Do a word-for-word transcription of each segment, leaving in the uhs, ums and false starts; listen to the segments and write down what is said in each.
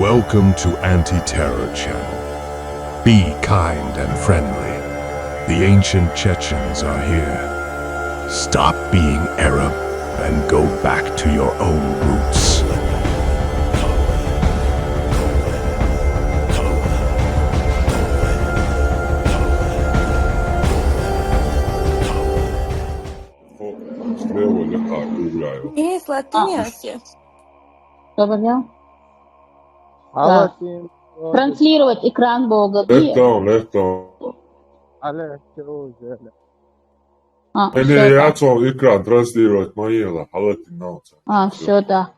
Welcome to Anti-Terror Channel. Be kind and friendly. The ancient Chechens are here. Stop being Arab and go back to your own roots. Слева или как уграю? Есть, латунь. Что поднял? Ала Так. Транслировать экран Бога. Летом, летом. А, Эне всё, да. Яцо экран транслировать ма ела, халатин науца. А, всё, да.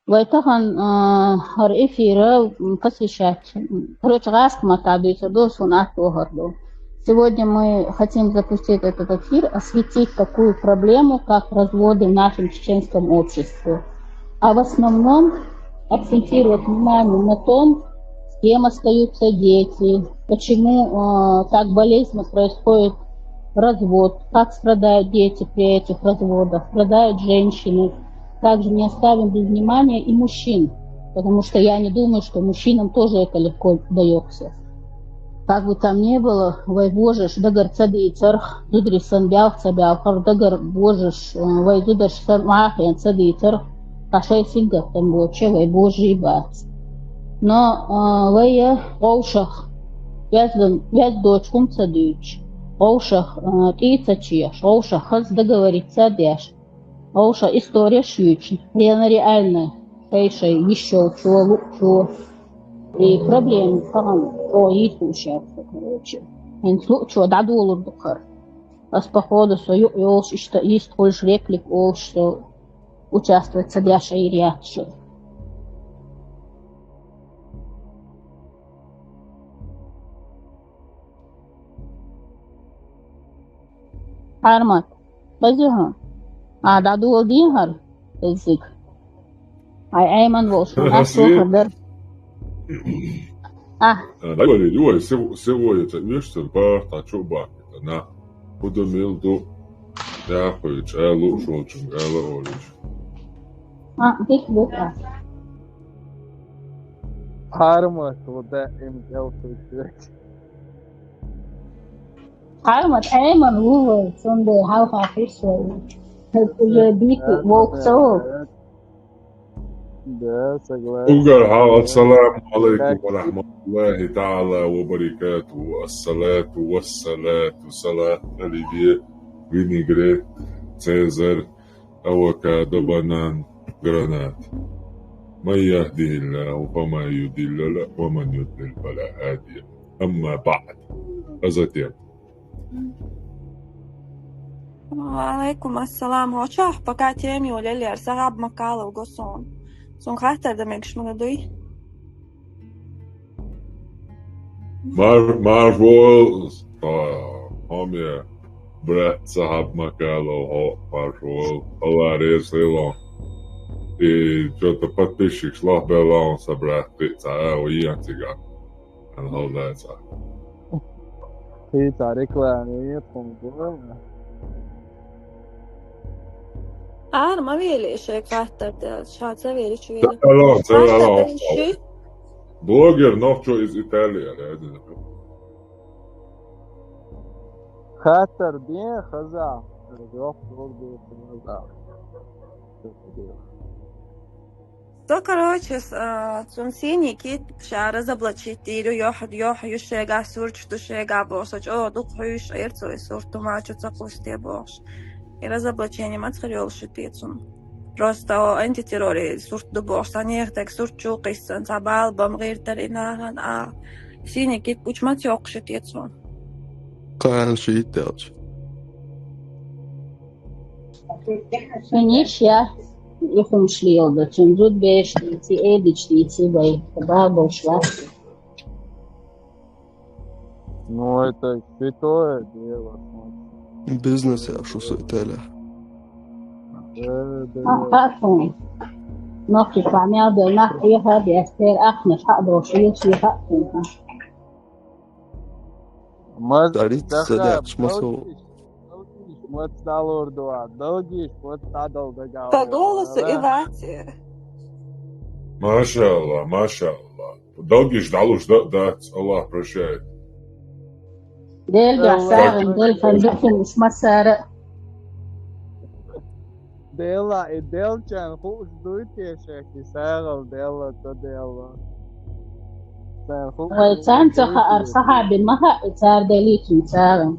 Вай тахан, а, хар эфира, м, посвящать. Короче, гӀаскмата дуйса ду, сунат вахар ду. Сегодня мы хотим запустить этот эфир, осветить такую проблему, как разводы в нашем чеченском обществе. А в основном акцентировать внимание на том, с кем остаются дети, почему, э, так болезненно происходит развод, как страдают дети при этих разводах, страдают женщины. Также не оставим без внимания и мужчин, потому что я не думаю, что мужчинам тоже это легко даётся. Как бы там ни было, вай божаш дагар ца дийцар, зударий сан бялх ца бялхар, дагар божаш, э, вай зударш сан махен ца дийцар, кашай сингаттан боча, вай божий бац. Но, э, вай, э, гъовшах, вяздочкум ца дуйч, гъовшах, э, тӀийца чеш, гъовшах хаз договориться деш, гъовша история шуйч, реально, реально, шай-шай, ещё чего, лучше. И проблем, там, о, есть сейчас, короче. Эн случай, да, доллар духар. Ас походу, со ю-, ёлш, ишта, есть, хочешь реплик, олш, что участвовать, садяша и ряд, что. Армат. Базиха. А, да, дул дин хар. Эзик. Ай, Эйман волш. А, что хабар? А. Дай вали, юай, сего, сего это, видишь, что, бар, та, чё, бар, это, на. Буду мил, ду. Я хуй, чай, лучше, очень, я, лучше. А, здесь вот, а. Армат, вот, да, им, я, вот, Хьармат Ӏеман ву вай, цундела хьалха хӀусвай. ХӀед уже бийти волк ца ву. Да, согласен. Угар хьал, ассаламу алейкум ва рахматуллахи та'ала ва баракатуху. Ассалату вассалату, салат, оливье, винегрет, цезарь, авокадо, банан, гранат. من يهده الله فمن يضل له ومن يضلل فلا هادي له. أما بعد. А затем. Ва алейкум ассалам. Хьочах пока теми улелер, сагаб макалов госун. Сун хаттар да мегаш мага дуй. Мар-, марш вол, а, хьоме, брат, сагаб макалов, хьо, марш вол, Аллах реза хилон. И чё-то подписчик шлах белон са брат, ты ца, а, уйян цыган. Ан халдайца. Ты ца реклама, нет, по-моему. Ар ма вели шей хаттар да, ша ца вели чу вели. Алло, ца, алло. Блогер, нохчо из Италии, я не знаю. Хаттар бен хаза. Ёх, ёх, ёх, хаза. Со, короче, с-, а, цун синий кит ша разоблачить дийру, ёх, ёх, ю шега сурч, ду шега бохса, чё, дук хуйш, эр цой сурту мачу ца кусте бохш. И разоблачение мацхар ёлши тецун. Просто о антитерроре сурт ду бохш, са нех так сурт чу киссан, са бал бам гиртар и наган, а синий кит пуч мац ёлши тецун. Кан ши телч. Суниш я ихумшлиялда, цун зуд беш дийци, эдич дийци бай, ба болшла. Ну, это святое дело. Бизнес я шу святая. Да, да. А, хатун. Нохи памя да, нах я ха, я стер, ах, наш ха, до ши, ши ха. Маз-, Дарит даха садяхш масо. Далгиш, далгиш, мод сталор дуа, далгиш, мод стадал дагал. По голосу и вате. Машалла, машалла. Далгиш дӀалуш да а дац, Аллах прощает. Дела дуьхьа сагӀина, Дела хьан духин уьш массара. Дела, и делчан хууш дуй те шеки сагӀал Дела, ца Дела. Царна хууш Вай дуй царна те ца хаьара, шеки. сахьабин ма хаьа, и цар деличун сагӀина.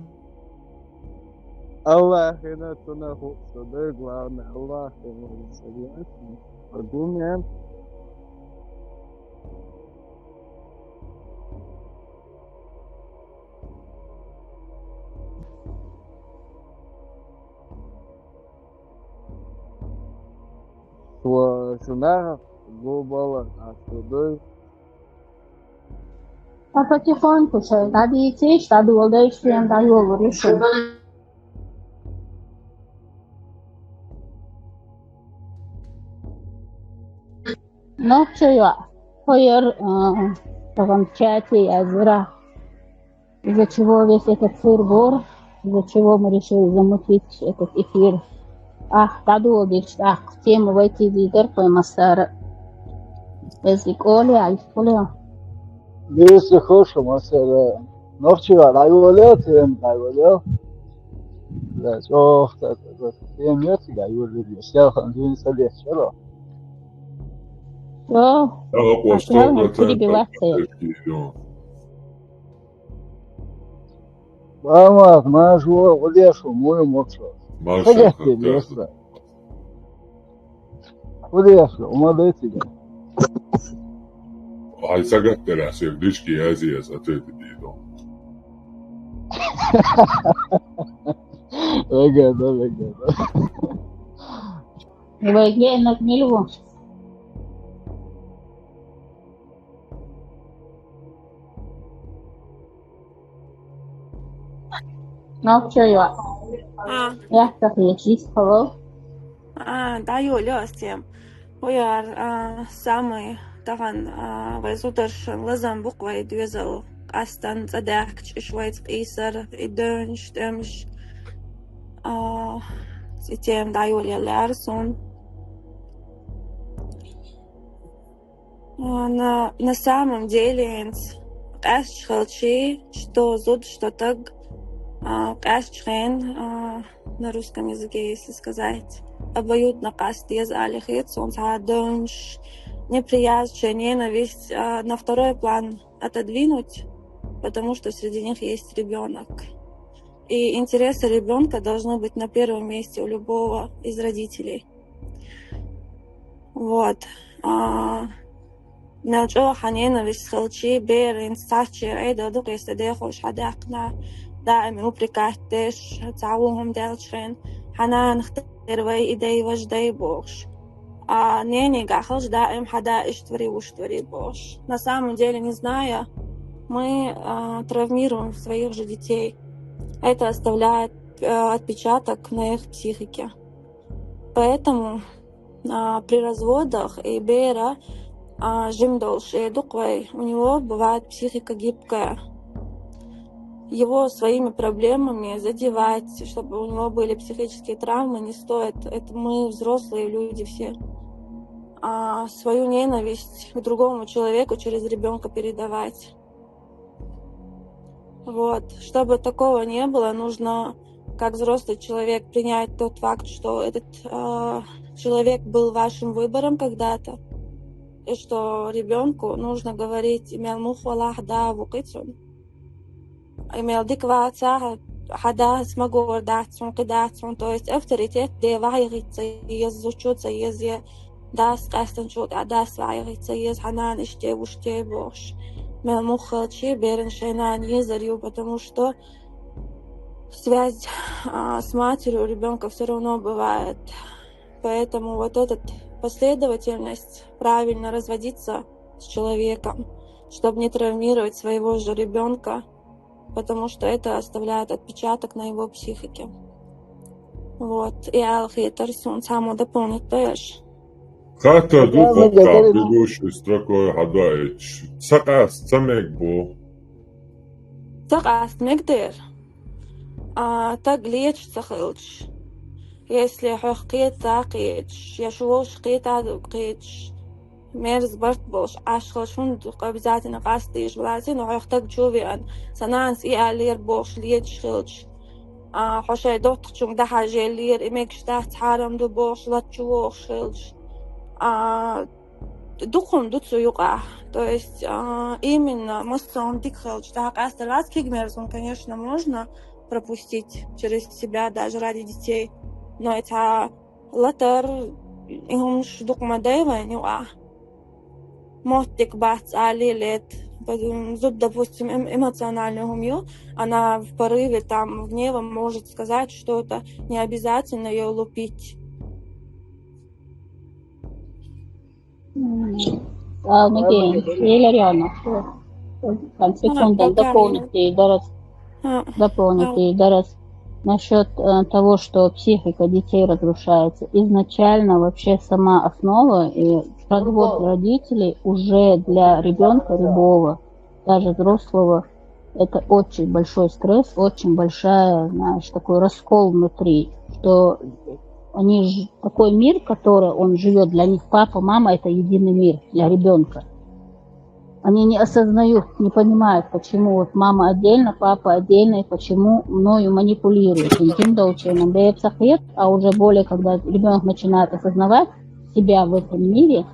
Аллахина цунах хууш дуй, главное, Аллахина согласен. Аргумент. Ва шунах губала асудуй. А потихоньку шоай дӀадийцийша, дӀадоладайша, шен дӀайолалур ю шуна. Нохча йоӀ, хӀо яр, а, тахана чате яздира. Из-за чего весь этот сыр-бор, из-за чего мы решили замутить этот эфир. Ахь дӀадоладича тӀаккха тема вай тидийдар тхо массара. Эзик оле, айс оле. Деррига хӀуша массара. Нохчийга дӀайолаелла, тема дӀайолаелла. Да, чӀоагӀа, да, да, да, тема яц дӀайолаелла. Селхан дин са леччара. О, Ага, а сел хӀун перебиваться? Мама, мажу, гулешу, мою мокшу. Маша, Хагах как перевести. Гулешу, умадайте. Хай сагаттарас, я в личке я здесь, а ты это видел. Ага, да, ага, да. Вай генак милву. Нохча йоӀ. А, Яхтах ечис, хавал. а, дӀайолаелла тема. Хьо яр, а, самый тахан, а, вай зударшан лазам бу-кх вай доьзал. Къаьстта цӀа даьхкача иш вайца къийсар, и девнаш, тӀемаш. А, и тема дӀайолаелла лаьара суна. А, на, на самом деле, хӀинца къаьсташ хилча, что зуда, что таг, а, къаьстача хенахь, а, на русском языке, если сказать, обоюдно къаста деза аьле хет суна, цхьа девнаш, неприязнь, ненависть, а, на второй план отодвинуть, потому что среди них есть ребёнок. И интересы ребёнка должны быть на первом месте у любого из родителей. Вот. А, мел чӀоагӀа хьан ненависть хилча, бер хӀинца цхьацца Ӏедал дукха эса дехош хьадаьккхина, даим упрекать деш, цхьа вон хӀума даьлча хенахь, хьан нанах тера вай и дай, вож дай бохуш. А ненегахь хилча даим хьан да иштта вари, вуштта вари бохуш. На самом деле, не зная, мы, а, травмируем своих же детей. Это оставляет, э, отпечаток на их психике. Поэтому, а, при разводах и бера, а, жим долуш эдукъай, у него бывает психика гибкая. Его своими проблемами задевать, чтобы у него были психические травмы, не стоит. Это мы взрослые люди все. А свою ненависть к другому человеку через ребёнка передавать. Вот. Чтобы такого не было, нужно, как взрослый человек, принять тот факт, что этот, э, человек был вашим выбором когда-то, и что ребёнку нужно говорить: «Мел мух валахь, да, ву кхицун». И мел дика ваца, хьан дас магор дац хьуна, кхин дац хьуна. То есть авторитет де вахьа хӀитца еза, зучу ца еза, дас къаьстинчул тӀаьхьа дас вахьа хӀитца еза, хьан нана иштте, вуштте бохуш. Мел мух хилча, беран шайн нана езар ю, потому что связь, а, с матерью у ребёнка всё равно бывает. Поэтому вот эта последовательность, правильно разводиться с человеком, чтобы не травмировать своего же ребёнка, потому что это оставляет отпечаток на его психике. Вот. И аьлла хетар суна, цхьаммо дополнить деш. Хатта ду Да, мы хӀокху говорим. бегущей строкой хьадоуьйтуш. Ца къаста ца мега бу. Ца къаста мегадер. А, таг леташ ца хилча. Если хьох кхета а кхеташ, я шу вовшах кхета а кхеташ, мерза барт болуш Ӏаш хилча, хӀунда обязательно къастийша валаций, но хьох таг чу а веана, сан нанас и аьллера бохуш леташ хилча, а, хьо шайн доттагӀчунга дӀахьажаеллера, и мегаш дац, хьарам ду бохуш, лата чу вогӀуш хилча. А, дукха хӀума ду цу юкъахь. То есть, а, именно массо а хӀума дика хилча, тӀаккха къастар вац, кегий мерза хӀума, конечно, можно пропустить через себя даже ради детей. Но это латар, и хӀумаш дукха ма дай вайн юкъахь. Моттиг бац, али лет. Зуда, допустим, эм-, эмоциональный хӀума ю, она в порыве там гнева может сказать что-то, не обязательно её лупить. М, а, Надеюсь, Елена Риановна, там, секунду, дополните, Дарас, дополните, Дарас, насчет э, того, что психика детей разрушается. Изначально вообще сама основа и развод родителей уже для ребенка любого, даже взрослого, это очень большой стресс, очень большая, знаешь, такой раскол внутри, что они ж-, такой мир, который он живет, для них папа, мама — это единый мир для ребенка. Они не осознают, не понимают, почему вот мама отдельно, папа отдельно, и почему мною манипулируют. Интим доучена, бэйб сахет, а уже более, когда ребенок начинает осознавать себя в этом мире,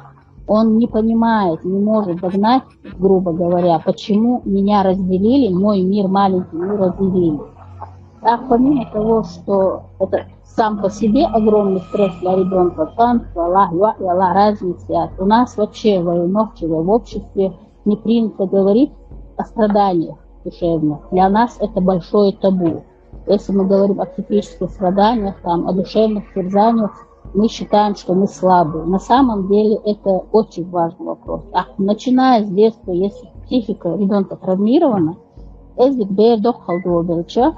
он не понимает, не может догнать, грубо говоря, почему меня разделили, мой мир маленький, мы разделили. Так, помимо того, что это сам по себе огромный стресс для ребенка, танцы, Аллах, юа, и Аллах, разница. У нас вообще в нохчевом обществе не принято говорить о страданиях душевных. Для нас это большое табу. Если мы говорим о психических страданиях, там, о душевных терзаниях, мы считаем, что мы слабые. На самом деле это очень важный вопрос. А начиная с детства, если психика ребенка травмирована, эздик бер доххал долдырча,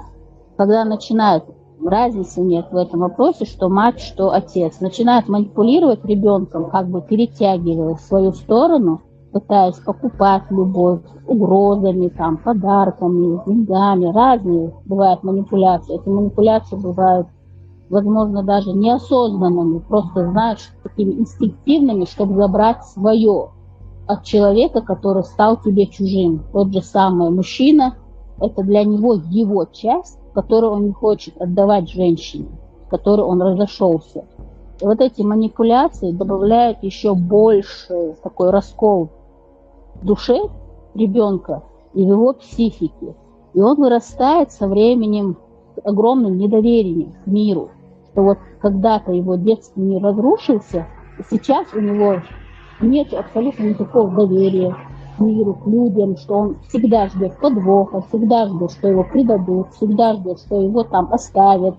когда начинает, разницы нет в этом вопросе, что мать, что отец, начинает манипулировать ребенком, как бы перетягивая в свою сторону, пытаясь покупать любовь угрозами, там, подарками, деньгами. Разные бывают манипуляции. Эти манипуляции бывают, возможно, даже неосознанными, просто, знаешь, такими инстинктивными, чтобы забрать свое от человека, который стал тебе чужим. Тот же самый мужчина, это для него его часть, которую он не хочет отдавать женщине, с которой он разошелся. И вот эти манипуляции добавляют еще больше такой раскол в душе ребенка и в его психике. И он вырастает со временем с огромным недоверием к миру, что вот когда-то его детский мир разрушился, и сейчас у него нет абсолютно никакого доверия к миру, к людям, что он всегда ждет подвоха, всегда ждет, что его предадут, всегда ждет, что его там оставят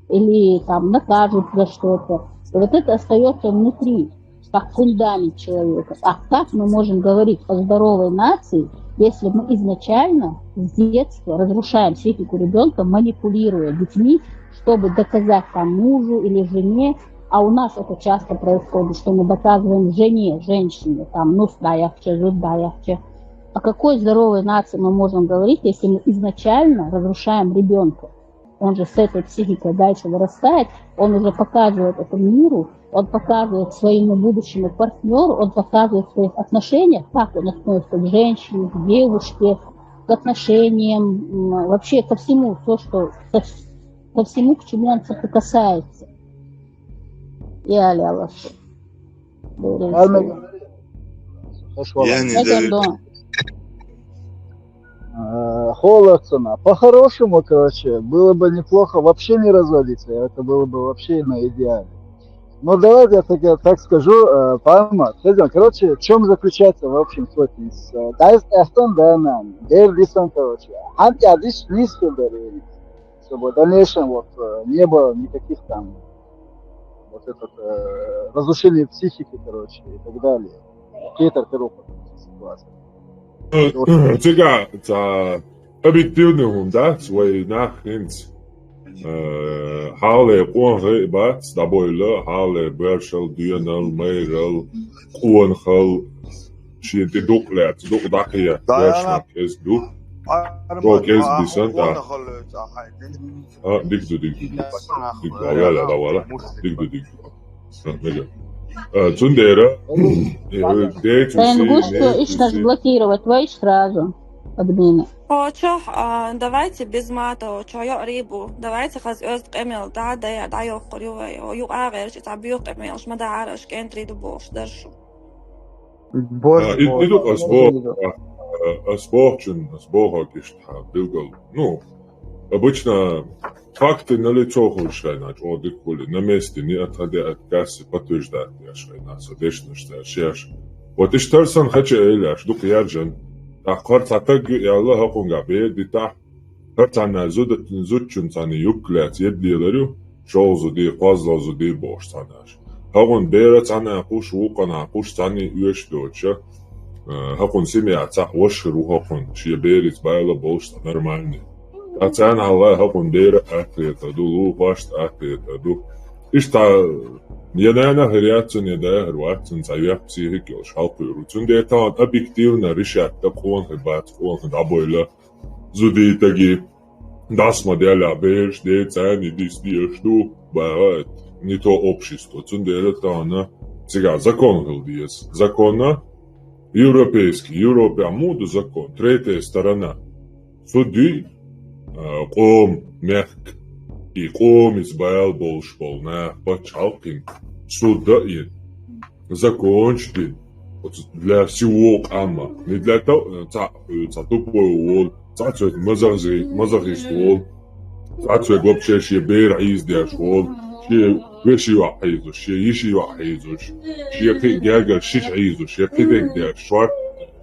или там накажут за что-то. И вот это остается внутри, как фундамент человека. А как мы можем говорить о здоровой нации, если мы изначально с детства разрушаем психику ребенка, манипулируя детьми, чтобы доказать там мужу или жене, а у нас это часто происходит, что мы доказываем жене, женщине, там, ну, сдаякче, жудаякче. О какой здоровой нации мы можем говорить, если мы изначально разрушаем ребенка? Он же с этой психикой дальше вырастает, он уже показывает этому миру, он показывает своему будущему партнеру, он показывает в своих отношениях, как он относится к женщине, к девушке, к отношениям, м, вообще ко всему, то, что ко, ко всему, к чему он соприкасается. Я Аллах. Хорошо. Я не По-хорошему, короче, было бы неплохо вообще не разводиться. Это было бы вообще на идеале. Но давайте я так, так скажу, э, Пама, короче, в чем заключается, в общем, суть? Дайс Эхтон, да, на, Дер Дисон, короче. Ханти Адиш Нису, чтобы в дальнейшем вот э, не было никаких там вот этот э, разрушение психики, короче, и так далее. Кетер Херупа ситуация. Цигга объективный хӀума дац вай нах хӀинца. Хьале къонахий бац дӀабойла, хьале боьршал, доьнал, майрал, къонахал, шен тӀе дукъ лаьцна, дукъ дӀакхехьа, боьршмак эза ду. Чо кеза бисан, да. А, дика ду, дика ду, дика ду. Дика ду, вала, вала. Дика ду, дика ду. А, мега. А, цундела, э, дейту Тен си, гуш, дейту иштта си. Блокировать вай сразу админы. О, чё, а, давайте без мата, чё, я рибу. Давайте хаз оьзда къамел, да, да, я, да, я, хор, ю, вай, о, ю, а, герч, та, бю, къамел, шма, да, араш, кентри, ду, бош, даршу. Боже, а, и, боже, иду, ас боже, бог, иду. А, а, ас бог чун, ас бог, а, кишт, а, билгал. Ну, обычно факты налицо хуш шайна, чё, дик хули, на месте, не отходя от кассы, подтверждать, я шайна, со дешнаш, я шеш. Вот иштта сан хача эляш, дук яржан. Та харц атаг, я Аллах, хакунга, бе, ди, та. Харцана зуда, зудчун цани юкляц, едлиларю, шоу зуди, козло зуди, бош цанаш. Хакун бера цана куш, вукана куш, цани уэш доча. Э, хакун семья ца, вошхру хакун, шия бериц байла болш, нормальный. А цан Аллах, хакун бера атета ду, лу хвашт атета ду. Иштта, я, наверное, реакция не дает, рваться, ца, я, психика, уж халкы, руцун, де, та, объективно решать, да, кулон хи бац, кулон хи дабойла, зуди таги, дас моделя, беш, де, цани, дис, деш, ду, ба, не то общество, цун, де, та, она, сега, закон хил диес. Закона, европейский, Европе, а муду закон, третья сторона. Судьи, а, къом, мягк, и къом из баял болш болна, пачалкин, суда и закончдин, вот для всего къама, не для того, ца, ца тупой вол, ца цвет мазахи-, мазохист вол, ца цвет вообще ши бер из деш вол, ши веши ва изуш, ши иши ва изуш, ши хи герга шиш изуш, ши хи дег деш шварт,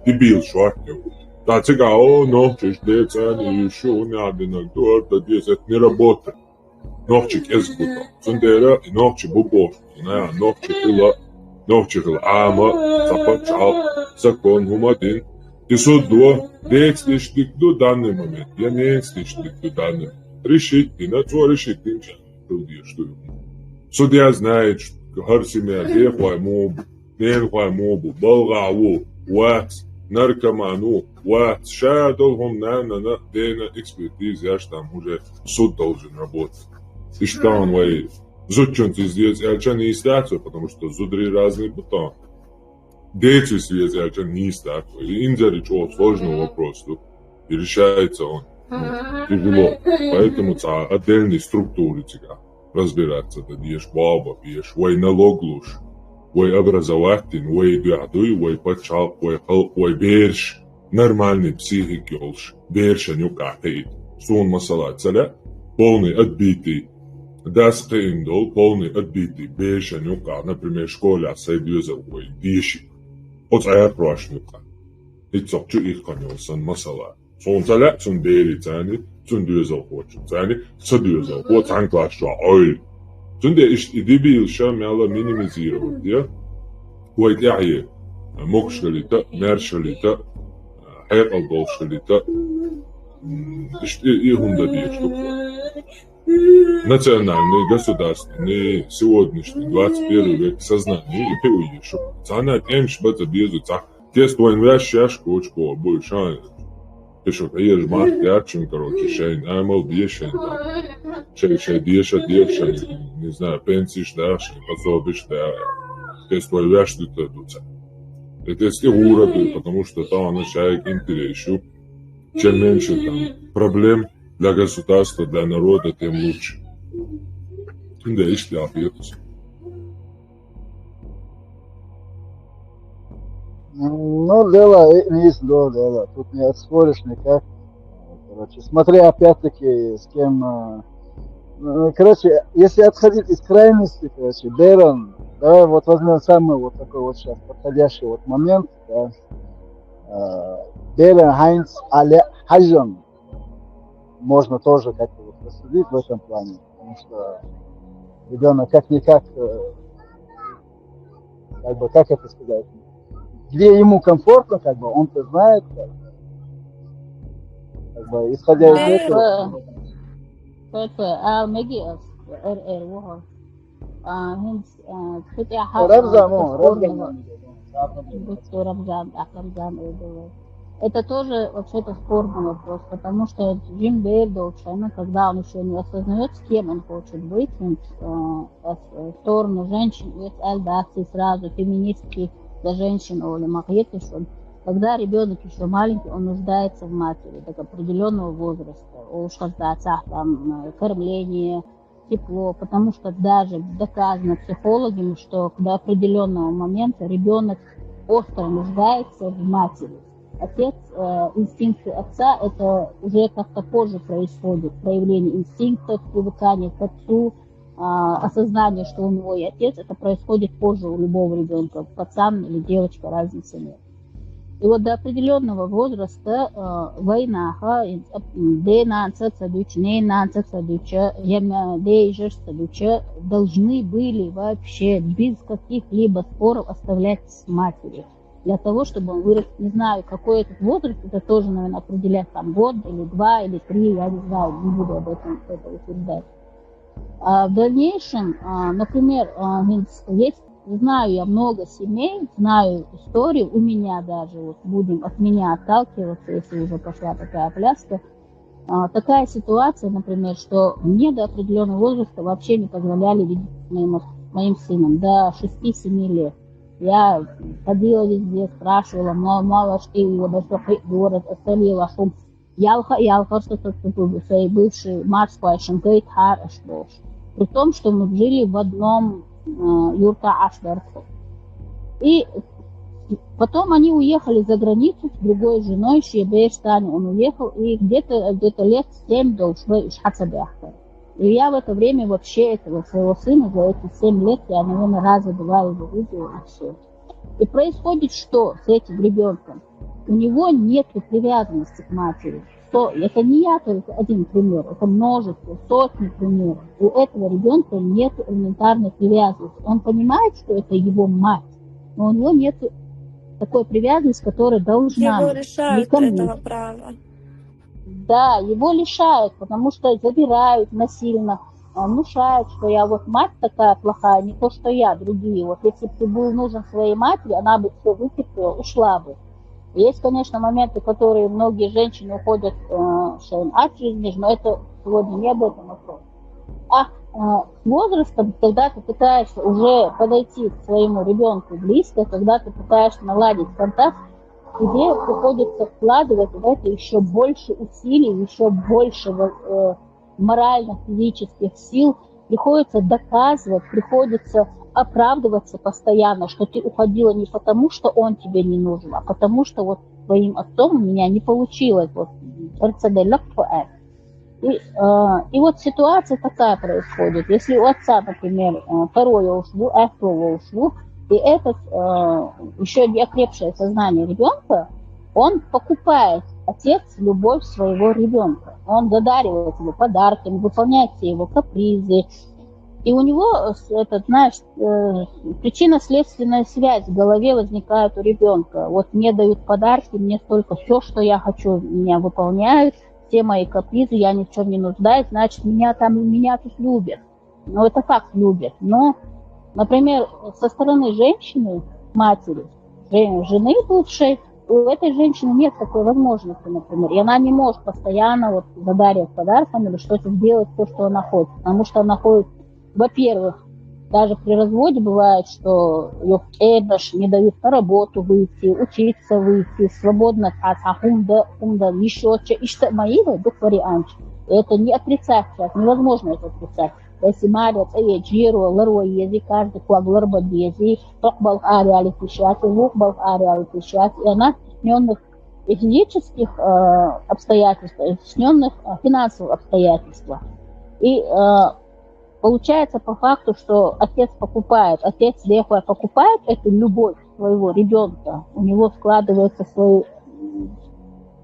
дебил шварт. Та цига, о, нохчиш децан, и шу, у меня один актер, да десять не работает. Нохчи кез бута. Цундера, и нохчи бубо, и на, нохчи хила, нохчи хила, ама, запачал, закон, гумадин. И суд дуо, дец лишь дик ду данный момент, я не лишь дик ду данный. Решить, и на то решить, динча, судья, что ему. Судья знает, что хар семья, де хвай моб, нен хвай моб, балга ву, вац, наркоман ву, вац, ша дол хум на, на, на, дена экспертиз, я ж там уже суд должен работать. И что он вай, зудчун здесь, я чан не истацию, потому что зудри разный бутон. Дети связи, я чан не истацию. И инзари чё сложный вопрос тут. И решается он. Ну, тяжело. Поэтому ца отдельные структуры тебя разбираться, да, ешь баба, ешь, вай налоглуш, вай образовательный, вай дядуй, вай пачал, вай хал, вай берш, нормальный психик ёлш, берша нюкатей. Сун масала цаля, полный отбитый. Дас кыйндол, полный отбитый, берша нюка, например, школа сайдюза вай, деши. Оц ая прош нюка. Ицок чу их канёсан масала. Цун цаля, цун бери цани, цун дюзал хочет цани, ца дюзал, вот цан класс шо, ой. Цунде иш и дебил ша мяла минимизировать, я? Вай тяхи, мокшгалита, мершгалита, хекал болшгалита. М, иш и, и хунда деш, национальный, государственный, сегодняшний, двадцать первый век сознание, и ты уйдешь. Цана темш бата безу, ца Тест вайн вящ шашка очко больше. Ты что, ешь мат, короче, шейн, аймал бешен, там. Шей, шей, деша, деша, не знаю, пенсиш, да, шей, пособиш, да. Тест вайн вящ дута, дуца. И тест и ура, потому что там она шайк интересу. Чем меньше там проблем для государства, для народа, тем лучше. Да, ишь, я ответ. Ну, дело, э, есть, да, дело. Тут не отспоришь никак. Короче, смотри, опять-таки, с кем, э, ну, короче, если отходить из крайности, короче, Берн, давай вот возьмем самый вот такой вот сейчас подходящий вот момент, да. Э, Берн Хайнц Але Хажан. Можно тоже как-то вот рассудить в этом плане, потому что ребенок как-никак, э, как бы, как это сказать, где ему комфортно, как бы, он-то знает, как бы, как бы, исходя из этого. Пепе, а, меги ас, эр, эр, вохо. А, хинс, а, хитя ха-, Рамзан, а, о, Рамзан. Доктор Рамзан, а, Рамзан, э, давай. Это тоже вообще-то спорный вопрос, потому что Джим Бейр Долчана, когда он еще не осознает, с кем он хочет быть, он, э, в сторону женщин, и сразу феминистки за женщин, или магнитишь, он, когда ребенок еще маленький, он нуждается в матери до определенного возраста. Уж когда там э, кормление, тепло, потому что даже доказано психологами, что до определенного момента ребенок остро нуждается в матери. Отец, э, инстинкты отца, это уже как-то позже происходит, проявление инстинктов, привыкание к отцу, а, осознание, что он мой отец, это происходит позже у любого ребенка, пацан или девочка, разницы нет. И вот до определенного возраста э, вайнааха, ден анца цадуч, нен анца цадуча, яма дейжер цадуча должны были вообще без каких-либо споров оставлять с матери. Для того, чтобы он вырос, не знаю, какой этот возраст, это тоже, наверное, определять там год или два или три, я не знаю, не буду об этом это утверждать. А в дальнейшем, а, например, а, есть, знаю я много семей, знаю истории, у меня даже, вот будем от меня отталкиваться, если уже пошла такая пляска, а, такая ситуация, например, что мне до определенного возраста вообще не позволяли видеть с моим, моим сыном, до шести-семи лет. Я ходила везде, спрашивала, мало, мало что его, да что город, остальные вошел. Ялха, ялха, что тот бывший Марс Пашин говорит, хар ашбош. При том, что мы жили в одном э, юрта ашдарху. И потом они уехали за границу с другой женой, Шебештани он уехал, и где-то где лет семь должен шхацабяхтар. И я в это время вообще этого своего сына за эти семь лет, я, наверное, раза два его видела, и все. И происходит что с этим ребенком? У него нет привязанности к матери. Что? Это не я только один пример, это множество, сотни примеров. У этого ребенка нет элементарной привязанности. Он понимает, что это его мать, но у него нет такой привязанности, которая должна... Его лишают этого права. Да, его лишают, потому что забирают насильно, внушают, что я вот мать такая плохая, не то, что я, другие. Вот если бы ты был нужен своей матери, она бы все вытерпела, ушла бы. Есть, конечно, моменты, которые многие женщины уходят э, от жизни, но это сегодня не об этом вопрос. А э, с возрастом, когда ты пытаешься уже подойти к своему ребенку близко, когда ты пытаешься наладить контакт, тебе приходится вкладывать в это еще больше усилий, еще больше э, моральных, физических сил, приходится доказывать, приходится оправдываться постоянно, что ты уходила не потому, что он тебе не нужен, а потому что вот твоим отцом у меня не получилось. Вот, и, э, и вот ситуация такая происходит. Если у отца, например, э, второй ушву, ушву, и этот э, еще не окрепшее сознание ребенка, он покупает, отец, любовь своего ребенка. Он задаривает его подарками, выполняет все его капризы. И у него, этот, знаешь, э, причинно-следственная связь в голове возникает у ребенка. Вот мне дают подарки, мне столько, все, что я хочу, меня выполняют, все мои капризы, я ни в чем не нуждаюсь, значит, меня там, меня тут любят. Ну, это факт, любят. Но, например, со стороны женщины, матери, жены бывшей, у этой женщины нет такой возможности, например, и она не может постоянно вот задаривать подарками или что-то сделать, то, что она хочет, потому что она хочет, во-первых, даже при разводе бывает, что ёхкедаш не дают на работу выйти, учиться выйти, свободно, а хумда, хумда, еще че, ишта маила, дух вариант. Это не отрицать сейчас, невозможно это отрицать. Если Мария, это я джиру, ларва ези, каждый куаг ларба ези, ток балх ариали пишати, лук балх ариали пишати, и она в стесненных физических э, обстоятельствах, в стесненных э, финансовых обстоятельствах. И э, получается по факту, что отец покупает, отец Лехуя покупает эту любовь своего ребенка, у него складываются свои,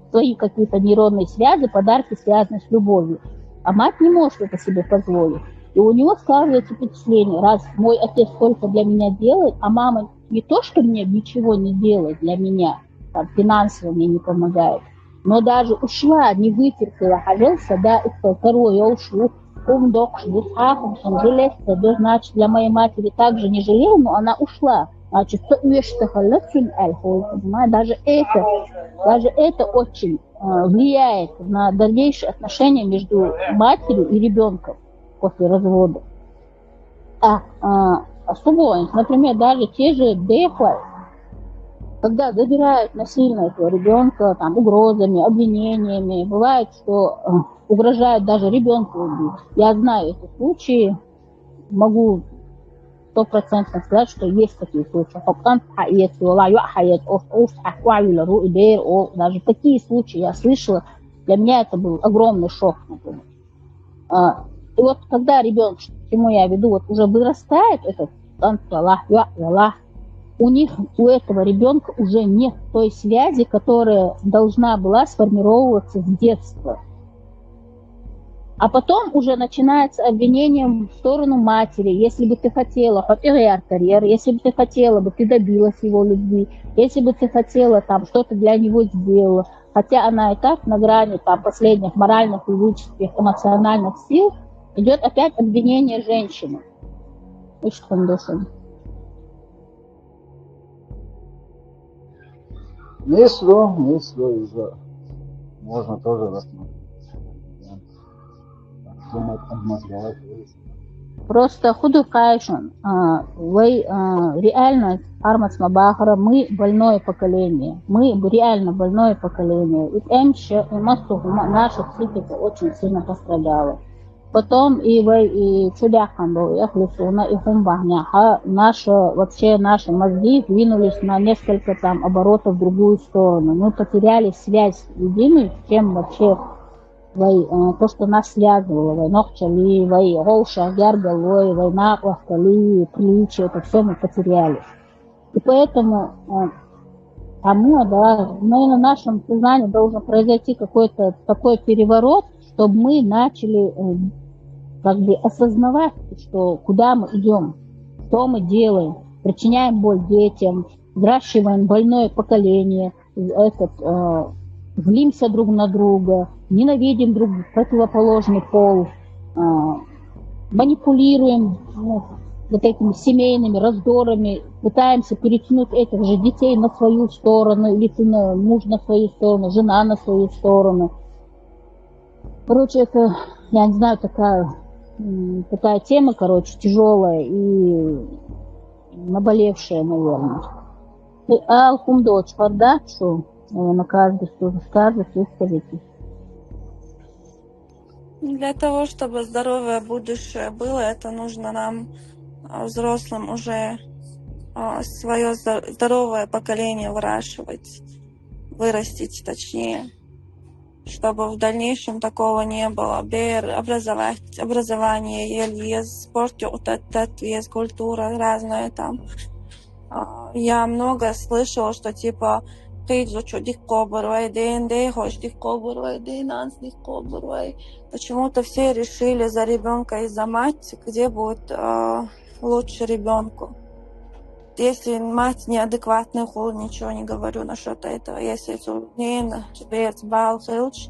свои какие-то нейронные связи, подарки связаны с любовью. А мать не может это себе позволить. И у него складывается впечатление, раз мой отец столько для меня делает, а мама не то, что мне ничего не делает для меня, там, финансово мне не помогает, но даже ушла, не вытерпела, хажался, да, и второй ушел, кумдок, шбусхахум, шамжилеста, да, значит, для моей матери также не жалел, но она ушла. Значит, то есть, что халатсун аль-хол, понимаете? Даже это, даже это очень э, влияет на дальнейшие отношения между матерью и ребенком после развода. А, а особо, например, даже те же дехлы, когда забирают насильно этого ребенка там угрозами, обвинениями, бывает, что э, угрожают даже ребенку убить. Я знаю эти случаи, могу стопроцентно сказать, что есть такие случаи. Хоккан хаец, вала юа хаец, оф, оф, ахуа, вила ру, и дер, о, даже такие случаи я слышала. Для меня это был огромный шок, например. А, и вот когда ребенок, к чему я веду, вот уже вырастает этот танцвалах, юа, валах, у них, у этого ребенка уже нет той связи, которая должна была сформироваться с детства. А потом уже начинается обвинение в сторону матери. Если бы ты хотела, хоть и карьер, если бы ты хотела бы, ты добилась его любви, если бы ты хотела, там, что-то для него сделала, хотя она и так на грани там последних моральных, физических, эмоциональных сил, идет опять обвинение женщины. Очень душу. Несло, несло из-за. Можно тоже рассмотреть. Думать, обмозговать. Просто худу кайшун, а, вай, а, реально армац мабахара, мы больное поколение. Мы реально больное поколение. И эмше, и массу, наша психика очень сильно пострадала. Потом и вай, и чудякам был, и хлюсуна, и хумбахняха, наши, вообще наши мозги двинулись на несколько там оборотов в другую сторону. Мы потеряли связь единую, с чем вообще вай, э, то, что нас связывало, вай нохчали, вай голша, гяргалой, вай наквахтали, приличия, это все мы потеряли. И поэтому э, тому, да, наверное, в нашем сознании должен произойти какой-то такой переворот, чтобы мы начали э, как бы осознавать, что куда мы идем, что мы делаем, причиняем боль детям, взращиваем больное поколение, этот, э, злимся друг на друга, ненавидим друг противоположный пол, э, манипулируем ну, вот этими семейными раздорами, пытаемся перетянуть этих же детей на свою сторону, или ты на, муж на свою сторону, жена на свою сторону. Короче, это, я не знаю, такая, такая тема, короче, тяжелая и наболевшая, наверное. И алхум дочь, фардачу, на каждый, что скажет, выставите. Для того, чтобы здоровое будущее было, это нужно нам, взрослым, уже свое здоровое поколение выращивать, вырастить, точнее, чтобы в дальнейшем такого не было. Бер, образовать, образование, ел, ез, спорт, вот этот, ез, культура, разное там. Я много слышала, что типа кыйдзучу диккобур вай, ден дей хош диккобур вай, ден анс диккобур вай. Почему-то все решили за ребенка из-за мать, где будет э, лучше ребенку. Если мать неадекватная, хул, ничего не говорю насчет этого. Если цурнен, чебец, бал, хилч,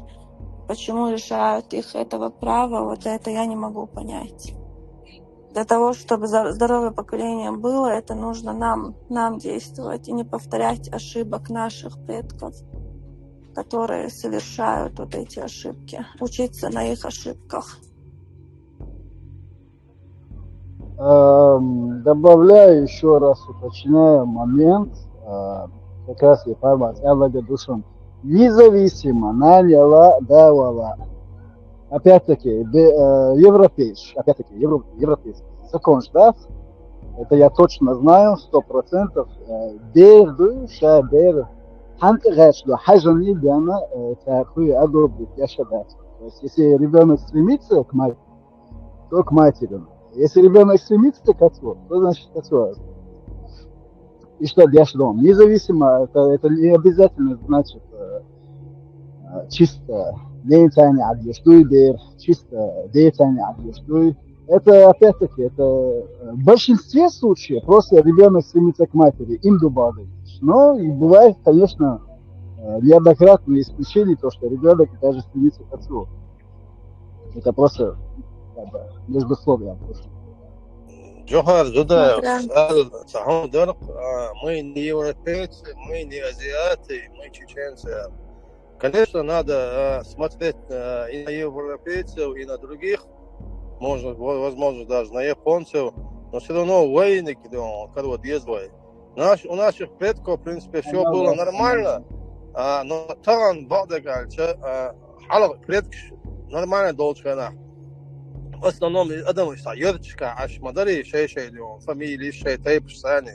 почему лишают их этого права, вот это я не могу понять. Для того, чтобы здоровое поколение было, это нужно нам, нам действовать и не повторять ошибок наших предков, которые совершают вот эти ошибки. Учиться на их ошибках. Эм, добавляю, еще раз уточняю момент. Э, как раз я поймал, я душам. Независимо, наняла, давала. Опять-таки, э, европейский, опять-таки, европейский закон ждав. Это я точно знаю, сто процентов. Э, дер, душа, дер. Ханты гачду, хажани дяна, э, такую одобрить, я считаю. То есть, если ребенок стремится к матери, то к матери. Если ребенок стремится к отцу, то значит к отцу. И что дяшдом? Независимо, это, это не обязательно значит э, э, чисто деятельный объездуй, чисто деятельный объездуй. Это опять-таки, это э, в большинстве случаев просто ребенок стремится к матери, им дубады. Но и бывает, конечно, э, неоднократные исключения, то, что ребенок даже стремится к отцу. Это просто как бы, междусловие. Жохар Жудаев, цхьа хӀума дар, а, мы не европейцы, мы не азиаты, мы чеченцы. Конечно, надо, а, смотреть, а, и на европейцев, и на других, можно, во- возможно, даже на японцев, но все равно войны, где он, короче, есть войны. Наш, у наших предков, в принципе, все было нормально, а, но там, бакъдагӀалча, а, хьалха предкаш нормально долчу хенахь. В основном адамаш цхьа йоьрташка Ӏаш ма дарий, шай-шай дуьйна, фамилеш, шай тайпаш санна.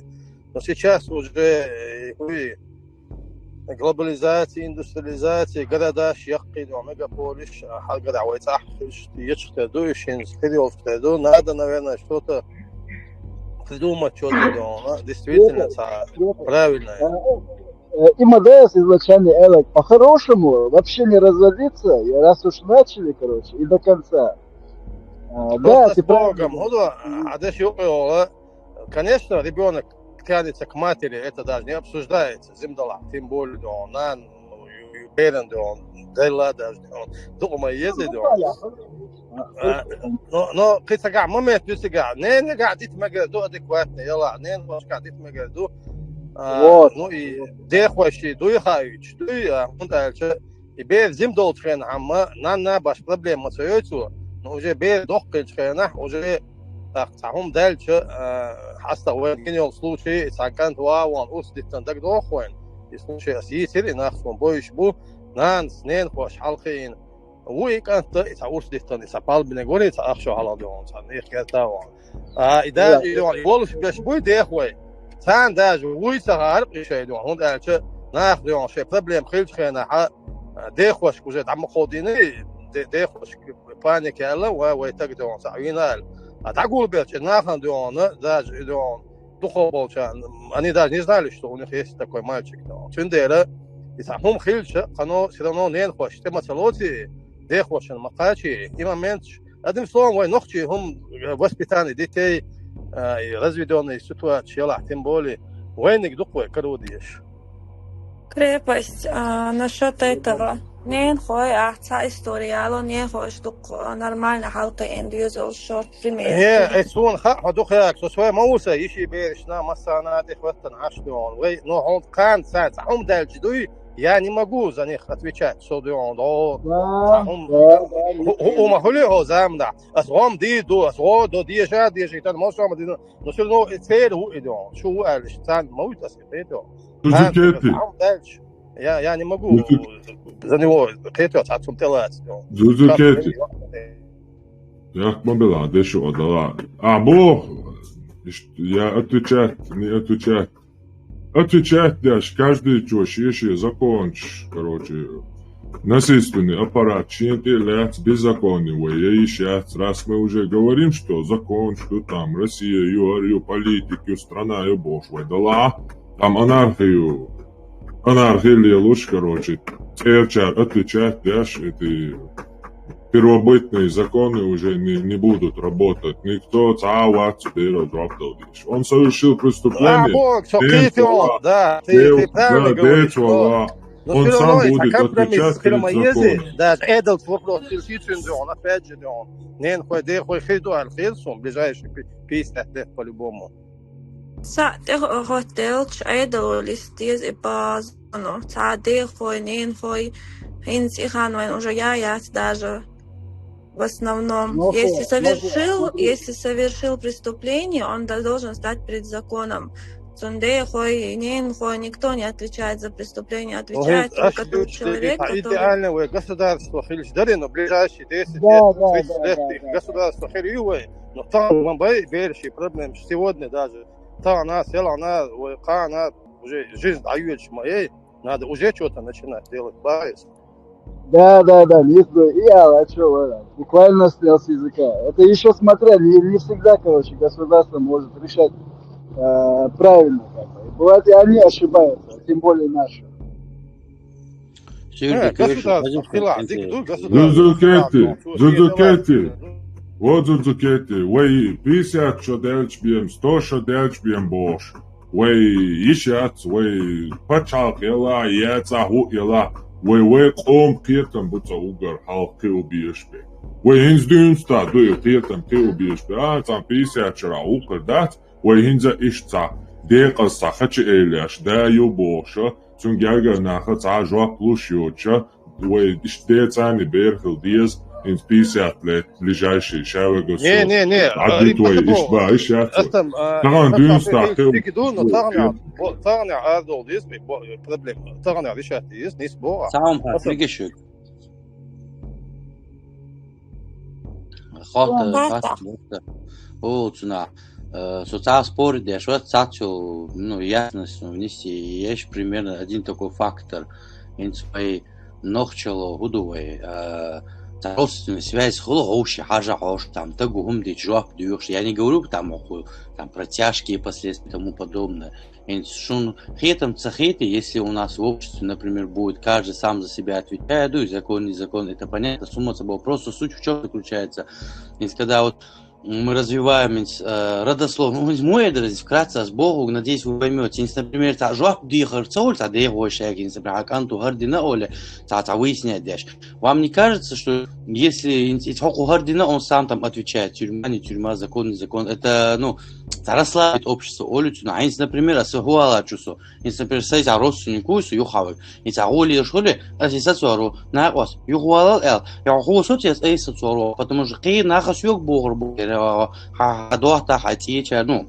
Но сейчас уже, э, хуй, глобализация, индустриализация, городаш яккхий дуьйна, мегаполиш, а, хьалгара вай цӀахь хилча, ечух тера ду, и шинца хир йолчух тера ду. Надо, наверное, что-то придумать, что-то дуьйна, действительно, цхьа правильное. Э, и Мадаев изначально, Элек, по-хорошему, вообще не разводиться, и раз уж начали, короче, и до конца. А, да, Просто ты с Богом, прав. Ну да, а дальше, конечно, ребёнок тянется к матери, это даже не обсуждается. Зимдала, тем более, да, он, нан, ну, ю- ю- берен, да, он, дела даже, да, он, дома ездит, да, он. А, но, но, кхин цхьа момент ю цигахь. Ненагахь дита мегар ду адекватный, яла, ненахошкахь дита мегар ду. А, Вот. Ну, и дехошкий дуй хаийтуш, дуй, а, хӀунда аьлча, и бер зим долчу хенахь, амма нанна баш проблема ца йоцу, но уже бер доккхилчу хенахь, уже так, цхьа хӀума даьлча, а, хьаста вайн гина йолу случай, цхьа кӀант ван урс диттан дагадогӀу вайн. И случай ас йийцира, и нах суна бойуш бу, нанас, ненахоша хьалхийна. Ву и кӀант, и цхьа урс диттан, и цхьа палбинарг вара, и цхьа ахча хьалха дуьйна, цхьа нехан кертан ван. А, и даже и дуьйна, и волуш беш буй дехой. Царна даже вуй ца гӀаркъ и шай дуьйна, хӀунда аьлча нах дуьйна шайн проблема хилчу хенахь, а, дехошка уже дӀа ма кховдийна, де- дехошка паника аьлла, вай, вай таг дуьйна, цхьа вийна аьлла. А дӀагулбелча нахана дуьйна, даже и дуьйна, дукхо болчарна, они даже не знали, что у них есть такой мальчик дуьйна. Цундела, и цхьа хӀума хилча, кхано все равно ненахоша тӀе ма ца лоций, дехошна ма кхачий, и моменташ, одним словом, вай нохчий хӀума, э, воспитание детей, э, и разведённые ситуации ялахь, тем более, вайниг дукха вай каро дезаш. Крепость, а, насчёт этого. Ненахой, ахь цхьа история ало, ненахоша дукха, а, нормально хьалкхиъна доьзалш шорта пример. Э, э, суна хаьа, хьо дукха яхаш, со свой ма ву сан, йиши берашна, массарна а тӀехӀоьттина Ӏаш дуьйна. Вай, ну, хьо кхана сан, цхьа хӀума даьлча дуй, я не могу за них отвечать, со дуьйна, до, Да, цхьа хӀума, да, да, хӀу- хӀу- хӀума хуьлий хьо заманахь? Ас гӀом дийр ду, ас гӀо до, деза, деза, тан мосом дина, но все равно и церан ву и дуьйна. Шу ву аьлла, царна ма вуьйту ас и хету. Зузу Кети. Я, я не могу за него хету, цхьа цум тӀелаца дуьйна. Зузу Кети. Як ма бела, дешу а дала. А бо, иш- я отвечать, не отвечать. Отвечать деш, каждый чё, шен-шен закончиш, короче, насильственный аппарат, шен тӀе лаьцна беззаконие вай, я йиш яц, раз мы уже говорим, что закон, что там Россия, ю, ю, политик, ю, страна, ю, бохуш вай дала, там анархию, анархия лелуш, короче, церчар отвечать деш, эти первобытные законы уже не, не будут работать. Никто цхьа а вац цу дера жоп дала дезаш. Он совершил преступление. А, Бог, со Ден кхетон, да, ты, Ден- ты правильно да, говоришь, Ден- что- Но он все равно сам это будет компромисс, отвечать перед законом. Даже этот вопрос решится, он, опять же, он. Ненахой, дехой, хир ду аьлла, хир сун, ближайшие пи- пятьдесят лет по-любому. Цхьаъ тӀехӀоттаделча, Ӏедало листа деза и базано. Цхьа дехой, ненахой, хӀинца и хан вайн уже я яц даже. В основном, Ну, если хо- совершил, ну, хо- если совершил преступление, он до- должен стать перед законом. Цундела хой, ненахой, никто не отвечает за преступление, Ну, отвечает хӀинца только аш тот дуьйцу человек, дерриг, который идеально вай государство хилча дарий, но ближайшие десять Да, лет, да, тридцать да, лет да, их да, да. Государство хир ю вай. Но там ма бай бераши проблемаш сегодня даже. Тахана, селхана, вай кхана уже жизнь дӀайоьдуш ма яй. Надо уже что-то начинать делать, баьрса. Да, да, да, не знаю. И я, а чё, э, буквально снял с языка. Это ещё смотря, не, не всегда, короче, государство может решать э, правильно, как бы. И бывает, и они ошибаются, тем более наши. Э, государство хила дика ду, государство. Зузу Кети, Зузу Кети. Вот Зузу Кети. Вай пятьдесят шо даьлча бен, сто шо даьлча бен бохуш. Вай йиш яц, вай пачхьалкх яла, яцахь ву яла. Вай, вай къоман кхетам бу цӀа уггар хьалха кхиа безаш бе. Вай хӀинца дуьйна цхьа ду и кхетам кхиа безаш бе. А, цхьан пятьдесят шарахь вукхар дац, вай хӀинца иштта цхьа декъаза цхьа хача элеш, да ю бохуша, цуьнан гергара наха цхьа жоп луш йоцуша, вай иштта децани бер хила деза, хӀинца пятьдесят лет, ближайшие, ша вегас Не, не, не, Ӏадит вай, иштта ба, иштта яц вай. Тахана дуьйна цхьа кхиа. Тахана ардол деза, проблема. Тахана решать деза, нис боху. Саум хьа, Асан. Фигишук. Хатта, Сан. Хатта, хатта. О, цуна. Э, со цхьа спорить деш вац, цхьацца, ну, ясность, ну, внести. Есть примерно один такой фактор. ХӀинца вай нохчалла хӀу ду вай, э, цхьа родственный связь хуьлу гӀовши хьажа хьош, там, тагу хӀума дича жоп доьхуш. Я не говорю там, там про тяжкие последствия и тому подобное. ХӀинца шуна хетам ца хетий, если у нас в обществе, например, будет каждый сам за себя отвечает, ну, и закон, не закон, это понятно, сумма ца бо. Просто суть в чём заключается? ХӀинца когда вот мы развиваем, э, родословную, ну, хӀинца муэдра, здесь вкратце, с Богу, надеюсь, вы поймёте. ХӀинца, например, цхьа жоп дехар ца олу, цхьа дехар шайга, хӀинца, например, хьан кӀант ву хӀара дина олу, цхьа, цхьа выяснять деш. Вам не кажется, что если хӀинца хьо кху хӀара дина, он сам там отвечает, тюрьма, не тюрьма, закон, не закон, это, ну, цхьа расслабит общество, олу цунах. ХӀинца, например, аса хӀу ала чу со. ХӀинца, например, сайца родственник ву со, юхавиг. ХӀинца гӀоле хуьлу, аса сацору, накъос, юхавалал аьлла. Я хӀу соцу, аса сацору, потому что кхин нахас йог бохур бу, хьан, хьан дохта, хьан цӀеча, ну,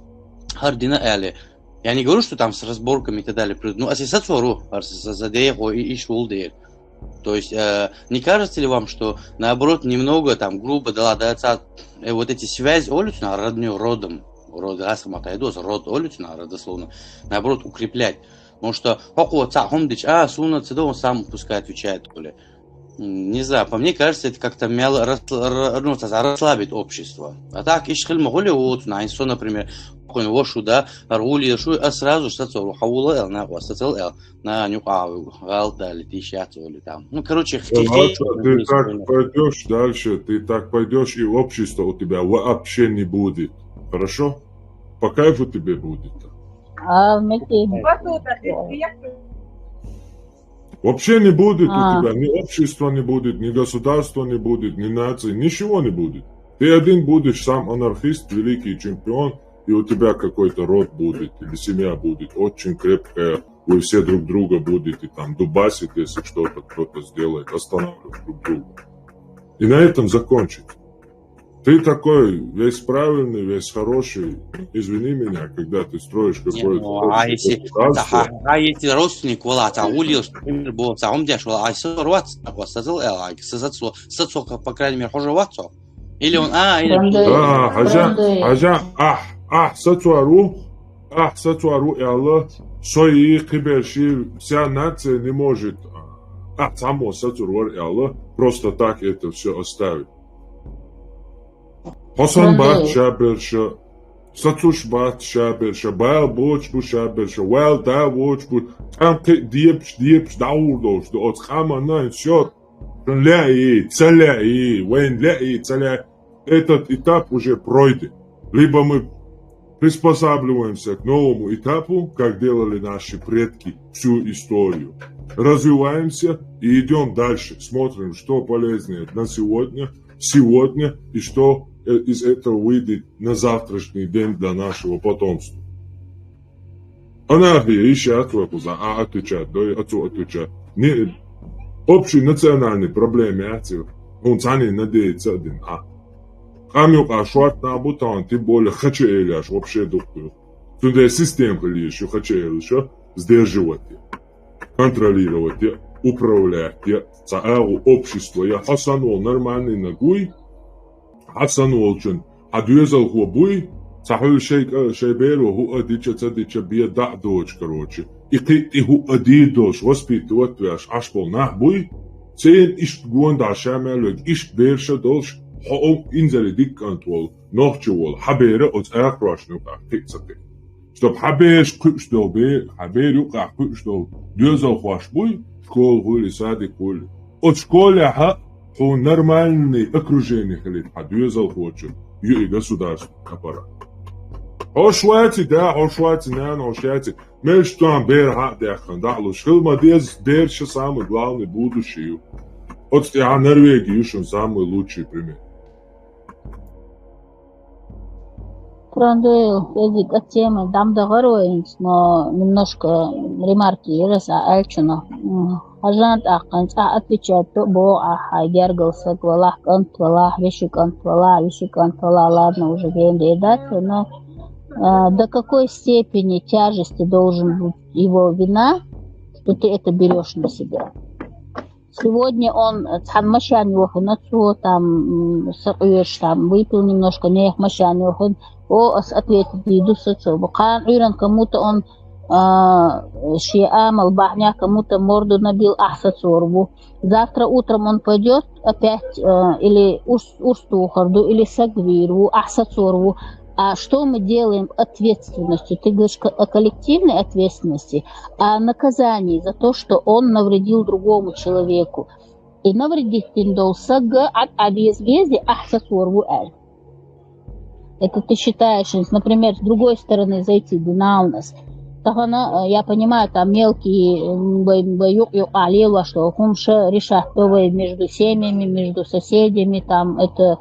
хӀара дина аьлла. Я не говорю, что там с разборками и так далее. Ну, аса сацору, аса за дехо и иш вул дер. То есть, э, не кажется ли вам, что, наоборот, немного там грубо дала, да, ца-, э, вот эти связи олу цунах, родню, родом, род, гӀазкхи маттахь ду аса, род олу цунах, родословно, наоборот, укреплять? Потому что хӀокхо цхьа хӀума дича, а, суна ца до, он сам пускай отвечает, олу. М, не знаю, по мне кажется, это как-то мяло рас-, р-, ну, ца-, расслабит общество. А так, иш хила ма хуьлу воцу, найн со, например, хӀокхуьнан вашу, да, гӀоле шу, а сразу ж сацору, хьан вула аьлла, накъос, сацал аьлла. На, нюкъа гӀалт дали, тийш яц олу там. Ну, короче, Э, хи-, хи-, Лаша, ты так пойдёшь дальше, ты так пойдёшь, и общества у тебя вообще не будет. Хорошо? По кайфу тебе будет. А, вместе. Вообще не будет у А. тебя, ни общества не будет, ни государства не будет, ни нации, ничего не будет. Ты один будешь сам анархист, великий чемпион, и у тебя какой-то род будет, или семья будет очень крепкая, вы все друг друга будете там дубасить, если что-то кто-то сделает, останавливать друг друга. И на этом закончить. Ты такой весь правильный, весь хороший. Извини меня, когда ты строишь Не, какое-то ну, а общее если, государство. Да, а если родственник вала, цхьа гӀоле, например, бо, цхьа хӀума деш вала, ай, со вац, а, вот, сацал, э, ай, со-, сацло, сацо, по крайней мере, хьожа вац со. Или он, а, или Франде. Да, хьажа, Франде. Хьажа, ахь, ахь, сацору, ахь, сацору, аьлла, со и кхиберши, вся нация не может, ахь, цхьаммо сацур вара, аьлла, просто так это всё оставить. Хьо санна бац шаберша, сацуш бац шаберша, бала боцуш бу шаберша, ваьлла да воцуш бу, кӀант кхин дебаш, дебаш, дӀагӀур долуш ду оцу къаманна, всё, шуна лаьий, ца лаьий, вайна лаьий, ца лаьий. Этот этап уже пройден. Либо мы приспосабливаемся к новому этапу, как делали наши предки всю историю. Развиваемся и идём дальше. Смотрим, что полезнее на сегодня, сегодня, и что, э, из этого выйдет на завтрашний день для нашего потомства. Анархия, иш яц вай кхуза, а отвечать дой, а цо отвечать. Не, общий национальный проблема яц и, хӀун цхьаьна надеяться а дина, а. Къам юкъа шортта нах бу тахана, тем более хача элеш вообще дукха ю. Цундела система хила езаш ю хача элаша, сдерживать е, контролировать е, управлять е, цхьа агӀо общество я, хьо санна волу нормальный наг вуй, хьо санна волчун, хьан доьзалхо буй, цхьа хьуьлла шайн кӀа-, шайн беро хӀуъа дича, ца дича, бен дӀа а доцуш, короче. И кхин а тӀе хӀуъа дийр долуш, воспитывать веш, Ӏаш болу нах буй, церан иштта гонаха ша мел верг, иштта бераш а долуш, хьо инзаре дика кӀант волу, нохчо волу, хьан бер оцу акхарошна юкъахь кхин а ца кхин. Чтоб хьан бераш кхуьуш долу бе-, хьан бер юкъахь кхуьуш долу доьзалхош буй, школа хуьлий, садик хуьлий. Оцу школехь а хьуна нормальный окружение хилийта хьан доьзалхочун, ю и государственный аппарат. Хьош вац и да, хьош вац и нана, хьош яц и. Мел чу тоам бер хьа а даьккхина, дӀа а луш. Хила ма деза, бераш самый главный будущее ю. Оцу тӀехь Норвеги ю шуна самый лучший пример. Трандуил, кӀезиг а тема дӀа ма дахара вайна, но немножко ремарки яра аса аьллачунах. М, хьажан тӀаккха цӀахь отвечать до боху ахьа, гергал саг валахь, кӀант валахь, веши кӀант валахь, веши кӀант валахь, ладно, уже генде дац, но, а, до какой степени тяжести должен быть его вина, что ты это берёшь на себя? Сегодня он, э, цхьана машен йохийна цо, там, м, сакъоьруш, там, выпил немножко, нехан машен йохийна, о, ас ответить дийр ду, со цо бу. Кхана Ӏуьйранна кому-то он, а, шен амал бахьанехь кому-то морду набил, ахь сацор ву. Завтра утром он пойдёт опять, э, или урс, урс тухур ду, или саг вийр ву, ахь сацор ву. А что мы делаем ответственностью? Ты говоришь ко-, о коллективной ответственности, а о наказании за то, что он навредил другому человеку. И навредить дина долу саг Ӏад Ӏа беза безе, ахь сацор ву аьлла. Это ты считаешь, например, с другой стороны зайти, дина у нас. Тахана, э, я понимаю, там мелкие, м, вай, вай юкъ-юкъахь лелош долу хӀумаш решать до вай между семьями, между соседями, там это,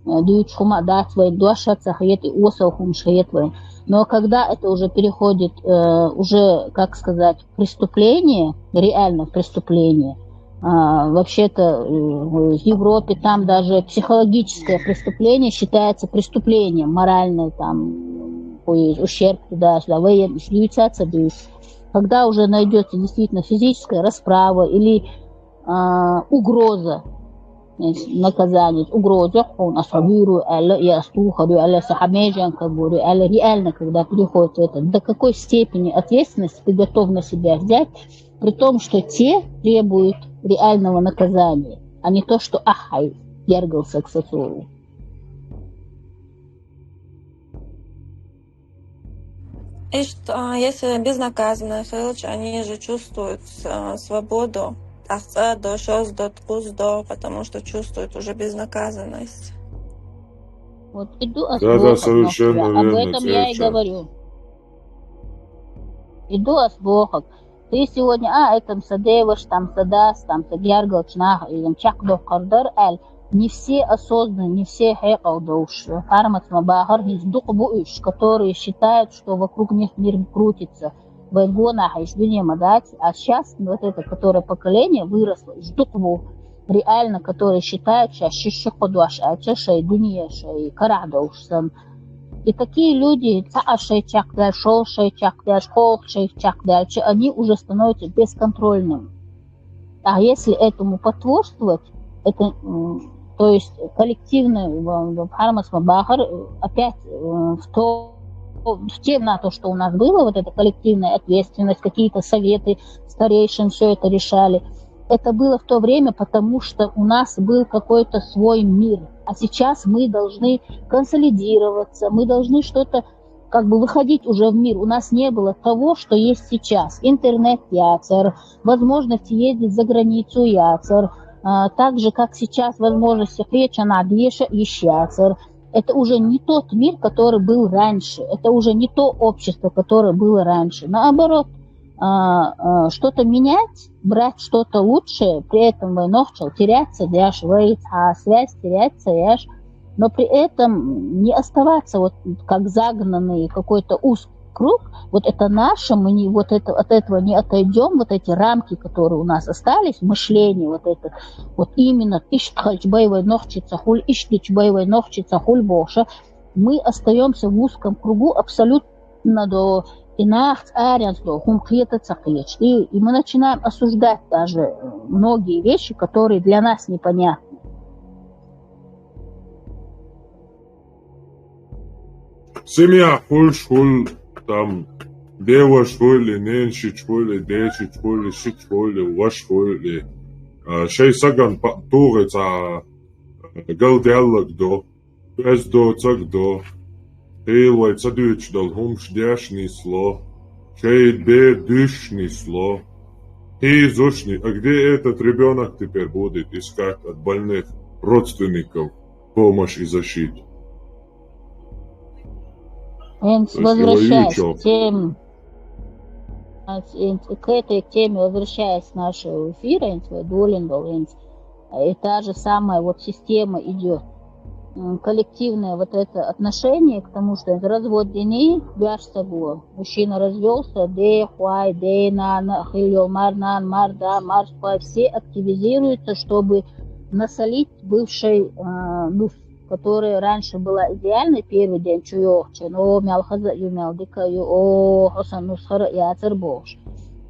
э, дуьйцуш хӀума а дац вайн, дош а ца хета, и осал хӀумаш хета вайн. Но когда это уже переходит, э, уже, как сказать, преступление, реально преступление, а, вообще-то, э, в Европе там даже психологическое преступление считается преступлением, моральное там, то есть ущерб туда-сюда, военный, когда уже найдётся действительно физическая расправа или, а, угроза, э, наказание, угроза, он ас вийр ву аьлла, я ас тухур ю аьлла, сан хьан меженка гур ю аьлла, реально, когда приходит это, до какой степени ответственности ты готов на себя взять, при том, что те требуют реального наказания, а не то, что ахай гергал саг сацор ву. И что, а, если безнаказанные хилча, они же чувствуют, а, свободу. Ахца до, шоз до, ткъуз до, потому что чувствуют уже безнаказанность. Вот иду ас Да, да, бохург совершенно нохча. Об верно, этом я и совершенно. Говорю. Иду ас бохург. Ты сегодня, а, это сан деваш, там сан дас, там сан гергалчу нах, и там чекхдоккхур дара аьлла, не все осознанно, не все хьекъал долуш, фармац ма бахара, хӀинца дукха бу уьш, которые считают, что вокруг них мир крутится. Вайн гонахь иштта дуьне ма дац, а сейчас вот это, которое поколение выросло, иштта дукха бу, реально, которые считают, сейчас ши-ши кхо дош аьлча, шайн дуьне, шайн карахь долуш санна. И такие люди, цхьа а шайн чекхдаьлла, шолгӀа шайн чекхдаьлла, кхоалгӀа шайн чекхдаьллача, они уже становятся бесконтрольными. А если этому потворствовать, это, м, то есть коллективный, в, в, фармац ма бахара, э, опять, э, в то, в те, на то, что у нас было, вот эта коллективная ответственность, какие-то советы старейшин, все это решали. Это было в то время, потому что у нас был какой-то свой мир. А сейчас мы должны консолидироваться, мы должны что-то как бы выходить уже в мир. У нас не было того, что есть сейчас. Интернет яцара, возможности ездить за границу яцара, а, так же, как сейчас возможности хьечана деша ищ яцара. Это уже не тот мир, который был раньше. Это уже не то общество, которое было раньше. Наоборот, а, а, что-то менять, брать что-то лучшее, при этом вай нохчалла теряться деш, вай цхьа связь теряться еш, но при этом не оставаться вот как загнанный какой-то узкий круг, вот это наше, мы не, вот это, от этого не отойдём, вот эти рамки, которые у нас остались, мышление вот это, вот именно иштта хилча бай вай нохчица хуьлу, иштта дича бай вай нохчица хуьлу бохуш, мы остаёмся в узком кругу абсолютно до, и нахаца аренца до, хӀума кхета ца кхеташ. И, и мы начинаем осуждать даже, э, многие вещи, которые для нас непонятны. Семья хуьлуш хуьлу, там, деваш хуьлу, ненашича хуьлу, дешича хуьлу, шича хуьлу, ваша хуьлу, а, шайн сагана па-, тухий цхьа, а, галдаьллаг до, оьзда доцург до, хийла вай ца дуьйцуш долу хӀумаш деш нисло, шайн бер дуьсуш нисло, хийзуш ни-, а где этот ребёнок теперь будет искать от больных родственников помощь и защиту? Возвращаясь к теме, к этой теме, возвращаясь к нашему эфиру, и та же самая вот система идет. Коллективное вот это отношение к тому, что развод дини, бяш саго, мужчина развелся, де хуай, де нана, хильо, мар нан, мар да, мар хуай, все активизируются, чтобы насолить бывшей, ну, которая раньше была идеальной, первый день чуёхча, но мялхаза ю мялдика ю, о, хосан нусхара яцер богш.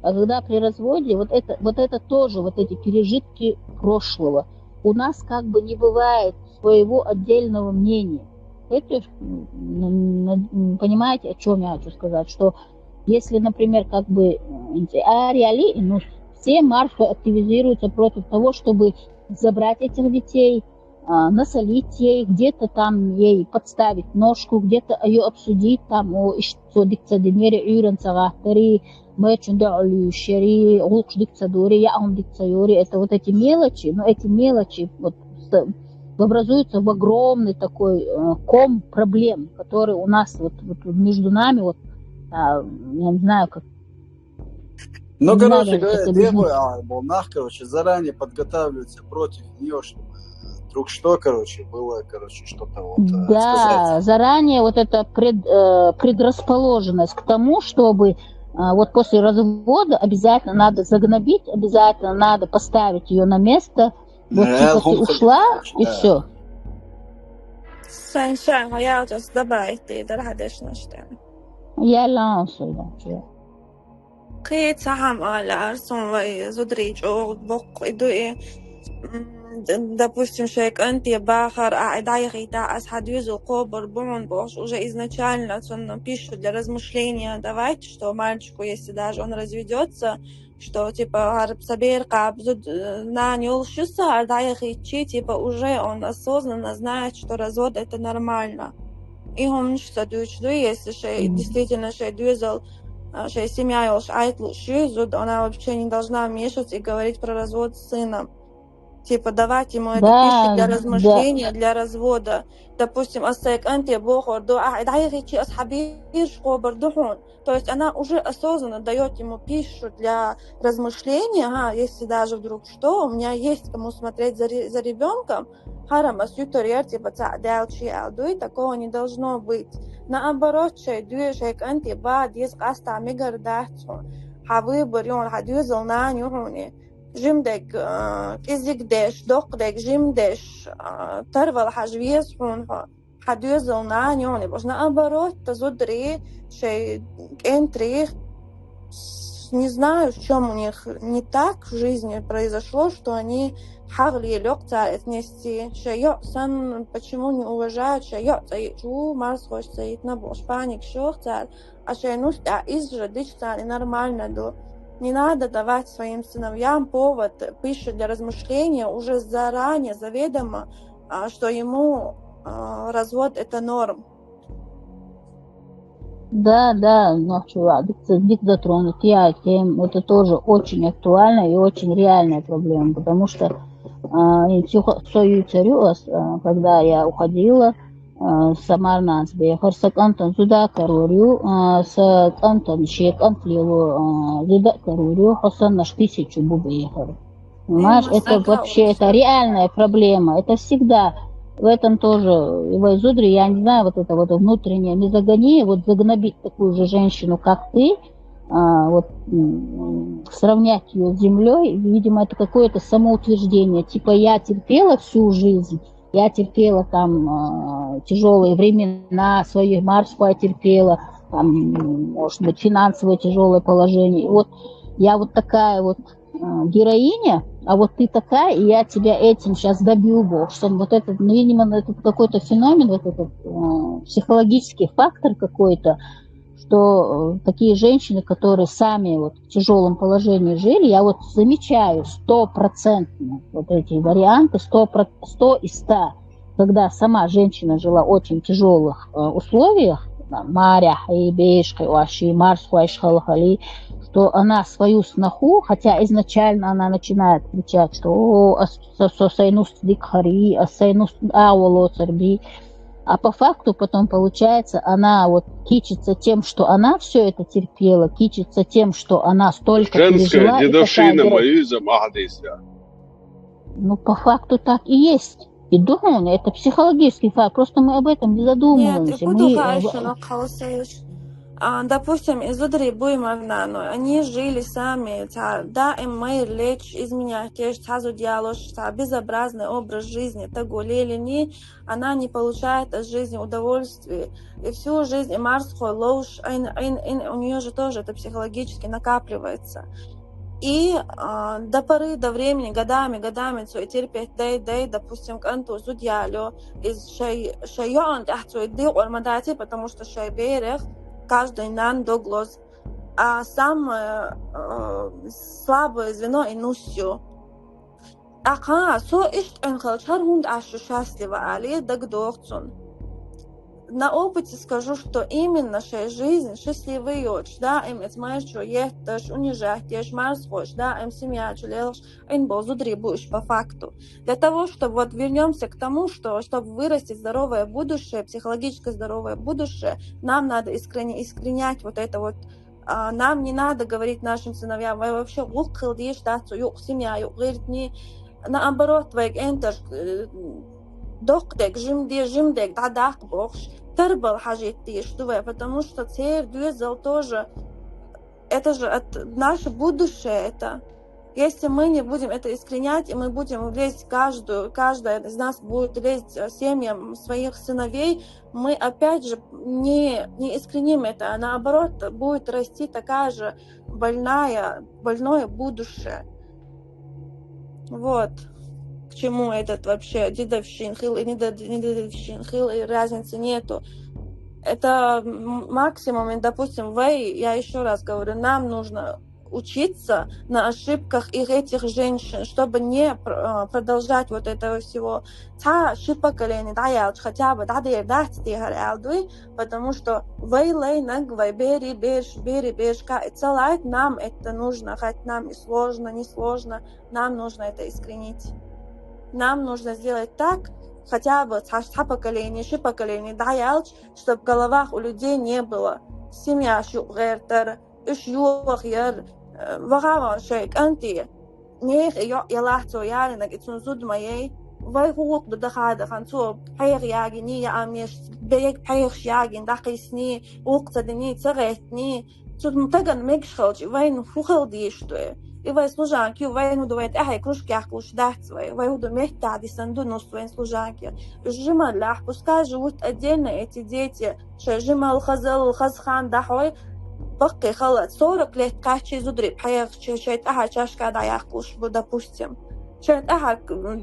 А когда при разводе, вот это, вот это тоже, вот эти пережитки прошлого, у нас как бы не бывает своего отдельного мнения. Это, понимаете, о чем я хочу сказать, что если, например, как бы, а реалии, ну, все марши активизируются против того, чтобы забрать этих детей, насолить ей, где-то там ей подставить ножку, где-то ее обсудить, там, о, что дикца динери юрен цагатари, мэчун да олюшери, гулкш дикца дори, я он дикца юри. Это вот эти мелочи, но эти мелочи вот образуются в огромный такой э, ком проблем, который у нас вот, вот между нами, вот, а, я не знаю, как ну, короче говоря, дебы, а, волнах, короче, заранее подготавливаются против нее, чтобы вдруг что, короче, было, короче, что-то вот. Да, сказать. Заранее вот это пред, э, предрасположенность к тому, чтобы э, вот после развода обязательно надо загнобить, обязательно надо поставить ее на место. Вот, типа, ты ушла, и все. Sunshine, я сейчас добавить, ты дорогадешнашта. Я лансу, да. Кхы цхьа хӀама алар сона, вай зударий чӀоагӀа боккха и ду и. Допустим, шоай кӀанте бахар, а, дӀаяхийта, ас хьан доьзал кхобар бу хьона бохуш, уже изначально цунна пищу для размышления давать, что мальчику, если даже он разведется, что, типа, хӀара сан бер кхаба зуда, э, нана йолуш ю сан, хӀара дӀаяхийчи, типа, уже он осознанно знает, что развод — это нормально. И хӀуманаш ца дуьйцуш ду, если шоай действительно шоай доьзал, а, шоай семья йолуш Ӏайта лууш ю зуда, она вообще не должна вмешиваться и говорить про развод с сыном. Типа, давать ему эту пищу для размышления, для развода. Допустим, ас сайн кӀанте бохур ду, а, дӀаяхийчи, ас хьан бераш кхобар ду хьона. То есть она уже осознанно даёт ему пищу для размышления, ага, если даже вдруг что, у меня есть кому смотреть за, за ребёнком, хӀара-м ас ютур яра, типа, цхьаъ даьлчи аьлла дуй, такого не должно быть. Наоборот, шоай доьзал, шоай кӀанте бан деза, къаста мегар дац хьуна. Хьан выбор ю хьуна, хьан доьзал нана ю хьуна. Жимдерг, а, кӀезиг деш, доккха дерг жимдеш, а, тарвала хьажа веза хьуна хьо. Хьан доьзал нана ю хьуна. Баш наоборот, та зударий шоай кӀентарий, не знаю, в чём у них не так в жизни произошло, что они хьагӀ лелайо цара отнести. Шоай йоӀ санна почему не уважают, шоай йоӀ цӀа йиъча ву, марсхоша цӀа йитина бохуш паникаш йоху цара. А шайн нус тӀехь иза же дича царна нормально ду. Не надо давать своим сыновьям повод, пищу для размышления уже заранее, заведомо, а, что ему, а, развод — это норм. Да, да, нохчо ваӀда, дика затронута я тема. Это тоже очень актуальная и очень реальная проблема, потому что а, и психо-, со юьйцур ю ас, а, когда я уходила, а, сан марнанца бехар, сан кӀантана зуда а карор ю, а, сан кӀантана шен кӀант лело, а, зуда а карор ю, хьо санна аш тысячу бу бехар. Понимаешь, это вообще, это реальная проблема. Это всегда, в этом тоже, вай зударий, я не знаю, вот это вот внутреннее мизогония, вот загнобить такую же женщину, как ты, а, вот, м, сравнять ее с землей, видимо, это какое-то самоутверждение. Типа, я терпела всю жизнь, я терпела там, а, тяжелые времена, свои марсхой терпела, там, может быть, финансовое тяжелое положение. И вот я вот такая вот, а, героиня, а вот ты такая, и я тебя этим сейчас добью, Бог. Что вот этот, ну, видимо, этот какой-то феномен, вот этот, а, психологический фактор какой-то, что, э, такие женщины, которые сами вот в тяжелом положении жили, я вот замечаю стопроцентно вот эти варианты, сто, сто из ста, когда сама женщина жила в очень тяжелых, э, условиях, маря и бешкой, уаши, марсхой, что она свою сноху, хотя изначально она начинает кричать, что: «О, ас-, со, со, сайнус дикхари, ас-, сайнус аулоцарби». А по факту потом получается, она вот кичится тем, что она все это терпела, кичится тем, что она столько Женская пережила. И дедовщина такая моизм ахдейся. Ну, по факту так и есть. И думаю, это психологический факт. Просто мы об этом не задумываемся. Нет, и Мы, буду э, хорошо, но колосаешь. А, допустим, и зудри буймарна, но они жили сами, ца, да, им мэр лечь, изменять, те же ца зудьялош, ца безобразный образ жизни, та гулелини, она не получает от жизни удовольствия. И всю жизнь и морской лоуш, ин, ин, ин, у нее же тоже это психологически накапливается. И а, до поры до времени, годами, годами, цу терпеть, дай, дай, допустим, канту зудьялю, из шей, шей он тяхцу и дыор мадати, потому что шей берех, каждый нан доглоз. А самое э, слабое звено и нусю. Аха, со ишт он халчар хунд ашу счастлива али, даг дохцун. На опыте скажу, что именно шей жизнь счастливый йоч, да, им эцмайчу етташ, унижать, еш марсхош, да, им семья чулелш, ин бол зудри буш по факту. Для того, чтобы вот вернемся к тому, что чтобы вырастить здоровое будущее, психологически здоровое будущее, нам надо искренне искоренять вот это вот. А, нам не надо говорить нашим сыновьям, вы вообще гук хилдиш дацу юк семья юк гиртни, наоборот, вайг энтер док дег, жим де, жим дег, да дак бохш, тарбал хажит диш, потому что цер дюзел тоже, это же от, наше будущее это. Если мы не будем это искоренять, и мы будем лезть каждую, каждая из нас будет лезть э, семьям своих сыновей, мы опять же не, не искореним это, а наоборот будет расти такая же больная, больное будущее. Вот к чему этот вообще дедовщин хил и не дед- не дедовщин хил, и разницы нету. Это м- максимум, и, допустим, вы, я еще раз говорю, нам нужно учиться на ошибках их этих женщин, чтобы не пр- э, продолжать вот этого всего. Ца ши поколение, да, я хотя бы, да, да, да, потому что вай лай наг, вай бери, берш, бери, бершка, и целать нам это нужно, хоть нам и сложно, не сложно, нам нужно это искоренить. Нам нужно сделать так, хотя бы ца, ца поколение, ши поколение, да, чтобы в головах у людей не было. Семья шу гертер, уш юах яр, вагаван шей канти. Нех йо ялахцо ялинаг ицун зуд маей. Вай хук да дахада хан цо пхех ягини, я амеш бег пхех ягин дахисни, ук цадини, цагетни. Цуд мутаган мегш халчи, вайн хухал диштуе. И вай служанки, вайн уду вайн ахай кружки ахкуш дацвай, вай уду метта дисан ду нус вайн служанки. Жималлах, пускай живут отдельно эти дети. Шей жимал хазал хазхан дахой, бакки халат. Сорок лет качи зудри пхех шей шей таха чашка да яхкуш бу, допустим. Шей таха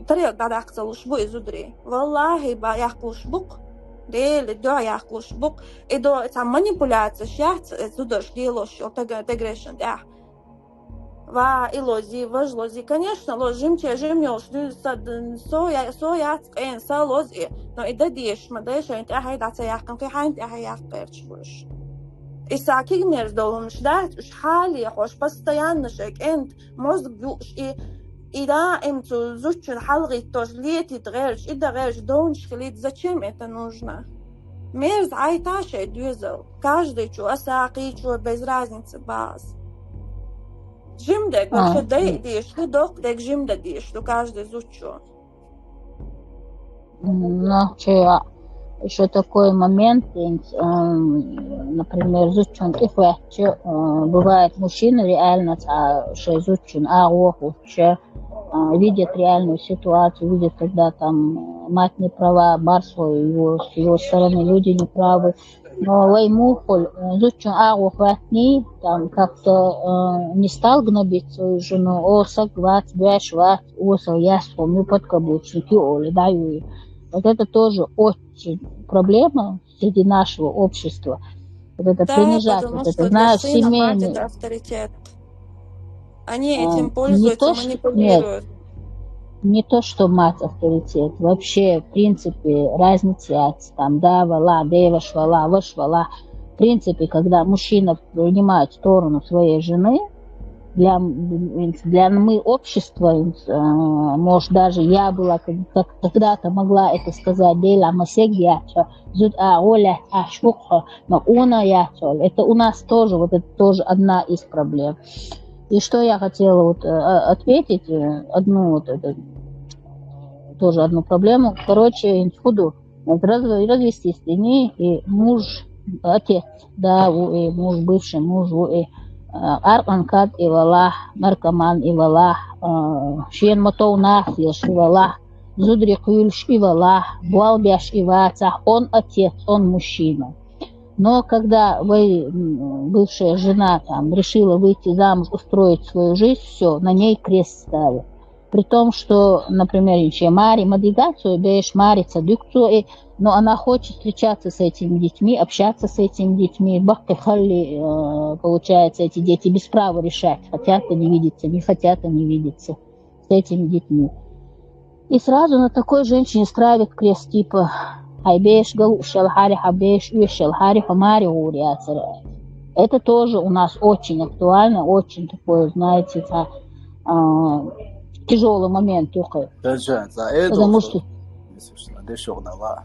тарек да дахцалуш бу и зудри. Валлахи, ба яхкуш бук. Рели да яхкуш бук. И до ца манипуляция шац зудаш делош, тегрешен да. Ва и лози, вож лози. Конечно, лоз жим че жим йолш, со я, со яц кен, со лоз и. Но и да деш, ма да шей таха да ца яхкан, ки хайн таха яхкерч буш. И сакиг мерз долунш да, уш хали хош постоянно шей кент мозг юш и и да им цу зучун халгит тож летит герч, и да герч донч хилит, зачем это нужно? Мерз айта шей дюзел. Каждый чу, асаки чу, без разницы баз. Жим дег вообще дай деш, ты док дег жим да деш, ты каждый зучу. Ну, че еще такой момент, например, зучун ихватче, бывает мужчина реально шей зучун, а охуче, видит реальную ситуацию, видит, когда там мать не права, барсо его, с его стороны люди не правы. Но вай мухуль, зучун агу хватни, там как-то э, не стал гнобить свою жену, о, саг вац, бяш вац, о, со яс, помню, подкаблучники, оли, да, и вот это тоже очень проблема среди нашего общества. Вот это Да, принижать, потому вот что это, для знаешь, сына мать семейные. Это авторитет. Они А, этим не пользуются, то, что- манипулируют. Не то, что мать авторитет, вообще, в принципе, разница там, да, вала, деваш вала, ваш вала. В принципе, когда мужчина принимает сторону своей жены, Для, для мы общества, э, может, даже я была, как, как когда-то могла это сказать, дейлама сег яц, зуд а оля а швук, но она яц. Это у нас тоже, вот это тоже одна из проблем. И что я хотела вот э, ответить, э, одну вот это, тоже одну проблему. Короче, худу, раз, развестись, и муж, отец, да, у, и муж, бывший муж, у, и, э, аркан кад и валах, наркоман и валах, э, шен мотов нах еш и валах, зудри кюльш и валах, буал бяш и вацах, он отец, он мужчина. Но когда вы, м, бывшая жена там решила выйти замуж, устроить свою жизнь, все, на ней крест ставят. При том, что, например, ещё Мари мадигацию, беш Мари цадукцию, но она хочет встречаться с этими детьми, общаться с этими детьми. Бахты халли, э, получается, эти дети без права решать, хотят они видеться, не хотят они видеться с этими детьми. И сразу на такой женщине ставят крест, типа, хай беш галу шел хари, хай беш уй шел хари, хай Мари гури ацара. Это тоже у нас очень актуально, очень такое, знаете, та, а, тяжелый момент. Даже за это, потому что, что, если что, надо ещё давай.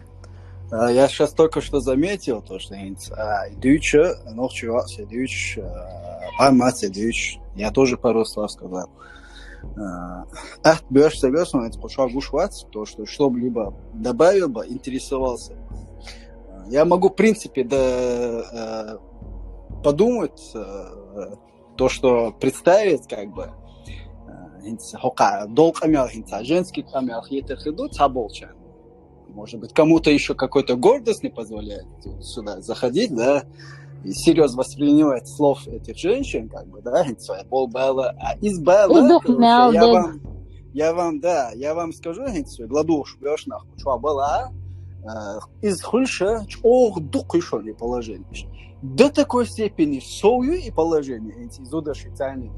А, я сейчас только что заметил то, что инц-, а, дюча, нохчи ваксе дюч, а, памасе дюч. Я тоже пару слов сказал. А, ах, беш согласен, это пошла гуш вац, то, что, чтобы либо добавил бы, интересовался бы. А, я могу, в принципе, да, э, подумать, э, то, что представить, как бы, э, инц-, хока, дол камел, инца, женский камел, хетер хиду, цаболча. Может быть, кому-то ещё какой-то гордость не позволяет сюда заходить, да, и серьёзно воспринимать слов этих женщин, как бы, да, инц, бол бала, а из бала, короче, я вам, я вам, да, я вам скажу, инц, гладуш, бёшнах, чуа бала, э, из хульша, чох дук ишо не положение. До такой степени сою и положение, инц, из уда шицани.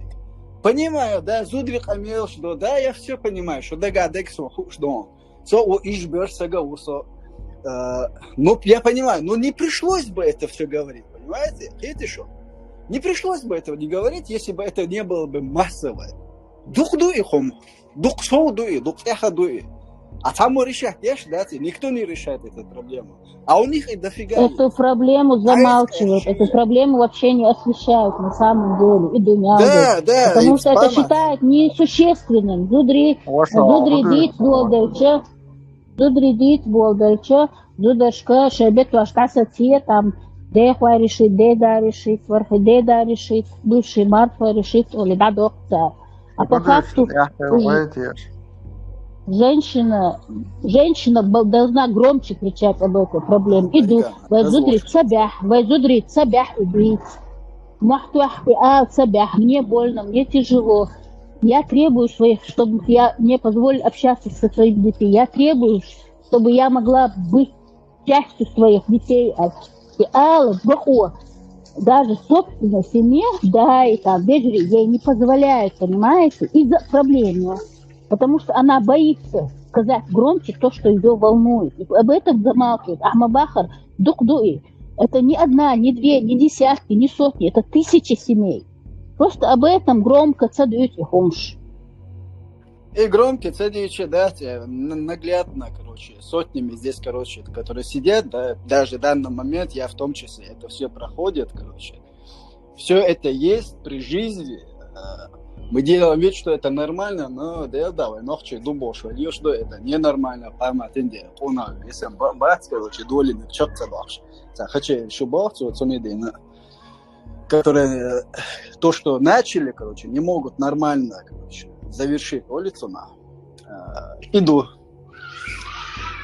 Понимаю, да, зудри камел, что, да, я всё понимаю, что дага дексу хуш дом. Со у ишбер сага усо. Э, ну, я понимаю, но не пришлось бы это всё говорить, понимаете? Видите, что? Не пришлось бы этого не говорить, если бы это не было бы массовое. Дук дуи хом, дук соу дуи, дук тяха дуи. А там решать, еш, да, те, никто не решает эту проблему. А у них и дофига Эту есть. Проблему А замалчивают, это эту проблему вообще не освещают на самом деле. И думают, да, да, потому и что это спама. Считают несущественным. Зудри, зудри дит болдалча, зудри дит болдалча, зудашка шебет вашкаса те там, де хвай решит, де да решит, вархи де да решит, бывший март хвай решит, или да докца. А по факту женщина, женщина должна громче кричать об этой проблеме. Иду, вай зудри цабях, вай зудри цабях убить. Махтуах и а цабях, мне больно, мне тяжело. Я требую своих, чтобы я не позволил общаться со своими детьми. Я требую, чтобы я могла быть частью своих детей. А и ала бахуа, даже собственной семье, да, и там, бежри, ей не позволяют, понимаете, из-за проблемы. Потому что она боится сказать громче то, что её волнует. И об этом замалчивает. Ахма Бахар, дук дуи. Это не одна, не две, не десятки, не сотни. Это тысячи семей. Просто об этом громко цадуют и хумш. И громко цадуют, да, те, н-, наглядно, короче, сотнями здесь, короче, которые сидят, да, даже в данный момент я в том числе, это всё проходит, короче. Всё это есть при жизни. Э, мы делаем вид, что это нормально, но да, давай, нохчи дубош, что это ненормально, поймать, инде, куна, если ба-, бац, короче, доли на чёк цадуаш. Ца, хочу ещё бахту, вот, сумедина. Которые, э, то, что начали, короче, не могут нормально, короче, завершить улицу, на. Э, иду.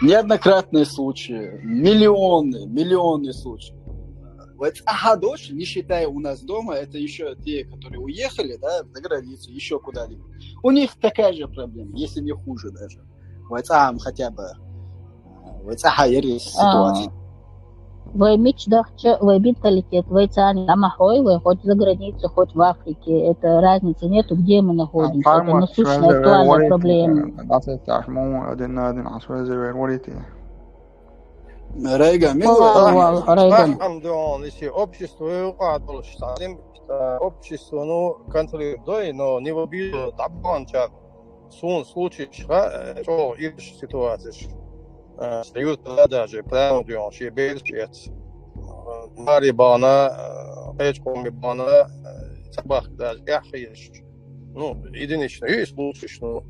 Неоднократные случаи, миллионы, миллионные случаи. Вот, ага, дочь, не считая у нас дома, это ещё те, которые уехали, да, за границу, ещё куда-либо. У них такая же проблема, если не хуже даже. Вай цаам хотя бы, э, вай цаха ери ситуация. Вай мич дахча, вай менталитет, вай цаани ама хой, вай хоть за границей, хоть в Африке. Это разницы нету, где мы находимся. Это насущная актуальная проблема. Райган, ми Аллах, Аллах, Райган. Общество, а, общество, ну, контролирует, да, но не в обиду дӀабоаланчар. Суна случайш ха, э, чӀоагӀа ирча ситуацеш. Э, са юртара даже прямо дюйон, ши бераш эц. Э, мари бана, э, печкоми бана, э, собак даже яхиеш. Ну, единичный, и случайш, ну,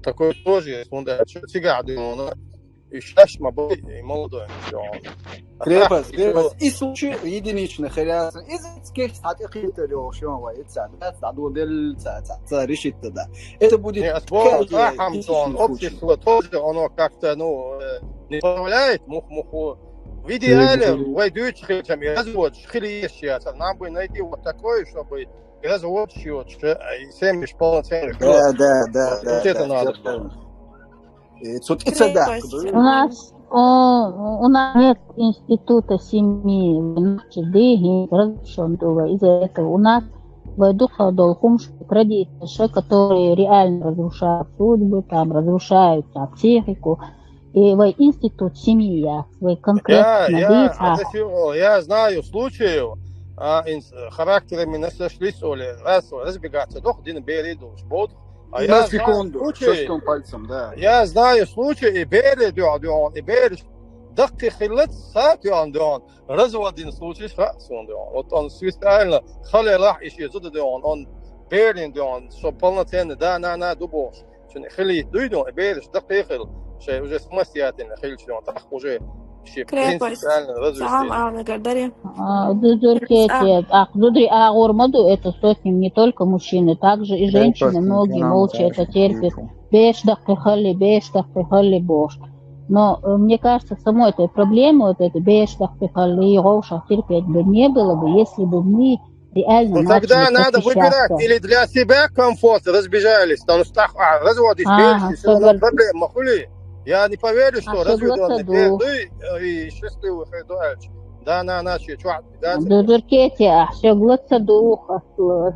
такой тоже есть, ну, да, чё, цига дюйона, и шаш ма бой, и молодой, всё. А так, Крепость, и крепость. чё? И случай единичный, хряса. Из этих хатихи интервью, шо ва, это, да, да, да, да, да, да, решит тогда. Это будет Не, а спорт, такая а, Хамсон, единичный случай. Общество тоже, оно как-то, ну, э, не позволяет мух-муху. В идеале, Мгм. Вайдуч Хилчам и развод, Хилиеш, нам бы найти вот такой, чтобы и развод счёт, и семьи полноценных. Да, да, да, Вот, да, вот это да, надо всё было. правильно. И тут и цадак, Крепость. да? У нас, у, у нас нет института семьи, значит, да, и разрешён было. Из-за этого у нас вайдуха долхумш традиция, которые реально разрушают судьбы, там, разрушают там, психику. И вай институт семьи, вай Я, конкретно, я, да, а, это всё, я знаю случаев, а, инс-, характерами не сошлись, оли, раз, разбегаться, дох, дин бери, душ, бод. А На я знаю секунду, случаи, щёлчком пальцем, да. я знаю случаи, и бери, дюа, дюа, и бери, дакки хилат, са, дюа, дюа, разводин случай, ха, сон, дюа. Вот он специально, халелах, ищи, зуда, дюа, он берин, дюа, что полноценный, да, на, на, дубош. Чун хили, дуйдюа, и бериш, дакки хил, шей уже самостоятельно, хил, чун, так уже, ищи, Крепость. принципиально развести. Салам, Алла Гардари. А, дузуркете, а, зудри агъурмаду, это сотни, не только мужчины, также и женщины, многие молча это терпят. Беш дакки халли, беш дакки халли бош. Но э, мне кажется, самой этой проблемы, вот этой беш дакки халли, и гоуша терпеть бы не было бы, если бы мы реально Ну, тогда начали надо выбирать просвещаться. Или для себя комфорт, разбежались, там, стах, а, разводишь, Ага, берешь, и всё равно согла- проблема, хули. Я не поверю, что А, разведённый согласна, да. бердый э, и счастливый хайдуальч. Да, на, на, че, чё, да, Дузуркете, а, всё глотца дух,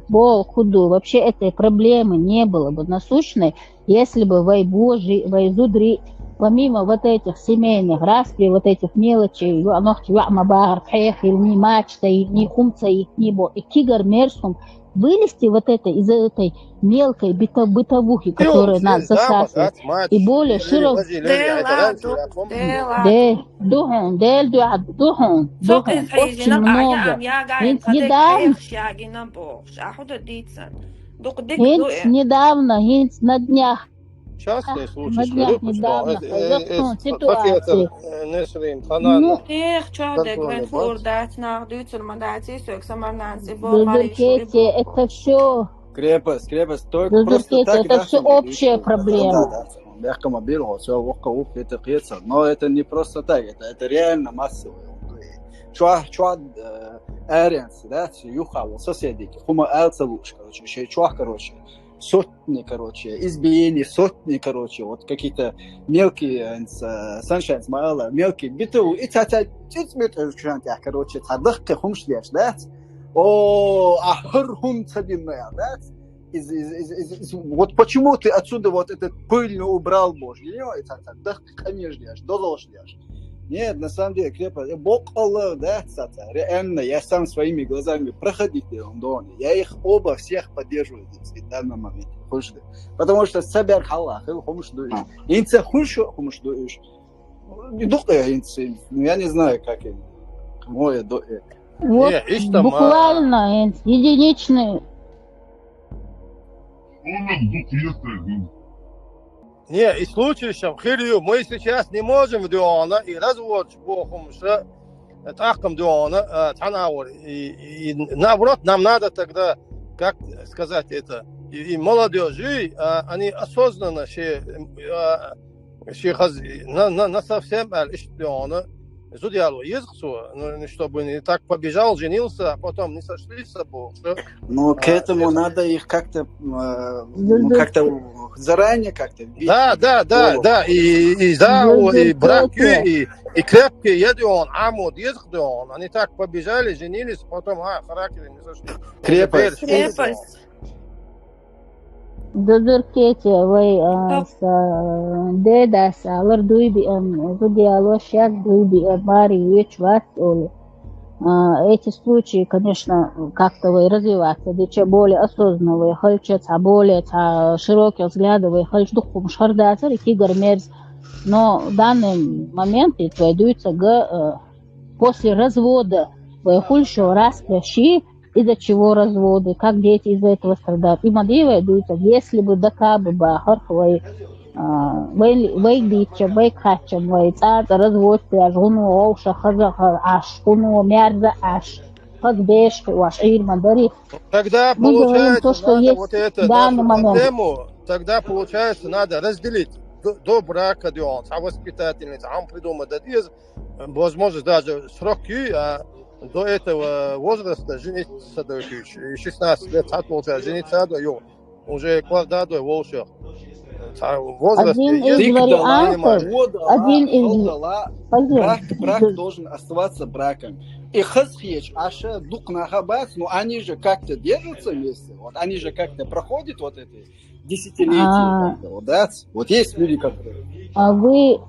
бол, худу. Вообще этой проблемы не было бы насущной, если бы вай божи, вай зудри, помимо вот этих семейных распри, вот этих мелочей, ю-, анохти юама багар, пхех, или не мачта, или не хумца, или не бо, и кигар мерсум, вылезти вот это из этой мелкой быто-, бытовухи, которая нас засасывает, и более широк. Дела, ду-, дела. Де, духун, дель дуа, духун, Сокъин духун, очень хьайзина, много. ая, ам, ягай, Хинц кадек, недавно, эх, шагина бохш. Ахуда дицан. Дук дик хинц дуэ. Недавно, хинц на днях. Частный случай, На что днях выпустил, недавно э, э, произошла э, ситуация. Несрин, Ну, Ханана. Эх, чё, дек, Контрольный вен банк. Фурдат, нах, дуцур, мадаци, сок, самарнанци, бо, Дузур Мариш, Кете, это все. Крепость, крепость, только Дузур просто Кете, так, это да, все смотри, общая да, проблема. Да, да, да. Мягко мобил, вот, всё, вокка, ух, это кресло. Но это не просто так, это, это реально массовое. Чуа, чуа, э, эренс, да, юха, вот соседики, хума элца луш, короче, еще чуа, короче, сотни, короче, избиений, сотни, короче, вот какие-то мелкие, э, с-, э, саншайн, смаэла, мелкие битвы, и ца-ца, циц битвы, короче, ца дыхке хумш деш, да? О, а хыр хум цадинная, да? Из, из, из, из, из, вот почему ты отсюда вот этот пыльный убрал, Боже? И, и ца-ца, дых, конечно, аж дозолш деш. Нет, на самом деле, крепость, э, бокъала, да, ца-ца, реально, я сам своими глазами проходить делал, да, я их оба всех поддерживаю здесь, в данном моменте, хуже. Потому что собер халах, хыл хумш дуиш. Инца хуншу хумш дуиш. Не духе инца, ну, я не знаю, как им. Мой дуэ. Вот Не, ишта ма- буквально, э, единичные. Не, и случай, чем хирю, мы сейчас не можем, Диона, и развод бохум, что это ахкам, Диона, а, танаур. И, и наоборот, нам надо тогда, как сказать это, и, и молодежи, а, они осознанно все, а, все хаз-, на, на, на совсем, а, ишта, Диона, зудьяло езхсу, ну, чтобы не так побежал, женился, а потом не сошлись с собой, что Ну, к А, этому это- надо их как-то, э, ну, как-то заранее как-то вбить Да, в да, да, голову. Да, и, и да, Ну, и да, брак, да. И, и крепкий, я он, а мод, есть кто он. Они так побежали, женились, потом, а, характер не сошлись. Крепость. Крепость. Дузуркете, вай, а, Топ. са, деда, са, лар дуйби, ам, зудьяло, шаг дуйби, ам, мари, юч, вас, оле. А, эти случаи, конечно, как-то вай развиваться, да, чем более осознанно вай хилча, цхьа более, цхьа широких взглядов вай хилча, дукха хӀумаш хир дацар, и кегийра мерза. Но в данный момент, и вай дуьйцург, э, после развода вай хуьлуш йола распря ши, из-за чего разводы, как дети из-за этого страдают. И ма дий вай дуьйцург, если бы дакъа бахарх вай, а, вай, вайга дийцича, вайга хаьттача, вай цӀа-цӀа разводаш еш, гӀуно вовшах хаза Ӏаш, гӀуно мерза Ӏаш, хаза беш хи ваш, Ӏийр ма дарий. Тогда, Мы говорим получается, то, что надо есть вот эту в данный нашу момент. проблему, тогда, получается, надо разделить до, до брака, Дион, а воспитательница, а он придумает, да, из, возможно, даже срок, а до этого возраста жениться, да, и шестнадцать лет, а получается, жениться, да, ё, уже квардадой волшев. А возраст Один есть, из Дика дала, вариантов, во дала, один из- хала дала, Пойдём. брак, брак должен оставаться браком. И хаза хеташ, аша дукха нах а бац, но они же как-то держатся вместе. Вот они же как-то проходят вот это десятилетие. А. Как-то, вот, да? Вот есть люди, которые... А вы,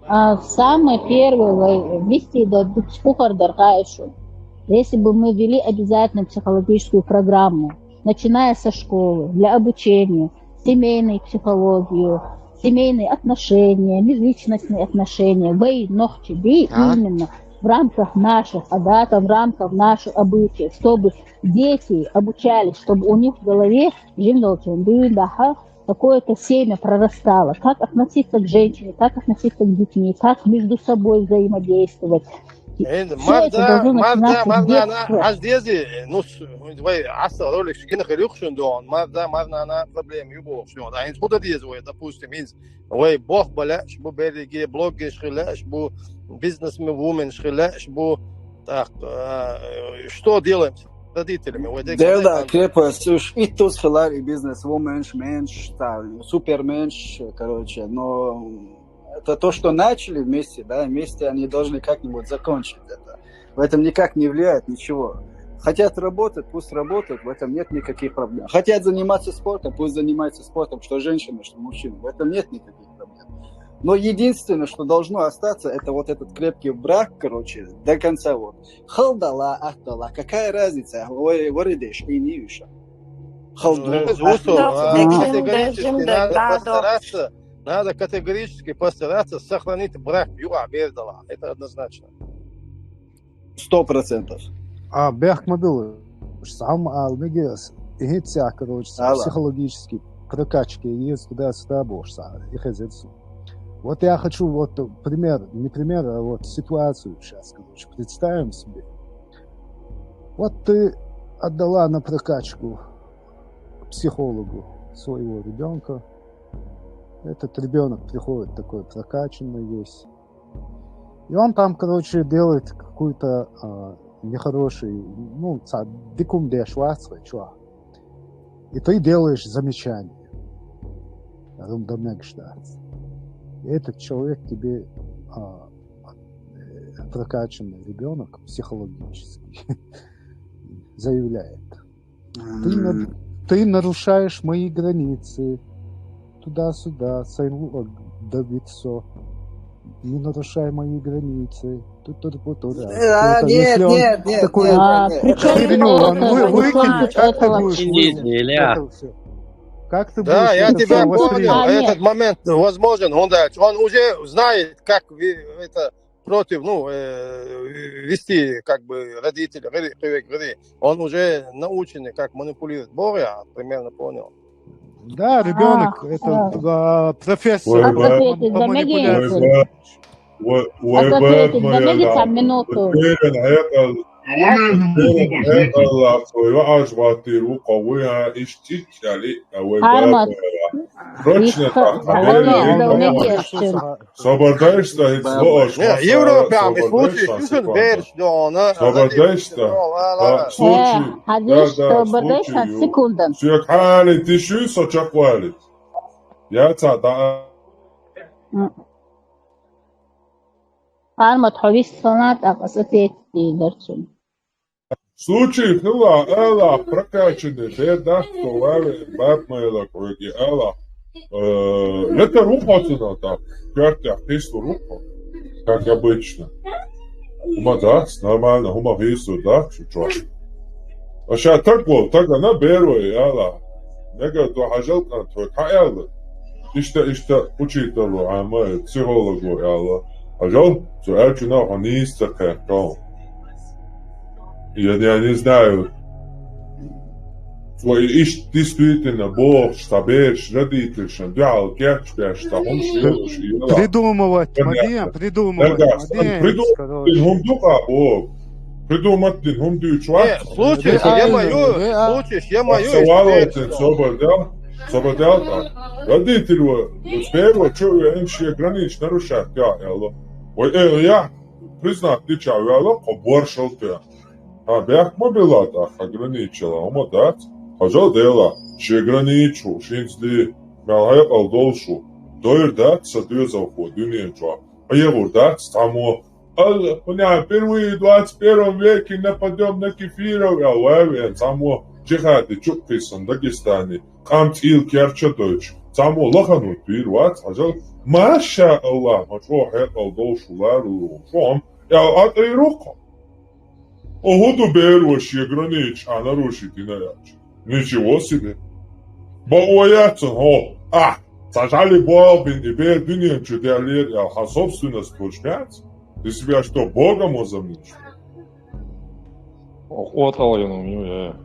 а, самое первое, вай вести да дукха хӀама дар хьайша. Если бы мы ввели обязательно психологическую программу, начиная со школы, для обучения, семейную психологию, семейные отношения, межличностные отношения, вай нохчий дий, Так. именно в рамках наших адатов, в рамках наших обычаев, чтобы дети обучались, чтобы у них в голове, жимдолчен, дуьйна дахьа, какое-то семя прорастало. Как относиться к женщине, как относиться к детьми, как между собой взаимодействовать. Э, Всё это Марда, должно Марда, начинаться с Марда, детства. Ана, аз дези, ну, с- вай, аса ролик гина хир ю шун, Дион, Марда, Марда, Ана, проблема ю бохуш, Дион. А хӀинца хӀун дан деза вай, допустим, хӀинца вай боху бала, ш- бу берриге блогерш хила, ш- бу бизнесмен, вуменш хила, ш- бу, так, э, что делаем с родителями? Вай, Да, да, крепость, уж и туз хилар, и бизнес-вуменш, менш, та, суперменш, короче, но это то, что начали вместе, да, вместе они должны как-нибудь закончить это. В этом никак не влияет ничего. Хотят работать, пусть работают, в этом нет никаких проблем. Хотят заниматься спортом, пусть занимаются спортом, что женщины, что мужчины, в этом нет никаких проблем. Но единственное, что должно остаться, это вот этот крепкий брак, короче, до конца вот. Хала дала, атта дала, какая разница? Ой, варидеш, и не виша. Хала Ну, дала, это атта усо, дала. а, Декшин, категорически декшин, надо да, да. Постараться, надо категорически постараться сохранить брак юкъахь бер дала. Это однозначно. Сто процентов. А, бехк ма билла, схьа ма ала мегаш, и хӀинца, короче, Ала. Психологически прокачка еза туда-сюда бохуш, и хезира со. Вот я хочу, вот пример, не пример, а вот ситуацию сейчас, короче, представим себе. Вот ты отдала на прокачку психологу своего ребенка. Этот ребенок приходит такой прокачанный весь. И он там, короче, делает какую-то, а, нехорошую, ну, ца-, дика хӀума деш вац вай чохь. И ты делаешь замечание. Рум дан мегаш дац. И этот человек тебе, а, э, прокачанный ребенок психологически заявляет: ты, на- ты нарушаешь мои границы. Туда-сюда, сайнлу ог, добиться. Не нарушай мои границы. Тут, тут, тут, тут, да. А, Какой-то, нет, если он нет, нет, такой нет, А, нет. при чём херню, это, он вы- выкинет, Руслан, как ты этого будешь Извините, вы- Илья. это всё? Как ты Да, будешь я это тебя всё понял. воспринимать? А, нет. Этот момент возможен. Он дальше. Он уже знает, как ви- это против, ну, э, вести, как бы, родителей. Говори, говори, говори. Он уже наученный, как манипулировать. Бог, я примерно понял. Да, ребенок, А, это всё. а, профессор Вай по, ба- Ответить по за мегиц? манипуляции. Вай ба- вай ба- Ответить за вай мегиц ба- цхьа минуту? Утерян хьекъал, утерян хьекъал, вай ваӀаш ваттийр ву кхо вуй, а, иштта чиччали, а вай Армат. баба. Срочно Их так, хьан бери, ял бери, дан бери. мегиц чуьра. Собар дайш ца хӀинца лоаш, Не, масса, Европа, собар слушай, дайш ца слушай, хӀинца. берш дона, Собар дайш ца. ла, ла, Да, ла. случай. Э, хьажиш, Да, да, собар дайш случай ца ю. секундан. Соьга хьалийта йиш ю, со чекхвалийта. Я ца да. М. Армат, хьо вист хилла, тӀаккха аса ответить дийр дара цунна. Случай хилла, ала, прокачанный бер дац, со вале, баб майла кӀоги, ала. Э, летар ву хьо цунах, так, коьртехь кхийсур ву хьо, как обычно. ХӀума дац, нормально, хӀума хийсур дац, чу чу. Аша таг вол, тагана берой, яла. Мега до хьажал кӀан тхой, хьа аьлла. Иштта, иштта учитель ву, Ӏама, психолог ву, яла. Хьажал, цу аьлчуна хьо нийса ца кхайкхал. Я, я не знаю. Цо и иштта действительно бохуш, ца бераш, родительшан дуьхьал кечбеш, ца хӀумаш лелош, и яла. Придумывать, Понятно. Мадиан, придумывать, Дагестан, Мадиан, придумать короче. Дин хӀума ду-кх боху. Придумать дин хӀума дуьйцу вац. Э, слушай, Реально, я мою, реально. Слушай, я мою Аса валалтин собар дел, собар дел тӀа. Родитель ва, первое, чу вен шен граница нарушать я, яла. Вай, э, я, признать дича вела, кхо боршал те. Ха, бехк ма билла тӀаккха, границала хӀума дац. Хьажал дела, шен границу, шинцли, мел хьекъал долуш ву. Дойр дац сан доьзалхо дуьнен чохь. ӀегӀур дац цхьаммо. Алла, хӀуна впервые в двадцать первом веке нападём на кефиров, я вай вен цхьаммо. Джихади чу кхийсан Дагестане. Къам цӀийла керча дойтуш. Цхьаммо лаханут вийр вац, хьажал. Маша Аллах, ма чӀогӀа хьекъал долуш ву лару. Шо хьо, я атӀийруху. О, хӀун ду бер ваша граница а нарушить дина яц? Ничего себе. Бакъо яц, хьо, а, ца жали бохбин и бер дуьнен чу деллера, я хьан собственность хуьлуш яц? Ты себя что, Богом возомнишь? Ох, отал я, ну, я.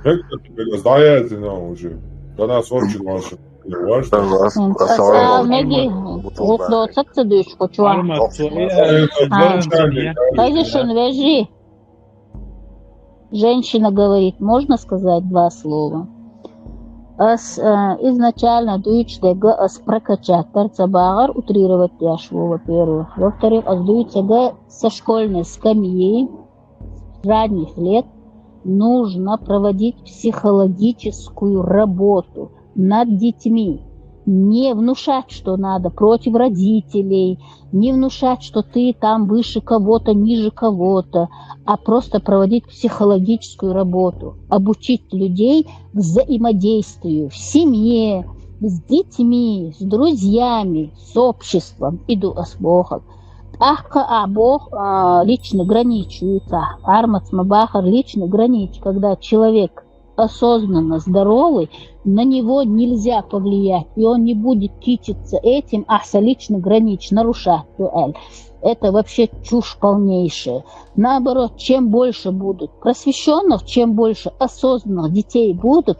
Как это тебе сдается, ну, уже? До нас очень важно. Важно. М, ца, ца, меги, гӀуллакх доцург ца дуьйцу кху чохь. Альма, ца, Альма, я, ца, я, я. Хазишун вежи. Женщина говорит, можно сказать два слова? Ас, э, изначально дуьйцу дега ас прокачать дар ца багӀар, утрировать деш ву, во-первых. Во-вторых, ас дуьйцу дега со школьной скамьи, с ранних лет нужно проводить психологическую работу над детьми. Не внушать, что надо против родителей, не внушать, что ты там выше кого-то, ниже кого-то, а просто проводить психологическую работу, обучить людей взаимодействию в семье, с детьми, с друзьями, с обществом. Иду ас бохал. ТӀаккха а боху, а, личный граница, Ӏармац ма бахара личный граница, когда человек осознанно здоровый, на него нельзя повлиять, и он не будет кичиться этим, а со личных границ нарушать, ю аьлла. Это вообще чушь полнейшая. Наоборот, чем больше будут просвещенных, чем больше осознанных детей будут,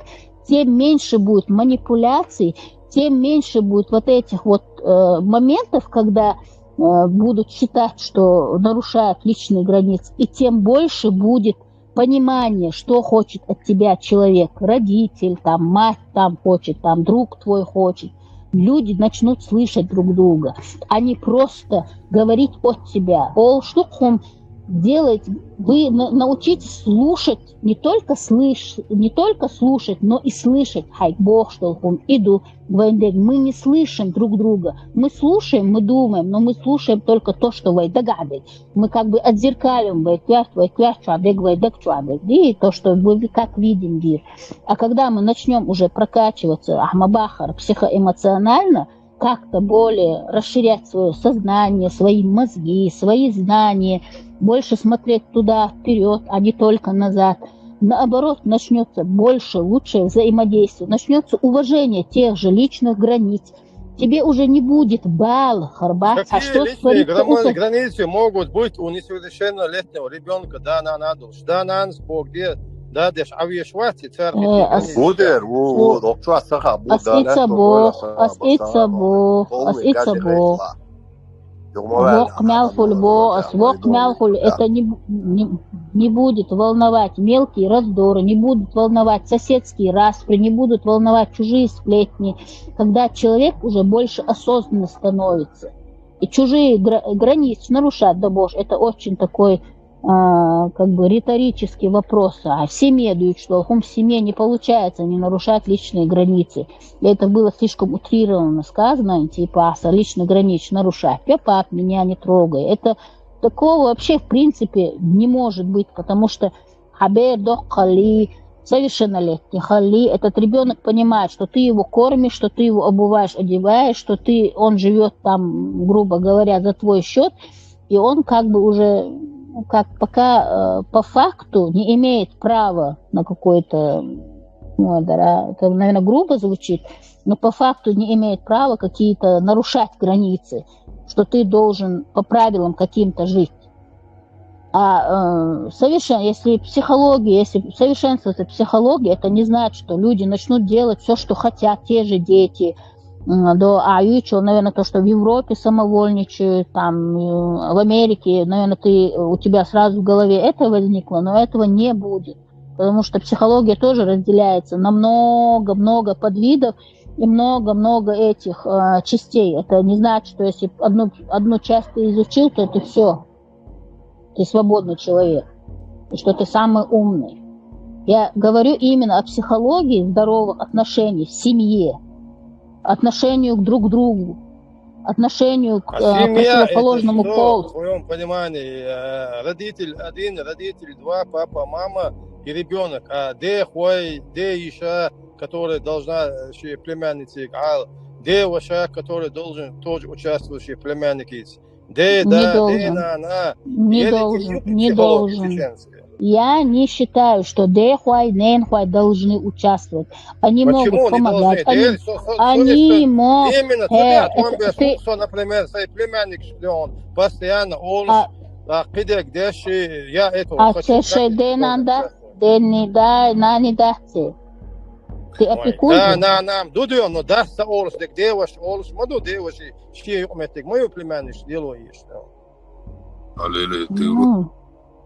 тем меньше будет манипуляций, тем меньше будет вот этих вот, э, моментов, когда, э, будут считать, что нарушают личные границы, и тем больше будет понимание, что хочет от тебя человек, родитель, там, мать там хочет, там, друг твой хочет. Люди начнут слышать друг друга, а не просто говорить от себя. Ол штукхум делать, вы на-, научитесь слушать, не только слыш-, не только слушать, но и слышать. Хай, бохуш долу хӀума и ду вайн дег. Мы не слышим друг друга. Мы слушаем, мы думаем, но мы слушаем только то, что вай дагахь дерг. Мы как бы отзеркаливаем вай коьрта, вай коьрта чохь дерг, вай даг чохь дерг. И то, что мы ви-, как видим мир. А когда мы начнём уже прокачиваться, ахьа ма бахара, психоэмоционально, как-то более расширять своё сознание, свои мозги, свои знания, больше смотреть туда, вперёд, а не только назад. Наоборот, начнётся больше, лучшее взаимодействие, начнётся уважение тех же личных границ. Тебе уже не будет бала, харбац, а какие что личные творится у грамо-, со- границы могут быть у несовершеннолетнего ребёнка? Да, на, надо. Да, на, спок, где? Да, деш, а веш вати, церкви, Э, ас- границы. Будер, у, у, О, докчуа саха, бу, ас да, ица не, бо, ас ица бо, ас ица бо. Вокх мел хуьлу бо, ас вокх мел хуьлу, это не бу-, не, не будет волновать мелкие раздоры, не будут волновать соседские распри, не будут волновать чужие сплетни, когда человек уже больше осознанно становится. И чужие гра-, границы нарушать, да боже, это очень такой, а, как бы риторический вопрос. А в семье, дуьйцу долу хӀума, в семье не получается не нарушать личные границы. Это было слишком утрированно сказано, типа, а, со личных границ нарушать. Я пап меня не трогай. Это такого вообще в принципе не может быть, потому что хьан бер доккха халли, совершеннолетний халли, этот ребёнок понимает, что ты его кормишь, что ты его обуваешь, одеваешь, что ты, он живёт там, грубо говоря, за твой счёт, И он как бы уже, ну, как пока э, по факту не имеет права на какой-то, ну, это, наверное, грубо звучит, но по факту не имеет права какие-то нарушать границы, что ты должен по правилам каким-то жить. А э, совершенно, если психология, если совершенствуется психология, это не значит, что люди начнут делать все, что хотят, те же дети. Да, а еще, наверное, то, что в Европе самовольничают, там, э, в Америке, наверное, ты, у тебя сразу в голове это возникло, но этого не будет. Потому что психология тоже разделяется на много-много подвидов и много-много этих э, частей. Это не значит, что если одну, одну часть ты изучил, то это все. Ты свободный человек. И что ты самый умный. Я говорю именно о психологии здоровых отношений в семье, отношению к друг другу, отношению к, а э, семья, противоположному это что, полу. В твоем понимании, э, родитель один, родитель два, папа, мама и ребенок. А де хвай, де иша, которая должна, э, племянница, а де ваша, который должен тоже участвовать в племяннике. Де, не да, должен. Де, на, на. Не я должен, не должен. Я не считаю, что де хвай, нен хвай должны участвовать. Они Почему могут помогать. Они, они могут... Именно э, тебя, э, ты... Что, например, свой племянник, что он постоянно, он... А, а кидек деши, я это а хочу. Чеше де нанда, де не да, на не да те. Ты опекун? Да, на, нам, дудуем, но да, са олс, дек деваш, олс, маду деваши, ши юкметик, мою племянник, дело есть. Аллилуйя, ты, ну. Вроде,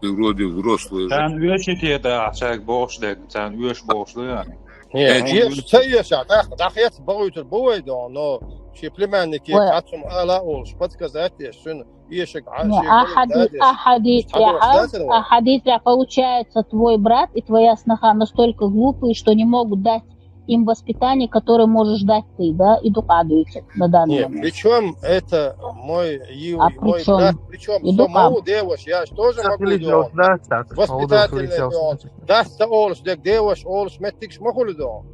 ты вроде взрослый. Цан уьш те да, цан бохш дег, цан уьш бохш да. Не, еш, ца еш, а, да, да, хец бауйтер бувай да, но ши племянник, ацум ала олш, подсказать еш, шин ешек, а, не, а хадис, а хадис, а хадис, получается, твой брат и твоя сноха настолько глупые, что не могут дать им воспитание, которое можешь дать ты, да, и дукадуйте на данный момент. Нет, причем это мой, а мой брат, причем самого девушка, я же тоже могу делать. Воспитательный он. Даста олш, дек девушка олш, меттикш махулидон.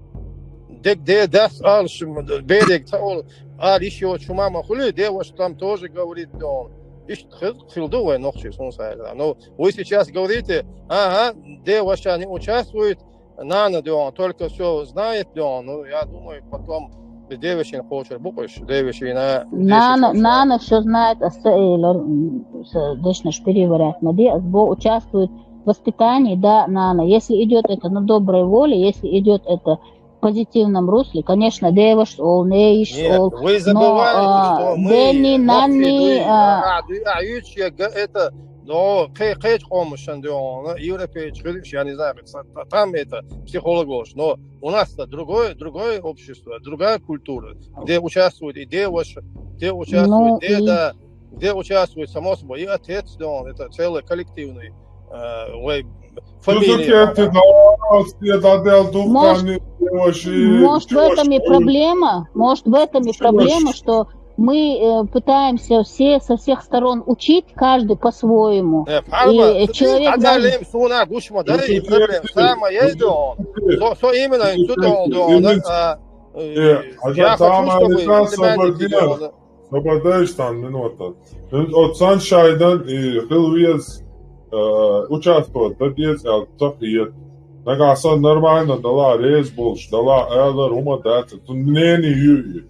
Дек де дас олш, берег та олш, а еще чума махули, девушка там тоже говорит он. Ишт хилду вай нохчи сун сайра. Но вы сейчас говорите, ага, девушка не участвует, нана дён, только всё знает дён. Ну, я думаю, потом девочкин хочет буквы, девочкина. Нана, нана всё знает, а с, э, лор-, м, с, дешнаш переворот, но де, а сбо участвует в воспитании, да, нана. Если идёт это на доброй воле, если идёт это в позитивном русле, конечно, девош ол, неиш ол. Нет, вы забываете, но, а, что мы, Дени, нани, а, а, а, а, это, но кэ-, кэч хомшан дён, европейч, я не знаю, там это психолог, но у нас-то другое, другое общество, другая культура, где участвуют и девушки, где участвуют, ну, и деда, где участвует, само собой, и отец, да, он, это целый коллективный, э, вай-, фамилия. Может, может, в этом и проблема, может, в этом и проблема, что мы, э, пытаемся все со всех сторон учить, каждый по-своему. Э, и человек даже... Самое, э, я хочу, чтобы племянники... Сабадайштан минута. От сан шайдан и хилвиз, э, участвовать, да, дец, а, так и ет. Нагасан нормально дала, рез болш, дала, элар, ума дать, ту мнение юи.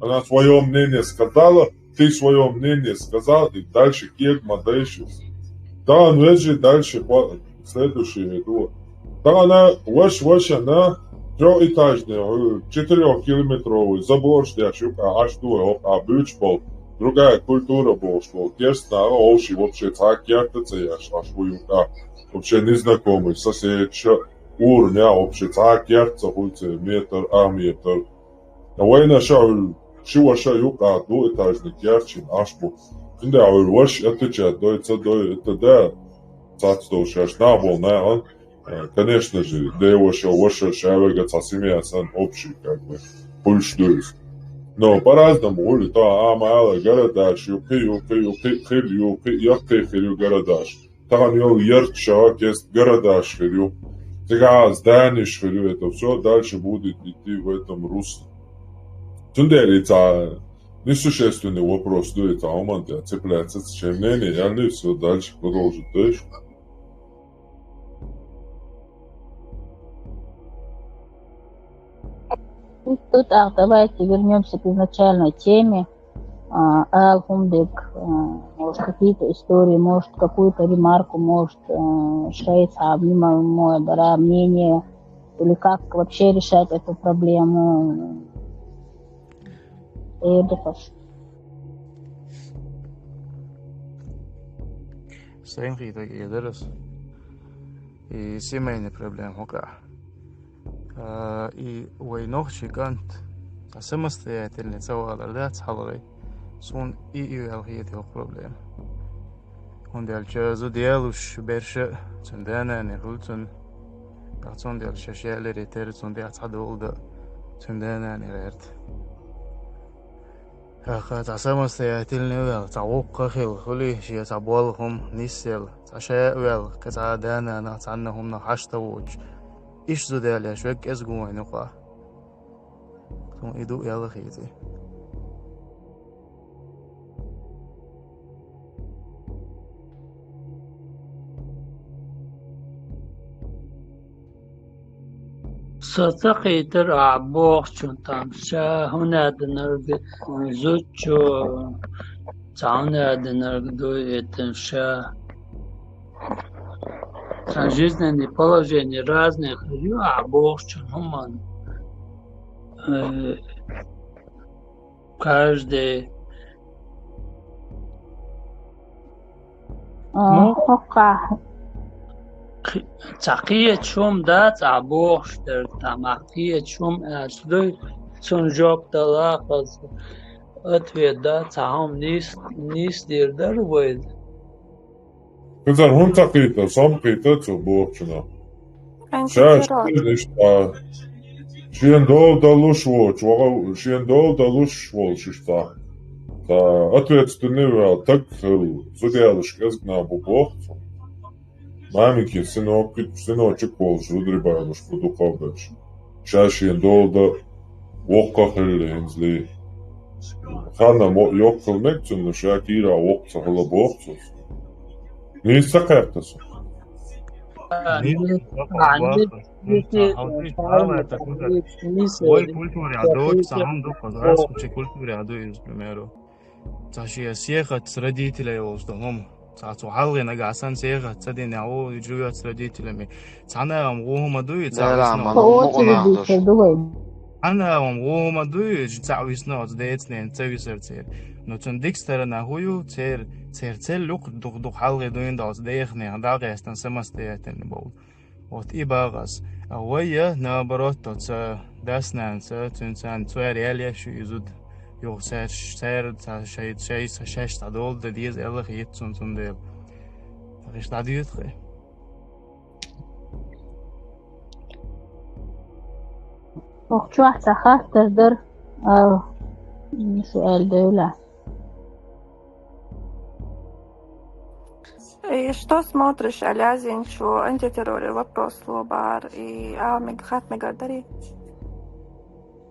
Она своё мнение сказала, ты своё мнение сказал, и дальше кег мадаишь. Да, он везде дальше хва-, следующий иду. Тагана ваш, ваша на трёхэтажный, э, четырёхкилометровый забор, что я шука, аж дуэ, а бюч был, другая культура был, что керстна, а оши вообще так ярко цеяш, аж буюка. Вообще незнакомый сосед, ша-, урня, вообще так ярко, хоть метр, а метр. А война ша, шива ша юка, двухэтажный керчин, аж бу. Инде, а ваш, это че, дой, ца, дой, это да. Цацдо шаш, на, бол, на, он. Э, конечно же, девушка, ваша шавега, ца семья, сан общий, как бы, пульш дуйс. Но по-разному, ули, то, а, мало, городаш, юки, юки, юки, хил, юки, юки, хил, городаш. Там ёл ярк шава кест городаш хил, ю. Тига зданиш хил, ю. Это всё дальше будет идти в этом русле. Тундери ца Несущественный вопрос, дуй, это, а у меня цепляется, чем мнение, я не все дальше продолжу, то есть. Тут, а, давайте вернемся к изначальной теме. А, Алхумдик, а, может, какие-то истории, может, какую-то ремарку, может, а, шейц, а, мимо мое, да, мнение, или как вообще решать эту проблему. Эрдыхаш. Сайн хитаги эдерес. И семейный проблема хукъа. А, и вай нохчий кӀант, цхьа самостоятельный цхьа валар дац хьалхагӀа. Сона и, и ваьлла хетий хӀокху проблема. ХӀунда аьлча зуда ялуш берш а цуьнан да-нана хуьлу цунна. ТӀаккха цундела шаьш яларе терра цунна тӀехь цхьа дола дан цуьнан да-нана гӀерта. ТӀаккха цхьа самостоятельный ваьлла, цхьа воккха хилла хуьлий, шен цхьа болу хӀума нисъелла, цхьа ша а ваьлла, кхин цхьа а да-нанах, цхьанна хӀуманах хьашт а воцуш, иштта зуда яьлла еш верг кӀезиг ву вайна юкъахь. Суна и ду аьлла хетий. Со ца кхийтира ахь бохучун, там ша хӀунда аьлла динарг, зудчо цхьа хӀунда аьлла динарг ду, это ша. Цхьа жизненные положения разные хир ю ахь бохучун хӀуманна. Э, каждый. А, ну, хӀокхахь. Кхи-, цхьа кхечу хӀума дац ахь бохуш дерг, там ахь кхечу хӀума аьлча дуй, цунна жоп дала хаза, ответ дац, цхьа хӀума нийс-, нийсдийр дара вайна. Кхузара хӀунда ца кхийта, со ма кхийта цо бохучунах. Ша шена иштта, шена дола далуш воцуш, ваха-, шена дола далуш волуш иштта. Ткъа ответственный ваьлла, таг хилла, зуда ялуш кӀезиг нах бу боху цо. Маменькин сынок, сыночек волуш зударий бахьанаш бу дукхах берш. Ша шена дола дан воккха хилла хӀинцале. Ханна мо-, йоккха хила мега цунна, ша кийра воккха ца хила боху цо. Нийса ца кхетта со? Вай культурехь доцу цхьа хӀума ду, кхуза культурехь ду иза, к примеру. Цхьа шен сехатца родителей волуш ду хӀума. Цхьа цо хьалхе нагахь санна сехат ца дина, ву живёт с родителями. Цхьана агӀам гӀо хӀума дуй, цхьа висна. Цхьана агӀам гӀо хӀума дуй, цхьа висна оцу деца-ненаца ца висар церан. Но цуьнан дика сторона хӀун ю, церан, церан цель юкъа дукха-дукха хьалхе дуьйна долчу деха-нехан дӀа а гӀаьстина самостоятельный бовла. Вот и боху ас. А вай я, наоборот, оцу дас-нанас, цуьнан царна цара яьлла еш ю и зуда. Юха цара, цара ца-, шай, шай, шаьш цхьа дола дан деза аьлла хета цунна, цундела. Иштта дӀадоьду-кх и. Ох, чохь цхьа хаттар дара, а, шу аьлла девлла. И что смотришь, Алязинчу антитерроре вопрос лобар и а мег-, хат мегардари?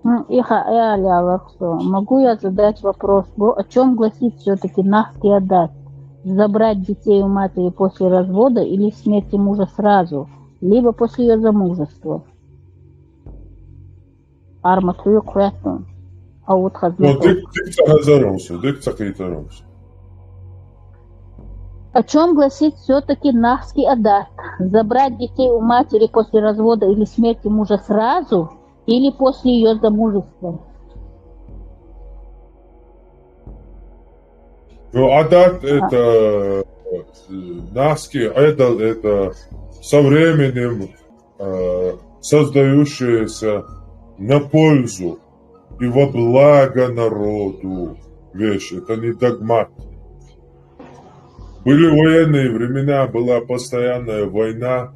М, и ха-, э, Аля Лаксо, могу я задать вопрос? Го-, о чем гласит все-таки Нахский адат? Забрать детей у матери после развода или смерти мужа сразу, либо после ее замужества? Арма туюк хветтун. А вот хазна. Ну, дик, дик ца хазарумсу, дик ца кхитарумсу. О чем гласит все-таки Нахский адат? Забрать детей у матери после развода или смерти мужа сразу, или после ее замужества? Ну, адат это, э, Нахский адат это со временем, э, создающееся на пользу и во благо народу вещь. Это не догмат. Были военные времена, была постоянная война,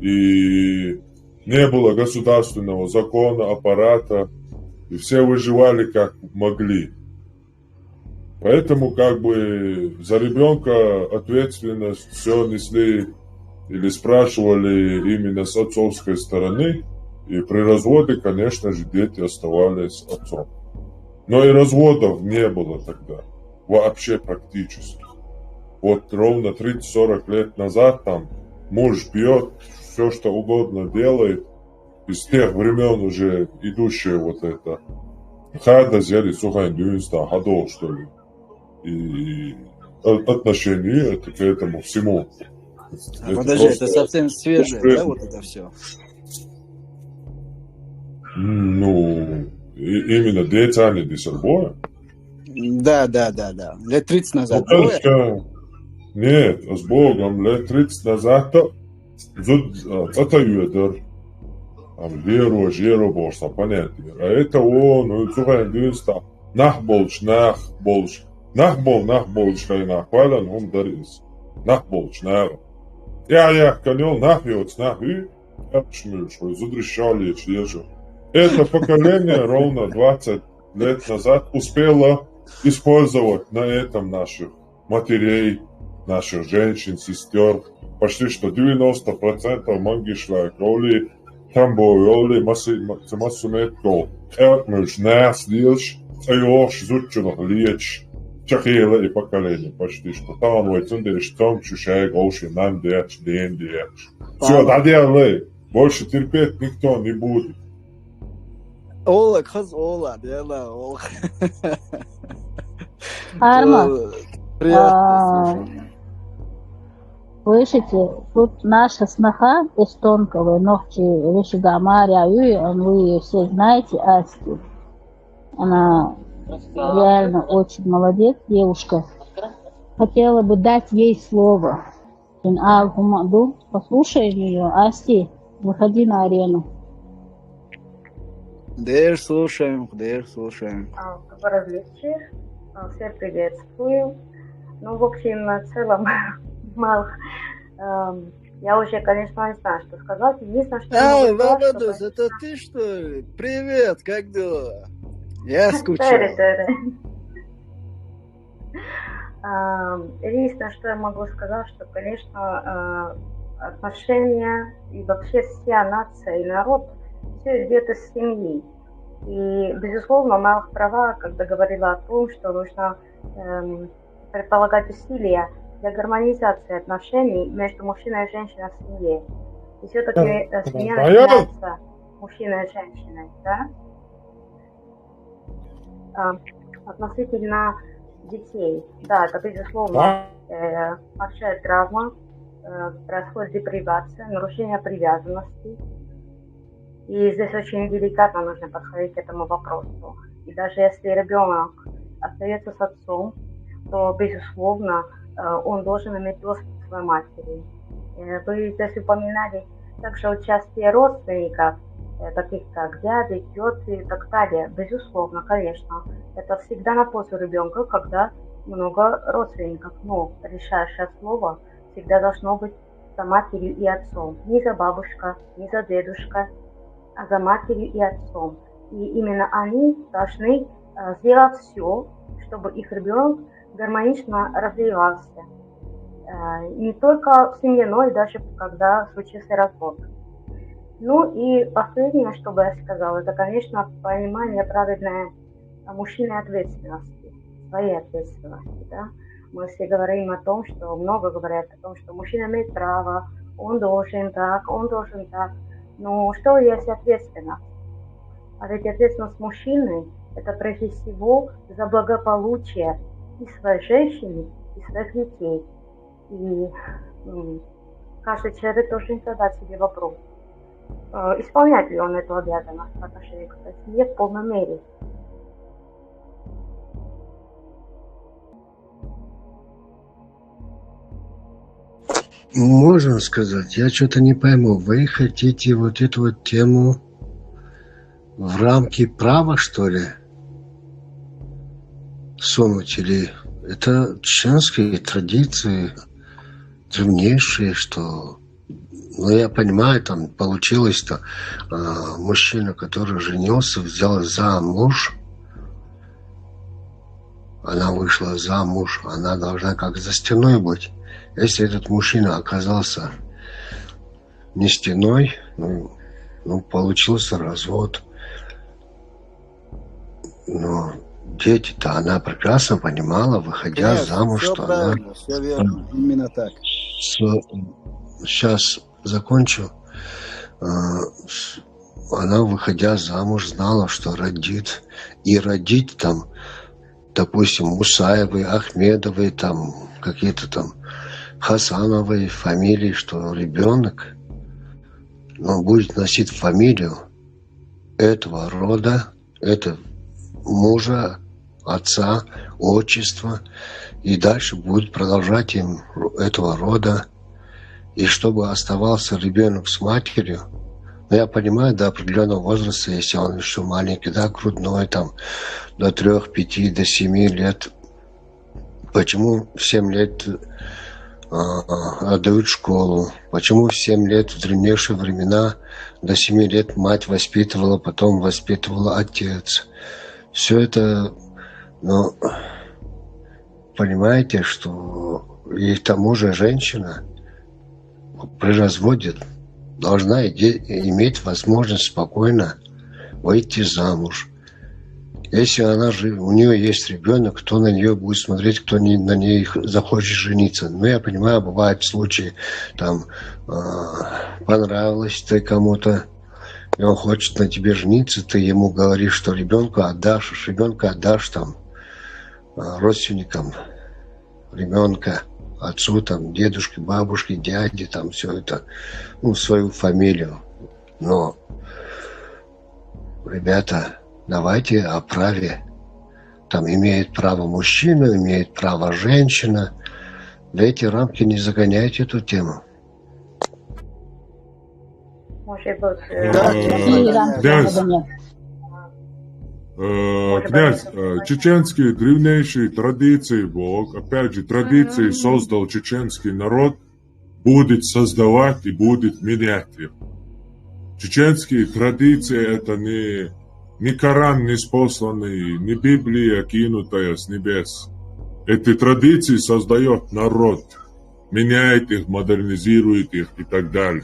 и не было государственного закона, аппарата, и все выживали как могли. Поэтому как бы за ребёнка ответственность все несли или спрашивали именно с отцовской стороны, и при разводе, конечно же, дети оставались с отцом. Но и разводов не было тогда. Вообще практически. Вот ровно тридцать-сорок лет назад там муж пьет, все что угодно делает. Из тех времен уже идущее вот это. Хада зяли сухань дюнста хадол, что ли. И отношение это к этому всему. А, подожди, это совсем свежее, да, вот это все? Ну, именно дети они дисербоя. Да, да, да, да. Лет тридцать назад. Нет, с Богом, лет тридцать назад-то зуд цата юэдэр. Ам веро, жеро болса понятие. А это он, он цугай дюнста. Нах болш, нах болш. Нах бол, нах болш, хай нах. Палан хум дарис. Нах болш, нах. Я, я, каньол, нах йоц, нах и. Зудришали, ежу. Это поколение ровно двадцать лет назад успело использовать на этом наших матерей, наших женщин, сестер. Почти что девяносто процентов мангишла коли, там боли, массу меткол. Эртмюш, нас льешь, айош, зучунах льешь. Чахила и поколение почти что. Там он войцун деш, том чушай, голши, нам деш, ден деш. Все, да делай. Больше терпеть никто не будет. Ола, кыз ола, дела ол. Арма. Приятно. Слышите, тут наша сноха эстонка, вы ногти вещи гамаря, вы, вы ее все знаете, Асти. Она реально очень молодец, девушка. Хотела бы дать ей слово. Послушаем ее, Асти, выходи на арену. Дэр слушаем, дэр слушаем. Добрый вечер. Всех приветствую. Ну, в общем, в целом, мало. Я уже, конечно, не знаю, что сказать. Единственное, что... А, Вавадус, это ты, что ли? Привет, как дела? Я скучал. Единственное, что я могу сказать, что, конечно, отношения и вообще вся нация и народ, все идет из семьи. И, безусловно, Малых права, когда говорила о том, что нужно эм, предполагать усилия для гармонизации отношений между мужчиной и женщиной в семье. И все-таки э, семья разделяется мужчиной и женщиной, да? А, относительно детей, да, это безусловно э, большая травма, э, происходит депривация, нарушение привязанности. И здесь очень деликатно нужно подходить к этому вопросу. И даже если ребенок остается с отцом, то, безусловно, э, он должен иметь доступ к своей матери. Э, вы здесь упоминали также участие родственников, э, таких как дяди, тети и так далее. Безусловно, конечно, это всегда на пользу ребенка, когда много родственников, но решающее слово всегда должно быть за матерью и отцом. Не за бабушка, не за дедушка, а за матерью и отцом. И именно они должны э, сделать все, чтобы их ребенок гармонично развивался. Э, не только в семье, но и даже когда случился развод. Ну и последнее, что бы я сказала, это, конечно, понимание правильное мужчины ответственности, своей ответственности, да. Мы все говорим о том, что много говорят о том, что мужчина имеет право, он должен так, он должен так. Но что если ответственность? А ведь ответственность мужчины – это прежде всего за благополучие и своей женщины, и своих детей. И м, каждый человек должен задать себе вопрос, э, исполняет ли он эту обязанность по отношению к своей семье в полной мере. Можно сказать, я что-то не пойму. Вы хотите вот эту вот тему в рамки права, что ли, сунуть? Или это чеченские традиции древнейшие, что... Ну, я понимаю, там получилось-то, а, мужчина, который женился, взял замуж, она вышла замуж, она должна как за стеной быть. Если этот мужчина оказался не стеной, ну, ну получился развод. Но Дети-то она прекрасно понимала, выходя Конечно, замуж, все что она правильно, все верно, именно так. Сейчас закончу. А, с- Она, выходя замуж, знала, что родит. И родить там, допустим, Мусаевой, Ахмедовой, там какие-то там Хасановой фамилии, что ребенок, он будет носить фамилию этого рода, это мужа, отца, отчество, и дальше будет продолжать им этого рода. И чтобы оставался ребенок с матерью, но я понимаю, до определенного возраста, если он еще маленький, да, грудной, там, до трех, пяти, до семи лет, почему в семь лет а, отдают в школу, почему в семь лет в древнейшие времена до семи лет мать воспитывала, потом воспитывала отец. Все это, ну, понимаете, что и к тому же женщина при разводе должна иде- иметь возможность спокойно выйти замуж. Если она же, у нее есть ребенок, кто на нее будет смотреть, кто не, на ней х- захочет жениться? Ну, я понимаю, бывают случаи, там, а, понравилась ты кому-то, и он хочет на тебе жениться, ты ему говоришь, что ребенка отдашь, ребенка отдашь там а, родственникам ребенка, отцу, там, дедушке, бабушке, дяде, там, все это, ну, свою фамилию. Но, ребята, давайте о праве. Там имеет право мужчина, имеет право женщина. В эти рамки не загоняйте эту тему. Может быть, э, Да, Э, Кира, Князь, Князь, э, князь, э, чеченские древнейшие традиции Бог, опять же, традиции создал чеченский народ, будет создавать и будет менять их. Чеченские традиции это не, не Коран, не спосланный, не Библия, кинутая с небес. Эти традиции создает народ, меняет их, модернизирует их и так далее.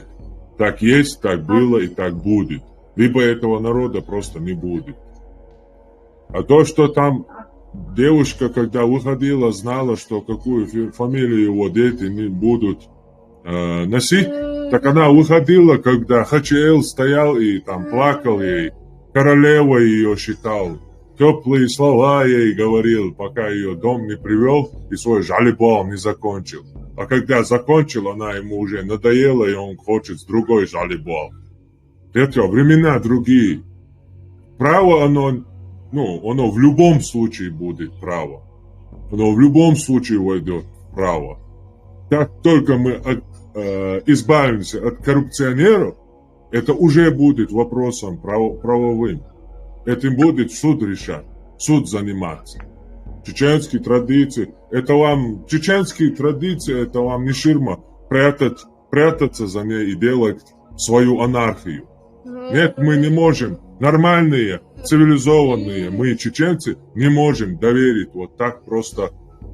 Так есть, так было и так будет. Либо этого народа просто не будет. А то, что там девушка, когда выходила, знала, что какую фи- фамилию его дети не будут э, носить, так она выходила, когда Хачиэл стоял и там плакал ей, королевой ее считал. Теплые слова ей говорил, пока ее дом не привел и свой жалибол не закончил. А когда закончил, она ему уже надоела, и он хочет с другой жалибол. Это времена другие. Право, оно, ну, оно в любом случае будет право. Оно в любом случае войдет в право. Как только мы от- э, избавимся от коррупционеров, это уже будет вопросом право- правовым. Этим будет суд решать, суд заниматься. Чеченские традиции, это вам, чеченские традиции, это вам не ширма прятать, прятаться за ней и делать свою анархию. Нет, мы не можем. Нормальные, цивилизованные мы, чеченцы, не можем доверить вот так просто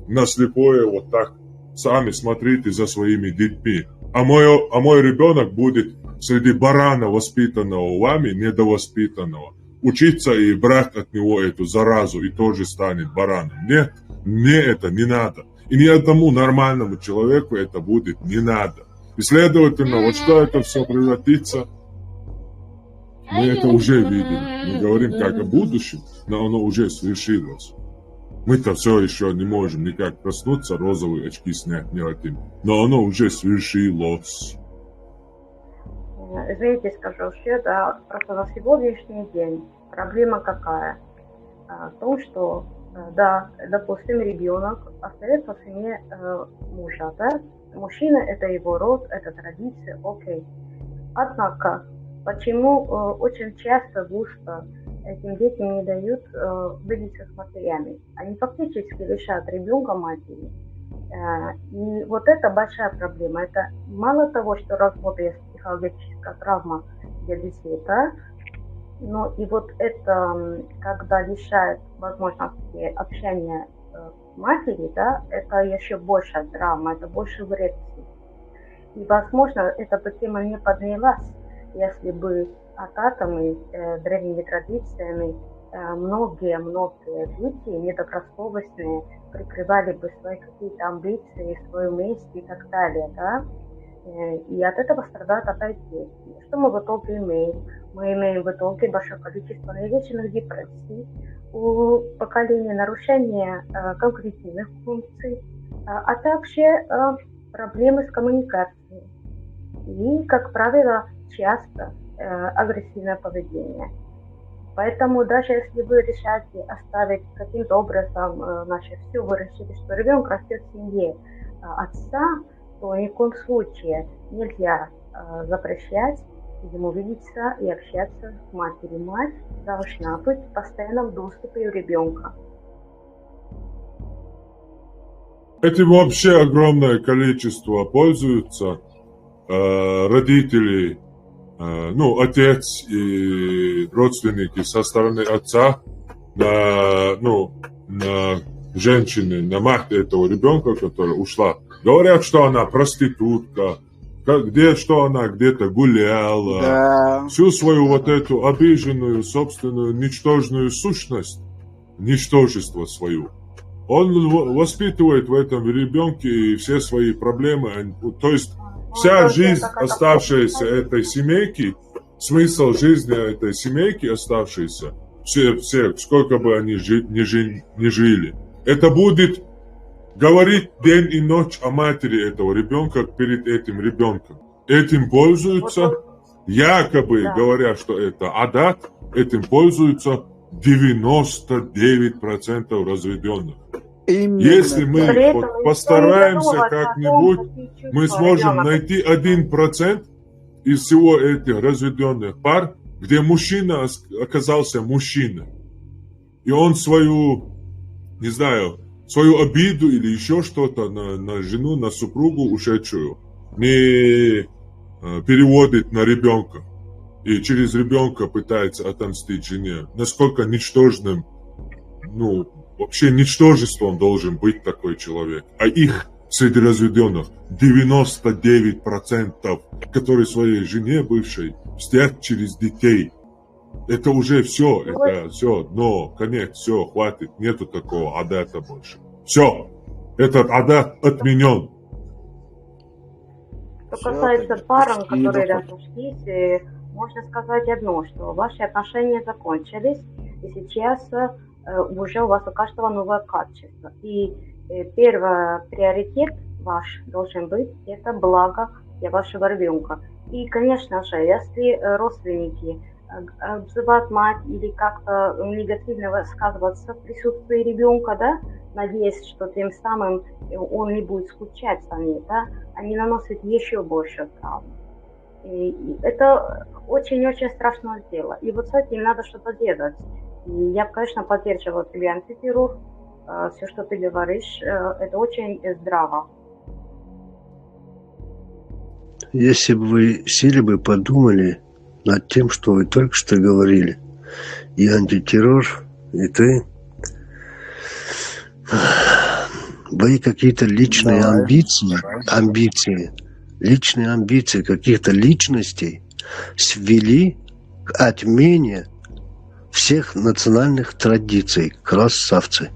на слепое, вот так сами смотрите за своими детьми. А мой, а мой ребенок будет среди барана, воспитанного вами, недовоспитанного, учиться и брать от него эту заразу, и тоже станет бараном. Нет, мне это не надо. И ни одному нормальному человеку это будет не надо. И следовательно, вот что это все превратится, мы это уже видим. Мы говорим как о будущем, но оно уже свершилось. Мы-то все еще не можем никак проснуться, розовые очки снять не хотим. Но оно уже свершилось. Э, Извините, скажу вообще, да, просто на сегодняшний день проблема какая? А, В том, что, э, да, допустим, ребенок остается в семье э, мужа, да? Мужчина — это его род, это традиция, окей. Однако, почему э, очень часто, густо этим детям не дают э, видеться с матерями? Они фактически лишают ребенка матери. Э, И вот это большая проблема. Это мало того, что работает психологическая травма для детей, да, но и вот это, м, когда лишают возможности общения э, матери, да, это еще большая травма, это больше вред. И, возможно, эта бы тема не поднялась, если бы акатами, э, древними традициями э, многие-многие люди недобросовестные прикрывали бы свои какие-то амбиции, свою месть и так далее, да. Э, И от этого страдают опять дети. Что мы в итоге имеем? Мы имеем в итоге большое количество невечных депрессий у поколения, нарушение э, когнитивных функций, а а также э, проблемы с коммуникацией. И, как правило, часто э, агрессивное поведение. Поэтому даже если вы решаете оставить каким-то образом, э, значит, все, вы решили, что ребенок растет в семье э, отца, то ни в коем случае нельзя э, запрещать ему видеться и общаться с матерью. Мать должна быть в постоянном доступе у ребенка. Этим вообще огромное количество пользуются э, родители, э, ну, отец и родственники со стороны отца на, ну, на женщины, на мать этого ребенка, которая ушла. Говорят, что она проститутка, как, где, что она где-то гуляла, Да. Всю свою вот эту обиженную, собственную, ничтожную сущность, ничтожество свою. Он в- воспитывает в этом ребенке и все свои проблемы. они- То есть вся жизнь оставшаяся этой семейки, смысл жизни этой семейки оставшейся, все, все, сколько бы они жи- не, жи- не жили, это будет говорить день и ночь о матери этого ребенка перед этим ребенком. Этим пользуются, якобы Да. говоря, что это адат, этим пользуются девяносто девять процентов разведенных. Именно. Если мы При этом вот никто не постараемся задумывается о том, как-нибудь, какие чувства мы сможем ребёнок найти один процент из всего этих разведенных пар, где мужчина ос- оказался мужчиной. И он свою, не знаю, свою обиду или еще что-то на, на жену, на супругу ушедшую не э, переводит на ребенка. И через ребенка пытается отомстить жене. Насколько ничтожным, ну, вообще ничтожеством должен быть такой человек. А их среди разведенных девяносто девять процентов, которые своей жене бывшей мстят через детей. Это уже все, это все, но конец, все, хватит, нету такого адата больше. Все, этот адат отменен. Что касается пар, которые разошлись, э, можно сказать одно, что ваши отношения закончились, и сейчас э, уже у вас у каждого новое качество. И э, первый приоритет ваш должен быть это благо для вашего ребенка. И, конечно же, если э, родственники э, обзывают мать или как-то негативно высказываться в присутствии ребенка, да, надеясь, что тем самым э, он не будет скучать за ней, да, они наносят еще больше травм. И это очень-очень страшное дело. И вот с этим надо что-то делать. И я, конечно, поддерживаю тебя, антитеррор. Все, что ты говоришь, э, это очень э, здраво. Если бы вы сели бы, подумали над тем, что вы только что говорили, и антитеррор, и ты, вы какие-то личные Давай. амбиции, амбиции, личные амбиции каких-то личностей свели к отмене всех национальных традиций. Красавцы.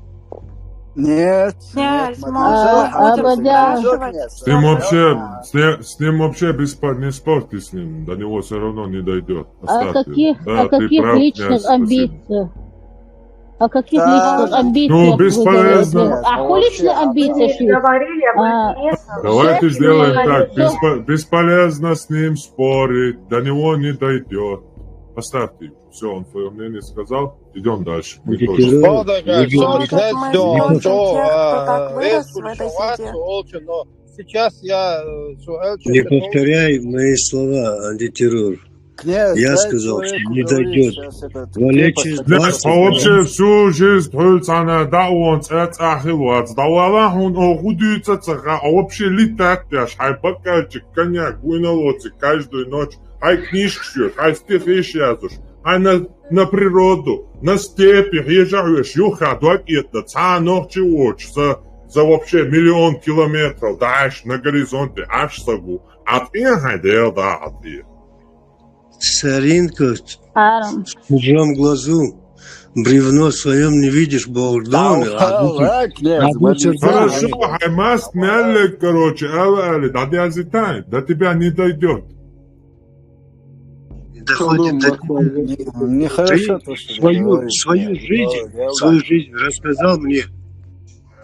Нет, Нет, нет, мы Мадина, будем А, Абадян. спрашивать нет. С ним вообще, Да. с ним, с ним вообще без, не спорьте с ним, до него все равно не дойдет. О Оставьте. каких, Да, о ты каких прав, личных князь, спасибо. Амбициях? О каких Да. личных амбициях Ну, вы бесполезно. говорите? А Нет, какой личный вообще. амбиции? Мы говорили об А. интересах. Давайте Женщины сделаем так. говорили. Беспо- бесполезно с ним спорить. До него не дойдет. Оставьте его. Все, он свое мнение сказал. Идем дальше. Не Будете трогайте. рады. Молодая, Вы что говорите, князь Мы Дон, слушаем что тех, кто так э, вырос есть в этой Бушеват, среде. Олча, но сейчас я э, су Элча Не это пол- повторяй мои слова, антитеррор. Князь, Я дай сказал, человеку что не говорить, дойдет. сейчас этот Валечи крепость два Знаешь, а вообще всю жизнь хуйцана да он цецахил вац. Да вала хун о худуца цаха, а вообще летать яш, хай бакальчик, коньяк, гуйналоци каждую ночь, хай книжки шьешь, хай стихи шьешь, хай на, на природу, на степи, хижа шьешь, юха, дуак это, ца ночи уч, за, за вообще миллион километров дальше на горизонте, аж сагу. А ты хай дел да, а ты. Соринка Аарон. в чужом глазу. Бревно в своем не видишь, бог дома, а духи- Давай, князь, а духи- Владимир. Хорошо, хӀай маст меллег, короче, ала али, дӀадязитай, до тебя не дойдет. Не доходит до тебя. Не- Нехорошо Ты то, что ты свою, говоришь, свою нет. жизнь, Да, да. свою жизнь рассказал мне.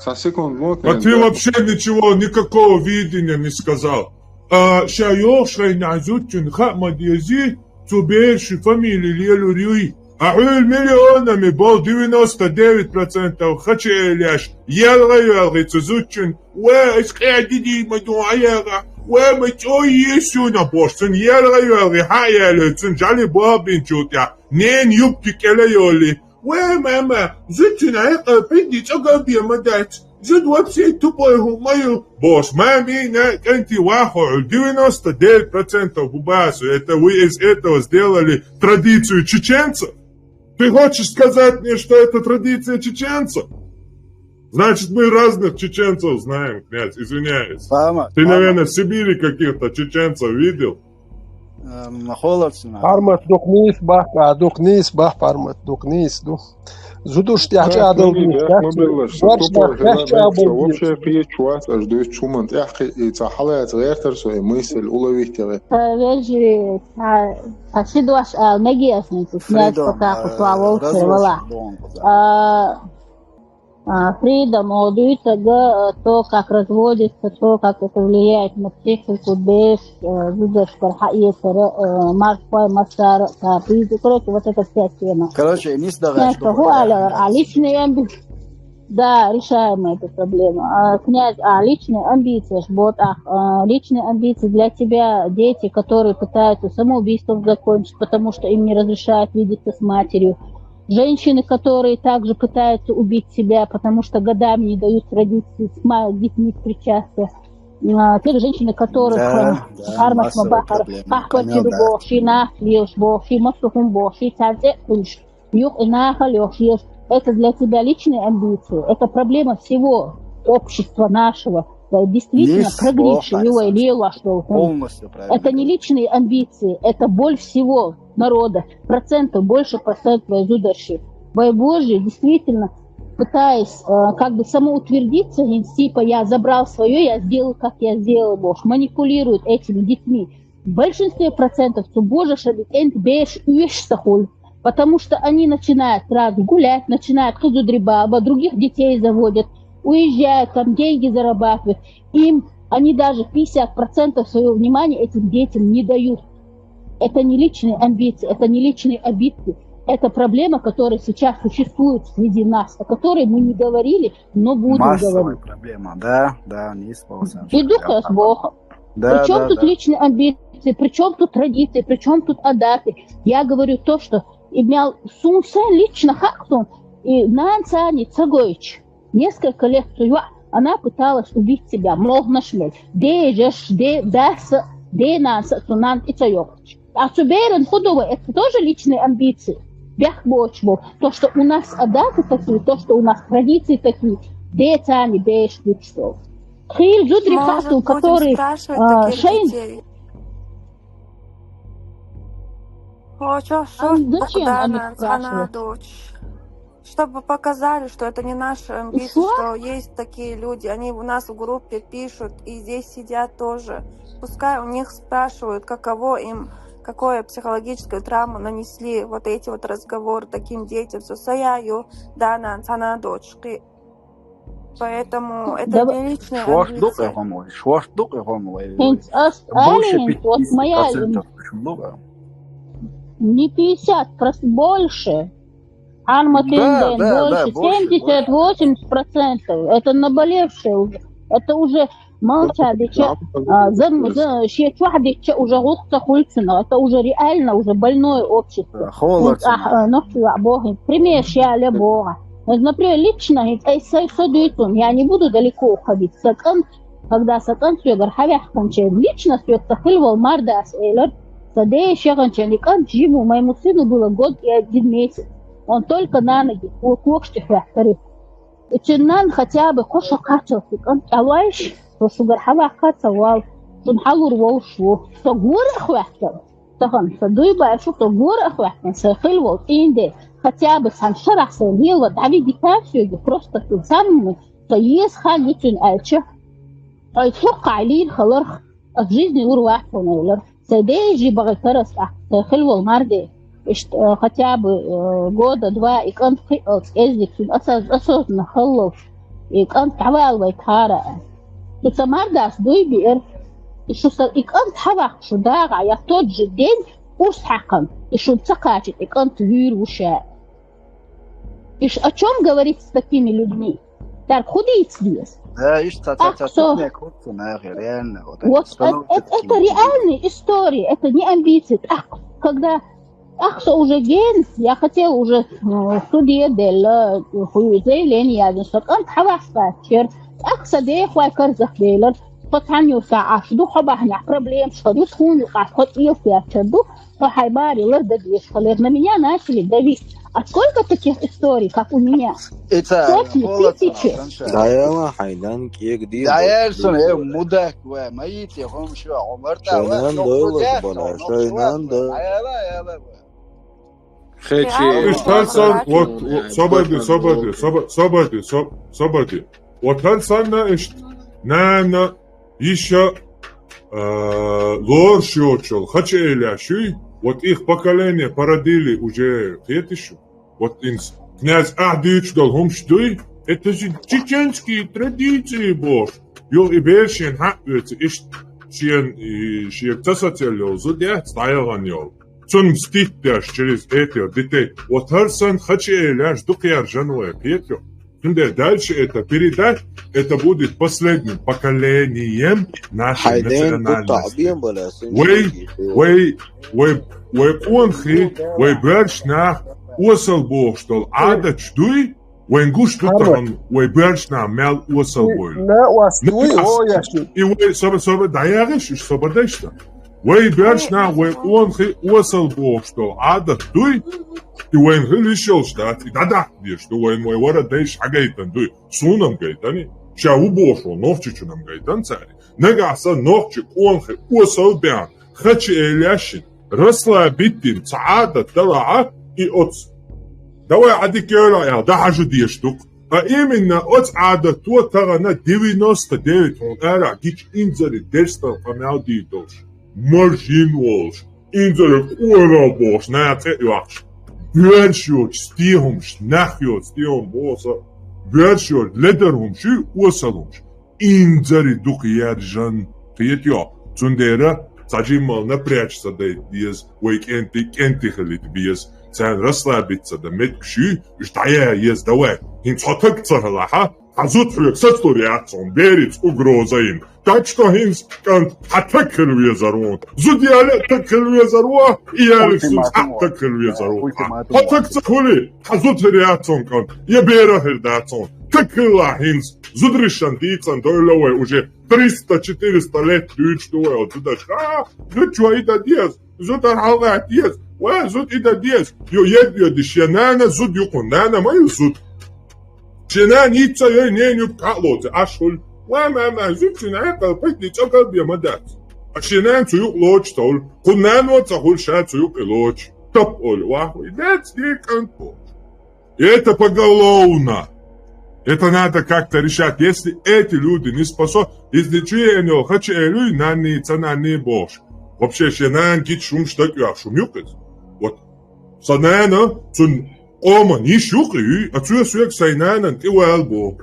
Цхьа секунд мо, А ты вообще ничего, никакого видения не сказал. А, ша йохшайна зучин хамадези, цу берши фамилия лелури. А хӀуй миллионами бол девяносто девять процентов хачеляш. Ялга ялги цу зучин. Ва, ис къяди ди ма ду аяга. Ва, ма чой есуна бошцун. Ялга ялги ха ялецун. Жали бабин чутя. Нен юбки кела йоли. Ва, мама, зучин айка пиди чага бима дать. Зуд вообще тупой хумаю. Бош, мами, на канти вахо. Девяносто девять процентов бубасу. Это вы из этого сделали традицию чеченцев? Ты хочешь сказать мне, что это традиция чеченцев? Значит, мы разных чеченцев знаем, князь, извиняюсь. Фама, Ты, Фама, наверное, в Сибири каких-то чеченцев видел? эм, холодно. Пармат дукнис бах, а дукнис бах, пармат дукнис ду. Зудуш тяхча Ах, адал мобил, дукнис ах, мобил, что Варш тупо, нах тяхча что абал вообще пьет чувак, аж дует чуман, ах, и ца халаец гертер, свой мысль уловить тебе. Вежи, а, а ши дуаш, а, меги ясный, князь Фридом, пока э, кутвал развод вала. Донг, да. А, а, Фридом, о, дуется г-, то, как разводится, то, как это влияет на психику, беш, э, зудаш, карха, есера, э, марк, пай, масар, та, пиз-, короче, вот эта вся тема. Короче, не сдавай, Князь, чтобы похуй, да, аля, да, а личные амби-, да, решаем эту проблему. А, князь, а личные амбиции, ж вот, а, а, личные амбиции для тебя, дети, которые пытаются самоубийством закончить, потому что им не разрешают видеться с матерью. Женщины, которые также пытаются убить себя, потому что годами не дают родиться с ма-, детьми встречаться. А, те же женщины, которых Да, э, да, Хармас массовая Мабахар, проблема. Пахпачи Понял, да. Бохши, Нахлиош Бохши, Мастухум Бохши, Царце Кунш, Юг и Нахалиош, это для тебя личные амбиции, это проблема всего общества нашего. Э, Действительно, Есть прогресс, плохо, его Александр. лева, что Полностью правильно. Это не личные амбиции, это боль всего народа. Процентов больше процент зудаши. Боже, действительно, пытаясь э, как бы самоутвердиться, типа я забрал свое, я сделал, как я сделал, Бог, манипулируют этими детьми. В большинстве процентов цу божа шабит энт беш уеш сахуль, потому что они начинают сразу гулять, начинают хузудри баба, других детей заводят, уезжают, там деньги зарабатывают. Им они даже пятьдесят процентов своего внимания этим детям не дают. Это не личные амбиции, это не личные обидки. Это проблема, которая сейчас существует среди нас, о которой мы не говорили, но будем Массовая говорить. Проблема, да, да, не исполнился. И дух с Богом. Да, Причем да, тут да. Личные амбиции, причем тут традиции, причем тут адаты. Я говорю то, что имел сунсен лично хактун, и Нансани Цагоич. Несколько лет цуюа она пыталась убить себя. Мог нашмель. Де жеш, де дас, де нанса, сунан и цайокч. А цу берен худова, это тоже личные амбиции. Бях бочбо. То, что у нас адаты такие, то, что у нас традиции такие. Де цани беш личтов. Хил зудри Может, хату, будем который спрашивать а, таких шейн. Детей? Хочешь, А зачем они Богдана, спрашивают? Дочь? Чтобы показали, что это не наши амбиции, Что? Что есть такие люди, они у нас в группе пишут, и здесь сидят тоже. Пускай у них спрашивают, каково им, какое психологическое травму нанесли вот эти вот разговоры таким детям. Сосаяю, Дана, Дочь. Поэтому это Да, не личные Швош дукъ амбиции. гъомлай, швош дукъ гъомлай. Хинц ас Больше алин, вот моя пятьдесят процентов шум дукъ. Не пятьдесят, просто больше. Арматин Да, ден да, да, больше, больше, семьдесят-восемьдесят процентов. Это наболевшее уже. Это уже молча дича, а, зам- за- шесть ваха дича уже гукта хульцина. Это уже реально уже больное общество. Холод. Вот, а, а, ну, чё, а, бог, пример ща ле бога. Вот, например, лично, э, сай содуйтун, я не буду далеко уходить. Сакан, когда сакан сюгар хавях кончен. Лично сюг сахил вол мардас элер. Садей ща кончен. И кан Джиму, моему сыну было год и один месяц. Он только на ноги, ку- кокшти хвяхтари. И чинан хотя бы кошо качал сикан. Алайш, то сюгар хавах качал вал. Сун халур вол шу. То гура хвяхтал. Тахан, са дуй бай шу, то гура хвяхтал. Сахил вол, инде. хотя бы цхьан шарахь сайн лело дӀавига дика соьга, просто цу царна со еза хан ю цуьнан аьлча, хьо цхьа хьокхахь лийр хиларх, ас жизни лур вац хьуна элира. Сайн дежи бахийтар ас тӀаккха, сайн хилла волу марде. Иштта, э, хотя бы, э, года два и кӀант кхиалц кӀеззиг цуьнан аса-, осознанно хиллалц, и кӀант дӀавала вай кхара аьлла. Шу сан мардас дуй биъара, и шу сан и кӀант хьаваккха шу дагӀахь, я тот же день урс хьаькхна, и шуна ца кхачийта и кӀант вуьйр ву ша. И ш-, о чём говорить с такими людьми? Цаьрга хӀун дийца деза? Да, иштта ца, ца, Ах, ца, со. Цхьаьннег хӀутту нахе, реально. Вот это Вот это, становится это, это таким. Реальная история, это не амбиции. Так, когда, так, со уже ген, я хотела уже, э, в суде делла, ху-, заявление язна, со кӀант хьаваккха кхачийра. Так, сан дехой карзах делар. Со цхьаьна юьртахь Ӏаш ду, хьо бахьанехь проблемаш хир ю, тхуна юкъахь тхо цӀе кхаьчна ду, хьо хьайн баре лардан дезаш хилар. На меня начали давить. А сколько таких историй, как у меня? Сотни, тысячи. ДӀаяла хьайн нанна кӀега дийр. ДӀаяла шуна, э, мудак ва, ма йийци хӀума шу, хьо марта ва, шайн нанна дойла, шайн нанна дойла. ДӀаяла, дӀаяла ва. Хечи. Уьш хӀара санна, вот, вот, собади, собади, соба-, собади, соб-, собади. Вот хӀара санна иштта нана, йиша, а, лоруш йоцуш йолу хачаэла ю, вот их поколение породили уже, кхетий шу? Вот инс князь Ахь дуьйцуш долу хӀумаш дуй, это же чеченские традиции бохуш. Юха и бер шена хьаъ оьцу, иштта шена, и, шега ца сацъелла йолу зуда яц, дӀаяхана йолу. Цунна стих деш через этих детей. Вот хӀара санна хачаэла ю, дукха яржана вай, кхетий? Цундела дальше это передать, это будет последним поколением нашей национальности. Вай, вай, вай, вай къонахий, вай боьрша нах осал бохуш долу Ӏадаташ дуй, вайн гуш ду тахана вай боьрша нах мел осал бойла. И вай соба, соба дӀаяхийша, уьш соба дайшта. Вай боьрша нах, вай къонахий осал бохуш долу Ӏадат дуй, и вайна хила йиш йолуш дац, и дӀадаккха дезаш ду, вайна вай вара дайша хьагайтина дуй, суна-м гайтина, ша ву бохуш волу нохчичунна-м гайтина цара. Нагахь санна нохчи къонахий осал бен, хачаэла ю шуна, расслабить йина цхьа Ӏадат далахь, и оцу. Давай Ӏадика йойла аьлла, дӀахьажа дезаш ду-кх. А именно оцу Ӏадато тахана девяносто девять хьуна арахь гича инзаре дерстал къамел дийр долуш. Мажин волуш, инзаре къорал бохуш, нахана тӀе а йоккхуш. Боьрша йоцу стен хӀумаш, нах йоцу стен хӀума боху со. Боьрша йоцу ледар хӀумаш ю, осал хӀумаш. Инзаре дукха яржан, кхетий? Цундела цхьа жимма напрячь ца дайта деза, вай кӀентий, кӀентий хилийта беза. Царна расслабиться дан меттигаш ю, уьш дӀаяла еза, давай. ХӀинца хьо таг ца хилахь, хьан зуда хьоьга сацалур яц хьуна, бераца угроза йина. Так что хӀинца, кӀант, хьан таг хила везар ву. Зуда яла а таг хила везар ву, и ялийча хӀинца хьан таг хила везар ву. Хьо таг ца хуьлий, хьан зуда хир яц хьуна, кӀант, я бер а хир дац хьуна. Таг хилалахь хӀинца, зударшна дийцина дойла вай уже триста-четыреста лет дуьйцуш ду вай оцу зудашка. А, зудчо и дан деза, зударша хьалха деза, вай зуда и дан деза. Йо, ед йодуш шен нана зуда ю кхунна, нана ма ю зуда. Шен нана йиц ца йой, ненан юккъе кхаъ лоций, Ӏаш хуьлу. Ва, мама, зудчун хьекъал пайда цӀогал бен ма дац. А шен нана цу юкъ лоцуш ца хуьлу, кху нано ца хуьлу ша цу юкъе лоцуш. Топ олу, вахуй, дац, ден кӀант бохуш. И это поголовно. Это надо как-то решать. Если эти люди не способны, если чуьйенал хача элуй, нанний, ца нанний бохуш. Вообще, шен нана гича хӀумаш дага оьхуш хӀума ю-кх иза. Вот. Сан нана, цуьнан къоман йиша ю-кх и, а цо соьга сайн нанна тӀе вала боху.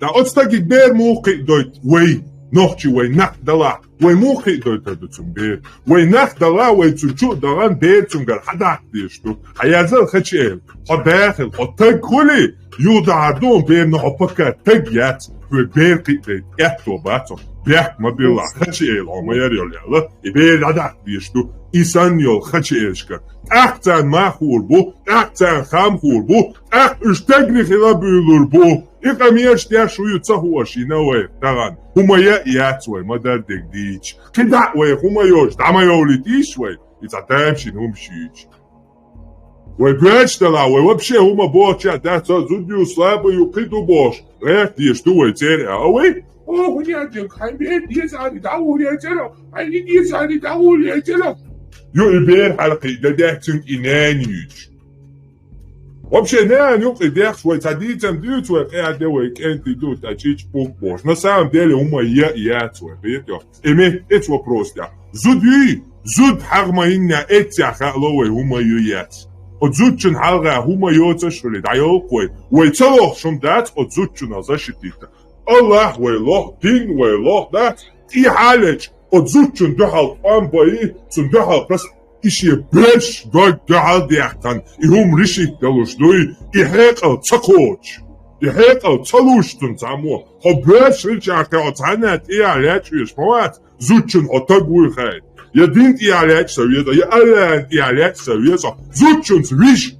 Ткъа оцу стаге бер муха кхиадойту вай, нохчий вай нах далахь? Вай муха кхиадойтур ду цунна бер? Вай нах далахь, вай цунна чу а дахана, бер цуьнгара хьадаккха дезаш ду. Хьан язал хача эла? Хьо дахила, хьо таг хуьлий, юха дахьар ду хьуна бер, но хьо пока таг яц, хьоьга бер кхиадайта аьтто бац хьуна. Бехк ма билла, хача эла хьо ма яра йолу аьлла, и бер дӀадаккха дезаш ду. И санна йолу хача элашкара. ТӀаккха царна мах хуур бу, тӀаккха царна хам хуур бу, тӀаккха уьш тегри хила буьйлур бу. И къамелаш деш хӀун ю ца хууш йина вай тахана. ХӀума яа яц вай ма-дарра дерг дийцича. КхидӀа а вай хӀума йоцуш дӀа ма йовлийтийша вай, и цхьа тамашийна хӀумаш юьйцуш. Вай боьрша далахь, вай вообще хӀума бохучохь дац, зуда ю, слабый ю, кхин ду бохуш, гӀерта дезаш ду вай церан а вай? О, хӀун яц, хьайн бер деза аьлла, дӀагӀур яцара, хьайн и деза аьлла, дӀагӀур яцара. Ю и бер хьалакхиа дан дац цуьнга и нана юьйцуш. Вообще, наьна юкъе дехаш вай цхьа дийцам дуьйцу, вай къаьхьа де, вай кӀентий ду, тӀа чӀичӀ пункт бохуш. На самом деле, хӀума е а яц вай, кхетий? И меттаца вопрос тӀехь. Зуда юй, зуда хьагӀ ма йиннехь, эццехь хаало вай хӀума ю яц. Оцу зудчун хьалха хӀума йоцуш хуьлий, дӀайолу вай. Вай ца лохуш хӀума дац оцу зудчунах защитить. АллахӀ вай лоху, дин вай лоху дац, тӀехьа лечу, оцу зудчун дуьхьал къам бай, цунна дуьхьал кхас, и шен берш дог дуьхьал дехкан, и хӀума решить далуш дуй, и хьекъал ца кхочуш, и хьекъал ца луш цунна цхьаммо. Хьо берш хилчахь, хьо цхьанна тӀехьа лечвеш ма вац, зудчун хьо таг вуй хаийта. Я дин тӀехьа леча сан веза, я АллахӀан тӀехьа леча сан веза. Зудчунца вижа.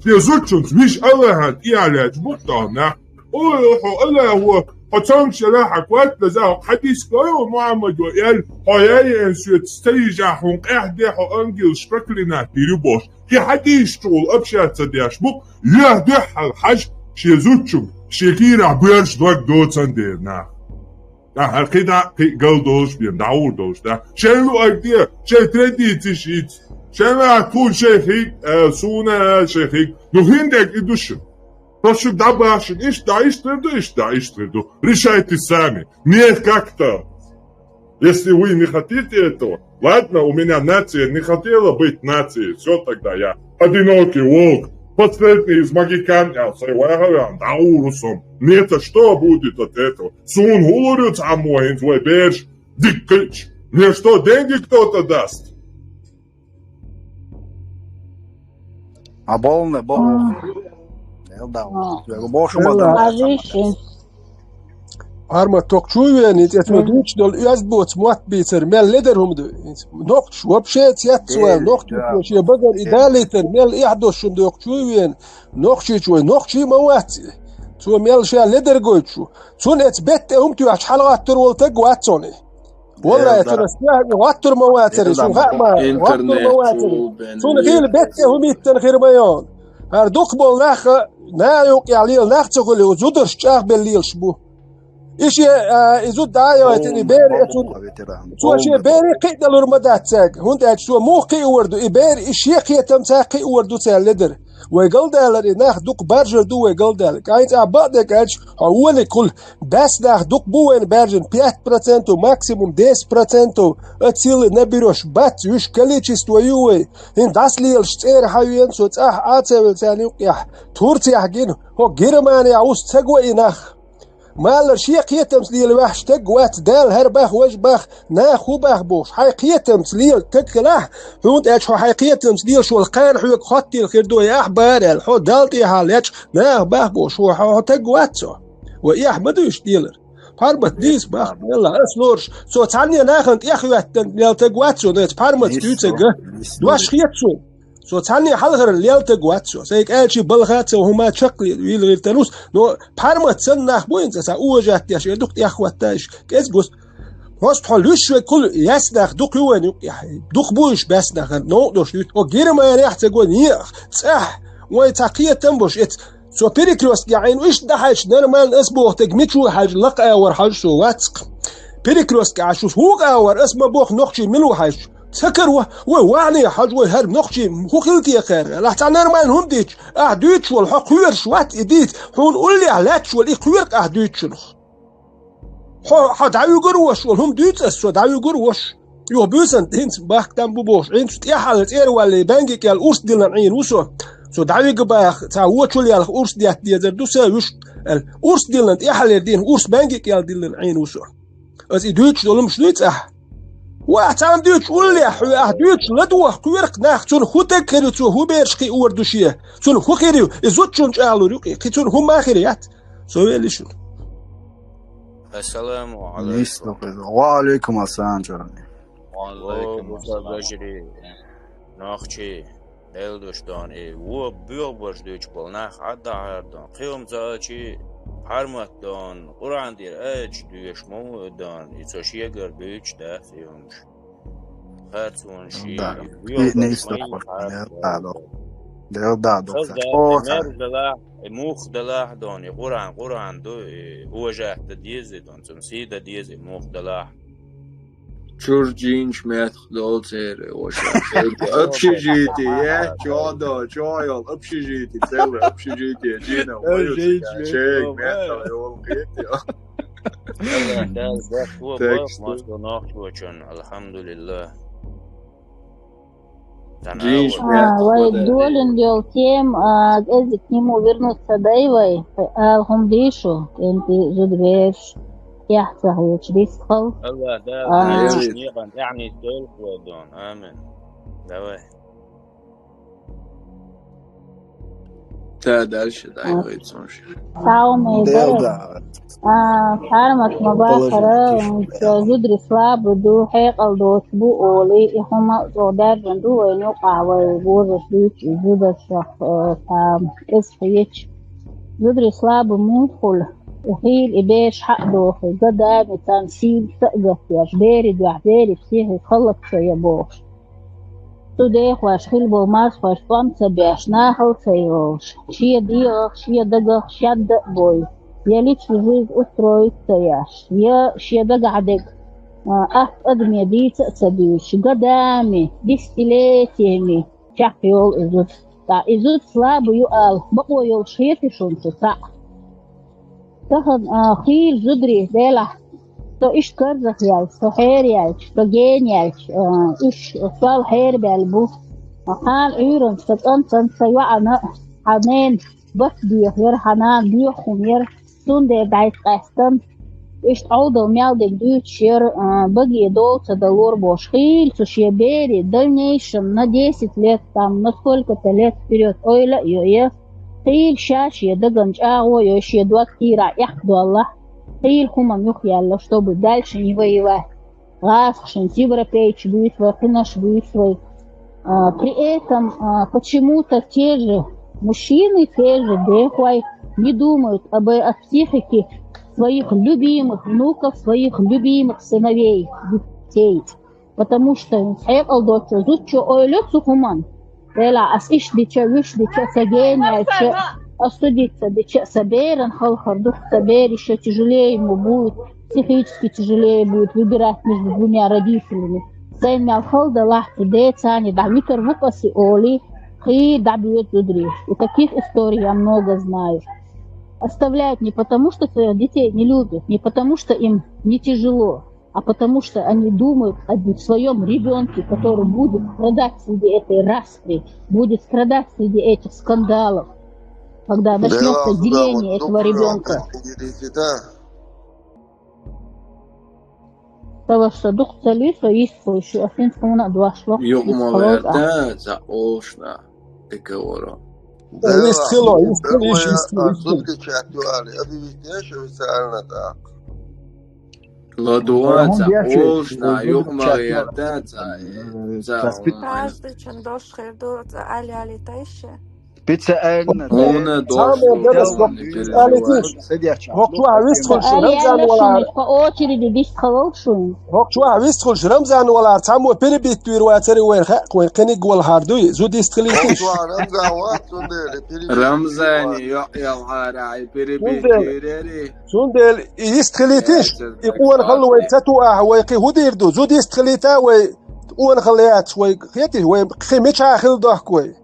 Шен зудчунца вижа, АллахӀан тӀехьа леча бу тахана. Ой, хьо АллахӀо, хьо цомгуш елахь хьан коьрта лаза, хьо хьадис гой, Мухьаммадо аьлла, хьо яйен соьца ца йижахь, хьуна къаьхьа де, хьо ангелаш проклинать дийр ю бохуш. И хьадисчул общаться деш бу, юьхь дуьххьал хьажа шен зудчуьнга, шен кийрахь боьрша дог доцан дера нах. ТӀаккха кхидӀа а кхин а гал долуш бен, дӀагӀур долуш, да? Шайн луъург де, шайн традицеш йиц. Шайн лаьтта тхуна шайн хиг, а, суна а шайн хиг. Ну, хӀинца дерг и ду шуна. Просто шуьга дӀабахча шуна, иштта дӀа иштта хир ду, иштта дӀа иштта хир ду. Решайте сами. Мне как-то. Если вы не хотите этого, ладно, у меня нация не хотела быть нацией, всё тогда я одинокий волк, последний из могикан, я сай вагавян, да урусом. Мне-то что будет от этого? Суна хӀун лур ю цхьаммо хӀинца вай бераш дика хилча? Мне что, деньги кто-то даст? А болна, болна. Эл дал. Бошум Эл дан. Хьажийши. Парма ток чуй вен, и цӀе дуьйцуш долу оьзда боцу мотт бийцар, мел ледар хӀума ду. Нохчаш вообще цецвал, нохчаш шен багара и далийтар, мел эхь долуш хӀума ду, чуй вен. Нохчийчу вай, нохчий ма вац. Цо мел ша ледар гойтуш ву. Цунна эца бетта тӀе хӀума тоьхча хьалагӀаттур волу таг вац цунна. Валлай, цунах стяхьа гӀаттур ма вацара, цунна хаа ма, гӀаттур ма вацара. Цунна хила бетте хӀума йиттина хир ма йона. ХӀара дукхахболу нах, наха юкъехь лела нах ца хуьлий, зударш чӀагӀбелла лелаш бу. И шен, а, и зуда дӀа а йойтина, и бер, и цунна, цо шен бере кхиъ далур ма дац цаьрга, хӀунда аьлча цо муха кхиъ вар ду, и бер, и шен кхетамца кхиъ вар ду цаьрла ледара. Вай галдалар и нах дукха баржар ду вай галдалар. КӀайн цӀа бакъдерг аьлча, хьо вониг хуьлу, баьс нах дукха бу вайна баьржина, пять процентов, максимум десять процентов, а цилла набирош бац, вуьш количество ю вай. ХӀинца дӀасалелаш цӀера хьан вена, со цӀахь а ца велла царна юкъехь, Турцехь гина, хӀо Германехь ву ца го и нах. Малар шен кхетамца лела ваьхьаш таг вац, Дала хӀара бах, важа бах, наха хӀу бах бохуш, хьайн кхетамца лела таг хилахь, хӀунда аьлча хьо хьайн кхетамца лелаш волу кхана хьоьга хоттийла хир ду, и ахь бара аьлла, хьо Далла тӀехьа лечкъа наха бах бохуш, хьо, хьо, хьо таг вац цо. Вай эхь ма дуьйш лелар. Пхьармат дийца бах, Делла, ас лоруш, цо цхьанне нахана тӀеххӀоьттина лела таг вац цо, нацу пхьарматца дуьйцарга. Дош хета цо. Со цхьанне хьалхара лелтаг вац со. Сайга аьлчи балха ца хӀума чаккхе вилгӀиртан вус, но пхьармат санна нах бу инца ца уважать деш, эр дукха тӀеххӀоттаеш, кӀезиг вус. Просто хьо луьш веккхул яц нах дукха ю вайн юкъехь. Дукха бу уьш баьс нахана, новкъа дош дуьйцу. О Германехь ца го неах, цӀахь, вайн цхьа кхетам бош эц. Со перекрёстке Ӏийна, иштта дӀахьаьжча нормально ас боху таг мичу хьаьжча лакха агӀор хьажа со вацкх. Перекрёстке Ӏаш вус вукху агӀор ас ма боху нохчий мила ву хьаьжча. Ца каро, вай вахьне хьажа, вай хӀара нохчий хӀун хила те кхаьрга? Лахь цхьа нормально хӀума дийча, ахь дуьйцуш волу, хьо кхоьруш вац и дийца, хьуна уллехь лаьтташ волу и кхоьру ахь дуьйцучунах. Хьо, хьо дӀавуьгур а вош волу хӀума дуьйцу ас, со дӀавуьгур а вош. Юха буьйсан хӀинца бахка там бу бохуш, Ӏийна цу тӀехьа цӀера валле, баьнги кӀел урс диллина Ӏийна ву со. Со дӀавига баха, цхьа вочул ялх урс детта дезар ду сан вуьш, аьлла. Урс диллина тӀехьалера дийна, урс баьнги кӀел диллина Ӏийна ву со. Аса и дуьйцуш долу хӀумаш дуьйцу ахь? Ва ахь цхьаьна дуьйцуш уллехь хьоь, ахь дуьйцуш ладогӀа кхоьру нах, цунна хӀун таг хир ю, цо хӀун бераш кхиор ду шен? Цунна хӀун хир ю? И зудчунна чӀагӀлур ю кхин, цунна хӀун ма хир яц? Со вели шуна. Ассаламу алайкум. Ва алайкум ассалам, Чарани. Ва алайкум ассалам. Нохчий. Делдуш дон, и во боьгӀабарш дуьйцуш болу нах Ӏадда Ӏар дон. Кхин хӀума ца аьлчи, пхьармат дон, Къуръан тӀера аяташ доьшуш ма ву дон, и цо шегара дуьйцуш дац и хӀумаш. Харц вон ши, да, и воьгӀабарш ма йина харц дон. Дел да, доктораш. О, мер далахь, и мух далахь дон, и Къуръан, Къуръан ду, и уважать дан деза дон, цунна сий дан деза, и мух далахь. Чур жинч меттах долу церан ваша. Общежитие, чо до, чо йол, общежитие, целое общежитие, жина, Э, жинч чег меттах. Меттах йол, геть, йо. Аллах Таала бахтло Так бойла что массо нохчочун, алхамдулиллах. Жинч А, меттах вай хӀода долин дел тем, а, эзик к нему вернуться дай вай, а, хӀума дийшу, кӀентий зудабераш, яхь ца хьечу дистхал. Аллах Таала А, Амин. Некъан тӀаьхьнийца дойла вай дон. Амин. Давай. Та дальше дай А, вай цунаш. Салам Дел алейкум. Да. А, хьармат ма бахара, Положение. Зудри слабый ду, хьекъал доцу бу олий, и хӀума а цо даьржина ду вайна юкъахь, вай вожаш дуьйцу и зударшах, э, цхьа кӀезиг хеташ. Зудри слабый муха хуьлу, и хийла и бераш хьа а дохий, ган дами царна сийна са а гатдеш, берийн дуьхьа берийн психика хала ца ян бохуш. Цу дехош хила болу марсхой тӀом ца беш, нахала ца йолуш, шен дегӀах, шен дагах шадда а бой, я личный жизнь устроить ца еш, я шен дагахь дерг, а, атта адаме дийца а ца дуьйцуш, годами, десятилетиями чекх йолу и зуда. Ткъа и зуда слабый ю ала, бакъо йолуш хетий шуна цу цхьаъ? Тахана, а, хийла зударий, делахь, со иштта карзахъяьлча, со хьераялча, со генаялча, а, уьш сол хьерабаьлла бу. Хьан Ӏуьйранна сан кӀантана, сан йоӀана, хьан ненан бат бехар, хьан нана боьха хӀума яра, цундела дӀайса къаьстина. Иштта Ӏовдал мел дина дуьйцуш яра, а, баге дола ца далора бохуш. Хийла цу шен берийн дальнейшем на десять лет, там, на сколько-то лет вперёд ойла а йо, я Хийла ша шен дагана чӀагӀо йой, шен дог кийрахь эккхадоллахь, хийла хӀуманна юхаяьлла, чтобы дальше не воевать. ГӀазкхашца европейцаш буьйцу вай, кхинаш буьйцу вай. А, при этом, а, почему-то те же мужчины, те же дехой не думают об, о психике своих любимых внуков, своих любимых сыновей, детей. Потому что хьекъал доцчу зудчо ойла цу хӀуманна. Делахь ас иштта дича, вуьш дича, ца гена яьлча, ас судиться дича, сан беран халхар ду, сан бер ещё тяжелее ему будет, психически тяжелее будет выбирать между двумя родителями. Сайн мел хала далахь цу деца, дӀа вуьтур ву-кх ас и олий, хи дӀабоьду зударий. И таких историй я много знаю. Оставляют не потому, что своих детей не любят, не потому, что им не тяжело, а потому что они думают о своем ребенке, который будет страдать среди этой распри, будет страдать среди этих скандалов, когда начнется деление этого ребенка. Того, что дух цали, что есть, что еще, а сын сына два шло. Юхмалата за олшна, такого. Да, есть хило, есть хило, есть хило. ЛадугӀа ца олшна, юхамаръярда ца, ца хӀума. Каждый чун дош хир ду, ца али-али тайша. Специально. Хьуна дош ду, ца али тайша. Хьо чохь вистхуьлуш, Рамзан валар. По очереди дистхалал шуна. Хьо чохь вистхуьлуш, Рамзан валар, цхьаммо перебить вийр вацари вайн хаьа, вайн кхиниг валахьар дуй, зу дистхилийта. Хьо чохь Рамзан вац, цундела перебить. Рамзани, йо, ялхьара, ай перебить вийрери. Цундела и йистхилийтиш, и къонахалла вай ца ту ахьа, вай кхин хӀун дийр ду? Зуда йистхилийта вай, къонахалла яц вай, хетий, вай кхин мичахь хила дохку вай?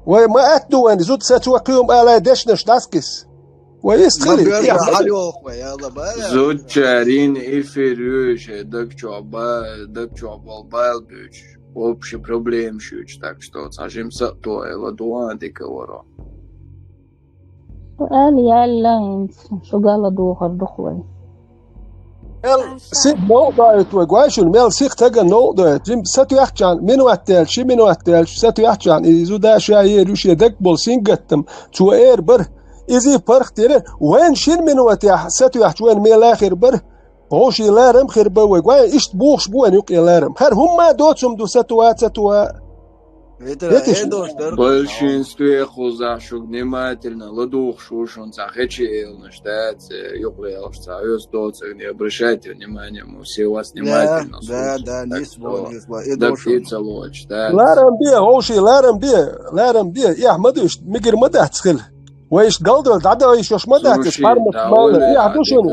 Вай ма атта ду вайн, зуда саца кхуьйма алай дешнаш дӀасакхис. Вай йистхилийта. Зудчарийн эфир ю, шайн даг чохь ба-, даг чохь болу бала буьйцуш, общий проблемаш юьйцуш, так что цхьа жимса а тоьла дуан дика варо. Шу аьлла яьлла хӀинца, шу гала духар дукха вай. Мел сих новкъа доуьйту вай, гой шуна, мел сих таган новкъа доуьйту. Жим сатоьхчан, минот даьлча, ши минот даьлча, сатоьхчан, и зуда ша ер ю шен даг болу сингаттам, цо эр бара. Иза паргӀат дира, вайн шин минотехь сатоьхча, вайн мела хир бара. Вовший ларам хир бан вай, гой, иштта бухуш бу вайн юкъе ларам. ХӀара хӀумма доцум ду сатуа, сатуа. Большинстве хузахь шуьга внимательно ладугӀуш ву шуна цхьа хечи элнаш, да, цхьа юкъа лелаш цхьа оьзда доцург, не обращайте внимания, мы все вас внимательно слушаем. Да, да, так не что, свой, не свой. И даг дош и ца лоч, да. Ларам бе, вовший, ларам бе, ларам бе, эхь ма ду иштта, мигар ма дац хила. Вай иштта галдевлла, дӀадахьа йиш йолуш ма дац, пармат ма ду, эхь ду шуна.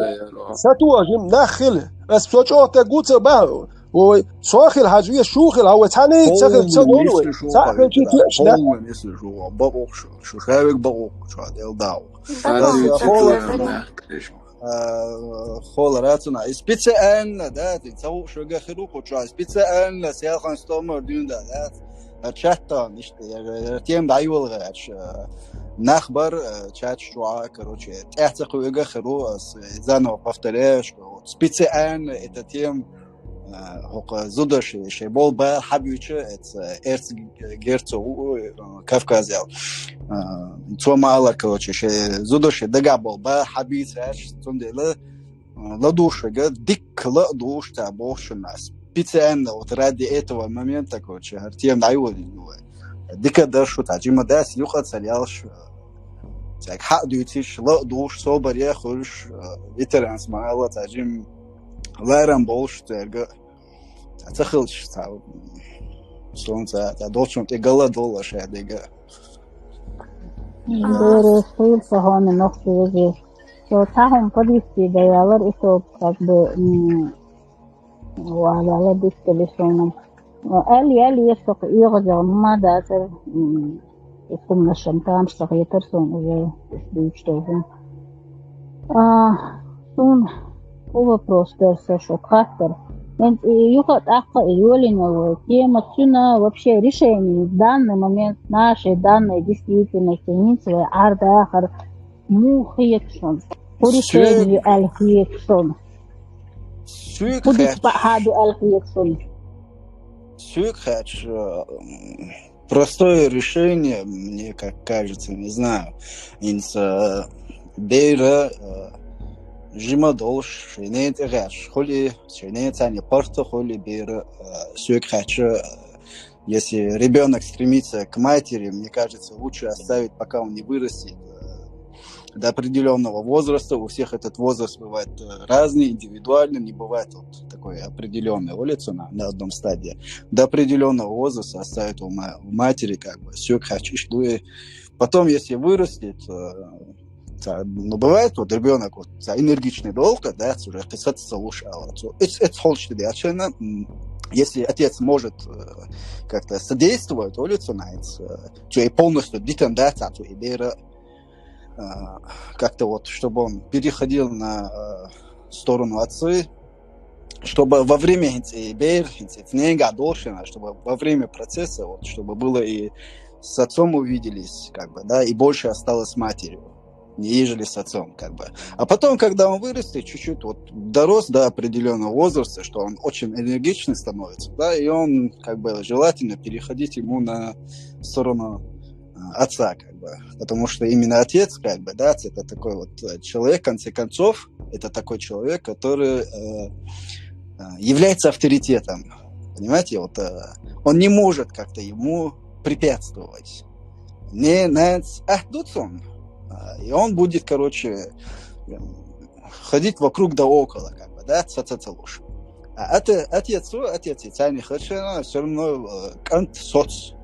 Сатуа жим нах хила. Ас со чӀогӀа таг ву ца бахьа. Ой, со хила хьажа ве, шу хила хьа ве, цхьаннега ца хила ца гӀур ве. Цхьа хила чи теш, да? Если шу, бакъух шу, шу шавиг бакъух, шу дел дау. Соответственно, Хола рацуна. Специально, да, ти ца гӀур шуга хиру куча. Специально селхан стомор дюнда, да. Чаттан ишта, я тем дайвал гач. Нахбар чат шуа, короче, тяца куга хиру, заново повторяю, что вот специально это тем хӀокху зудаши шей бол бал хьабуьйчу, эца эрц герцо у Кавказел. Цо ма алар, короче, шей зудаши дага бол бал хьабийцаш, цундела ладушага дикка ладуш та бохшуна. Специально вот ради этого момента, короче, гьар тем дайволин. Дика даршу та жима дас юкъа царялш. Цаг хьа дуьйциш, ладуш, собар я хуш, ветеранс ма ала, та жим ларам болш, церга. Ца хилча, ца, сонца, ца долчун тӀе гала дола шадега. Бере, хил сахони нохчи везе. Со тахун подвести да ялар, и со как бы, м, валала дистали соном. Али, али, я сок, я гоза, ма да, сэр, м, Укум нашан тамаш сагъетар сон уже дуйчу долгун. А, сун у вопрос дер са шо хаттар. Мен юха тӀаккха и йолина вай тема цуна вообще решение в данный момент нашей данной действительности нин свой ардахар му хет шун. По решению аль хет шун. Кудис бахаду аль хет шун. Сюк хач, простое решение, мне как кажется, не знаю. Инца бейра жима долш, шейнен тегаш, хули, шейнен цани порта хули бейра сюк хача. Если ребенок стремится к матери, мне кажется, лучше оставить, пока он не вырастет, до определенного возраста. У всех этот возраст бывает разный, индивидуальный, не бывает вот такой определенной улицы на, на одном стадии. До определенного возраста оставить у, ма- у матери как бы сюк хачиш дуе. Потом, если вырастет, ну, бывает, вот ребенок вот энергичный долго, да, уже писаться лучше, а вот это, это хочет, да, если отец может как-то содействовать улицу на это, то и полностью дитан, да, то и бера, как-то вот, чтобы он переходил на сторону отцы, чтобы во время бер, чтобы во время процесса, вот, чтобы было и с отцом увиделись, как бы, да, и больше осталось с матерью, нежели с отцом, как бы. А потом, когда он вырастет, чуть-чуть вот дорос до определенного возраста, что он очень энергичный становится, да, и он, как бы, желательно переходить ему на сторону отца, как бы, потому что именно отец, как бы, да, это такой вот человек, в конце концов, это такой человек, который э, является авторитетом, понимаете, вот э, он не может как-то ему препятствовать. Не, не, а, и он будет, короче, ходить вокруг да около, как бы, да, ца-ца-ца лучше. А отец, отец, отец, и тянет, но все равно э, кант соц. Э,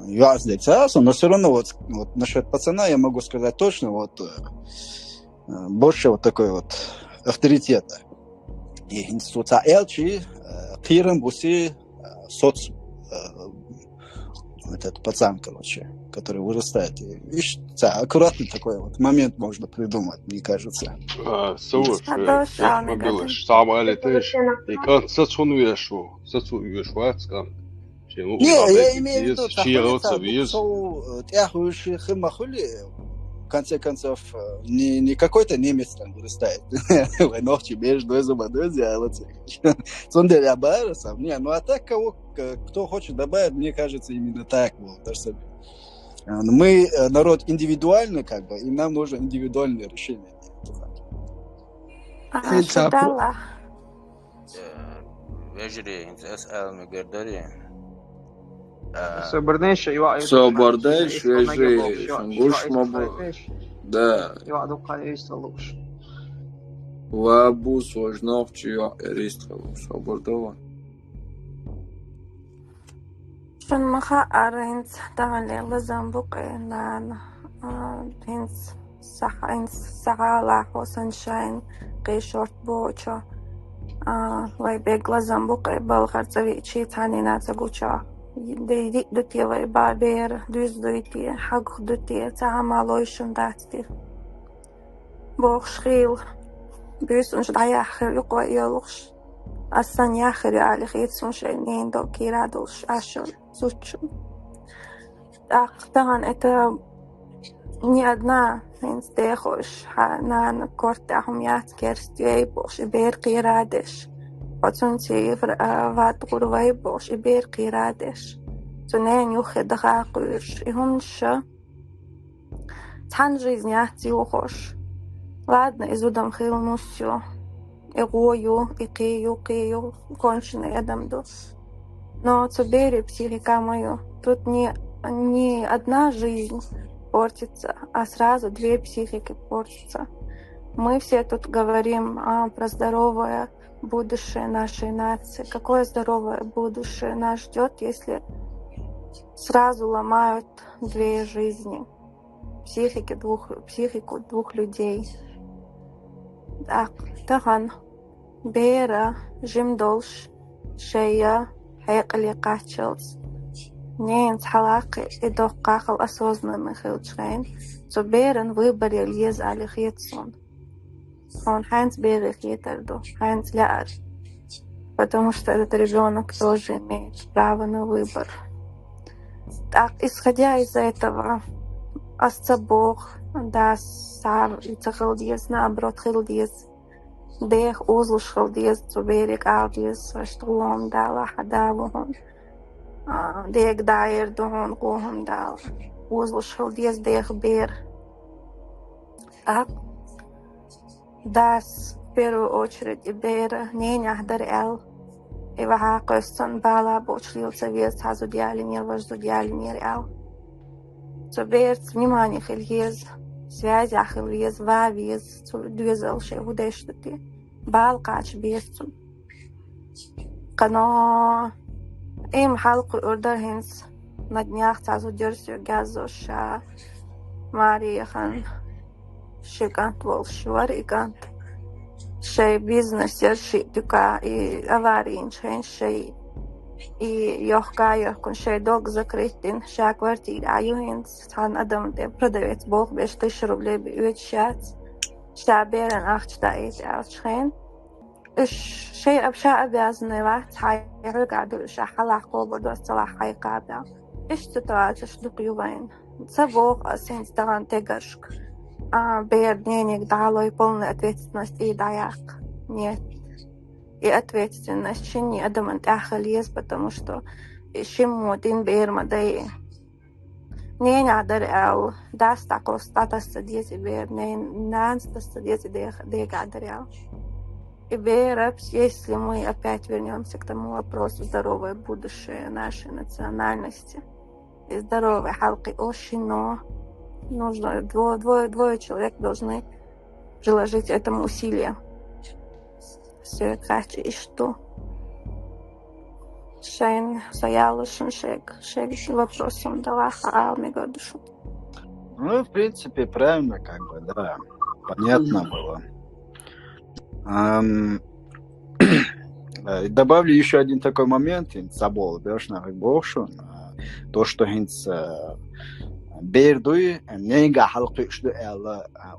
я здесь, а, но все равно вот, вот насчет пацана я могу сказать точно, вот э, больше вот такой вот авторитета. И института элчи, э, киран буси, э, соц, э, этот пацан, короче, который вырастает. И, видишь, да, аккуратный такой вот момент можно придумать, мне кажется. Савуш, сабали теш, и кан сацун вешу, сацун вешу, ацкан. Не, я имею в виду, тяхули, в конце концов, не, не какой-то немец там вырастает. Нохчи между зубодозия, а вот цундер абарасов. Не, ну а так кого, кто хочет добавить, мне кажется, именно так было. Мы народ индивидуальный, как бы, и нам нужно индивидуальное решение. Шадала. Вежарий, хӀинца ас ала мегар дарий? Собарнеш, юа Собардеш, вежарий, шунгуш ма бу. Да. Юа дукха эйс талуш. Ва бу сложнов чи юа эрист халу. Собардова. Шун ма хаара хӀинца таханле лазам бу къе нана. ХӀинца сахьа хӀинца сахьала хьо саншайн къе шорт бочо. А, вай бег лазам бу-кх, балхара цӀа веъча цхьаннена ца гуча. Ди-, диъ ду те вай ба бер, дуьзза дуй те, хьагух ду те, цхьа хӀама лойшун дац те. Бохуш хилла, буьйсанаш дӀаяхьа хир ю-кх вай, оьлхуш. Ас санна яхьа хир ю аьлла хета суна шайн ненан дог кийра долуш, Ӏаш йолу зудчун. ТӀаккха тахана это не одна хӀинца дехош, хьан нана корта тӀехь хӀума яц, керста йой бохуш, и бер кхера а деш. Хьо цунца евро, а, ватгӀур вай бохуш, и бер кхера а деш. Цу ненан юххе даха а кхуьйсуш. И хӀуманаш ша цхьана жизнь яц йохош. Ладно, и зудам хилла нус ю. И гӀо ю, и кхин ю, кхин ю, конченый адам ду. Но цу берийн психика ма ю. Тут не, не одна жизнь портится, а сразу две психики портятся. Мы все тут говорим, а, про здоровое будущее нашей нации. Какое здоровое будущее нас ждёт, если сразу ломают две жизни? Психики двух, психику двух людей. ТӀаккха тахана бер а жима долуш, шайн хьекъале кхаччалц, ненан цхьа лакхе и доккха кхалла осознанный хилча хьайна, цу беран выбор яла еза аьлла хета суна. Хьуна хьаьнца бере хетар ду, хьаьнца лаьар. Потому что этот ребёнок тоже имеет право на выбор. ТӀаккха, исходя из этого, ас ца боху, дас схьа ца хила деза, наоборот, хила деза. Деха узалуш хила деза, цу бере ала деза, аша гӀо хӀума дала, хьан да ву хьуна. А, дега дӀаер ду хьуна, гӀо хӀума дала. Узалуш хила деза деха бер. ТӀаккха дас, в первую очередь, и бер ненехь дара аьлла, и ваха кхоьссина бала боцуш лела ца веза, цхьа зуда ялийнера, важа зуда ялийнера аьлла. Цу берца внимание хила еза, связехь хила веза, ван веза, цу доьзал шайн хӀун деш ду те. Бала кхача беза цунна. Кхано, и-м хьалакхуьур дара хӀинца, на днях цхьа зуда яра соьга язъеш, ша Марехана ши кӀант волуш вара и кӀант. Шайн бизнес яра шиъ дукха, и аварийна хенаш шайн, и йохка а йохкуш, шайн дог закрыть дина, ша квартира а ю хӀинца, цхьана адамна тӀе продавец болх беш, тысяча рублей бен оьцуш яц. Ша беран ахча даийта аьлча хенан. Уьш шайн ша обязанный вац, хьайн хьоьга а ду, ша хьалха кхобур ду, ас цалахь хьайкха а баьлла. Иштта ситуацеш дукха ю вайн. Ца боху ас хӀинца тахана тегаршка, а, бер ненега дӀалой, полная ответственность и дӀаяккха. Нет. И ответственность шинне адаман тӀехь хила еза, потому что и шиммо дина бер ма дай. Ненехь дара аьлла, дас дӀакхосса дӀатасса деза и бер, нен-, нанас тасса деза и дех-, дегахь дара аьлла. И бер, если мы опять вернёмся к тому вопросу здоровое будущее нашей национальности и здоровой хьалкхио шино, нужно дво-, двое, двое человек должны приложить этому усилия. Всё, кхача иштта. Шайн, со яллашан шег, шег вопросом дала хаа мега душу. Ну, в принципе, правильно, как бы, да. Понятно было. Ам, э, добавлю ещё один такой момент, ин цабол, бешна, как бы, ошун, а, то, что хинц, э, бердуй, нейга халкы что, э,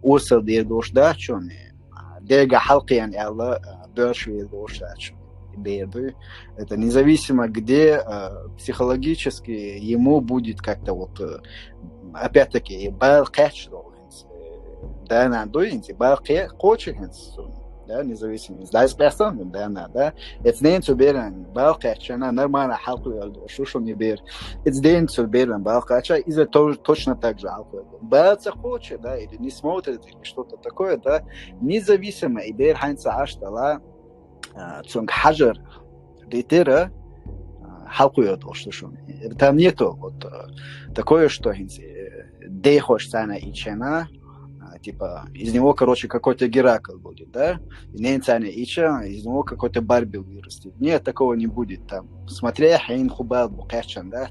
осал бердуш да, чё не. Дега хьалкхиан аьлла, боьрша везаш вац бер ду. Это независимо где, э, психологически ему будет как-то вот, э, опять-таки, бал кхаьчна долу хинца. Да, нан ду хинца, бал кхе-, кхочу хинца, да, независимо. Да, из пястан, да, на, да. Это не цу беран, бал кхаьчна, нормально хьалкхиан долу, шу, шу не бер. Это день цу беран, бал кхаьчна, из тоже точно так же хьалкхиан долу. Бал ца кхочу, да, или не смотрит, или что-то такое, да. Независимо, и бер хьайнца аш дала, а, цунг хьажар дитира, а, хьалкхуйо долуш шу. Там нету вот, э, такое, что хинц, э, дехош цана и чена, а, типа, из него, короче, какой-то Геракл будет, да? И не цана и ча, из него какой-то Барби вырастет. Нет, такого не будет там. Смотря хин хубал бу кхаьчан, да?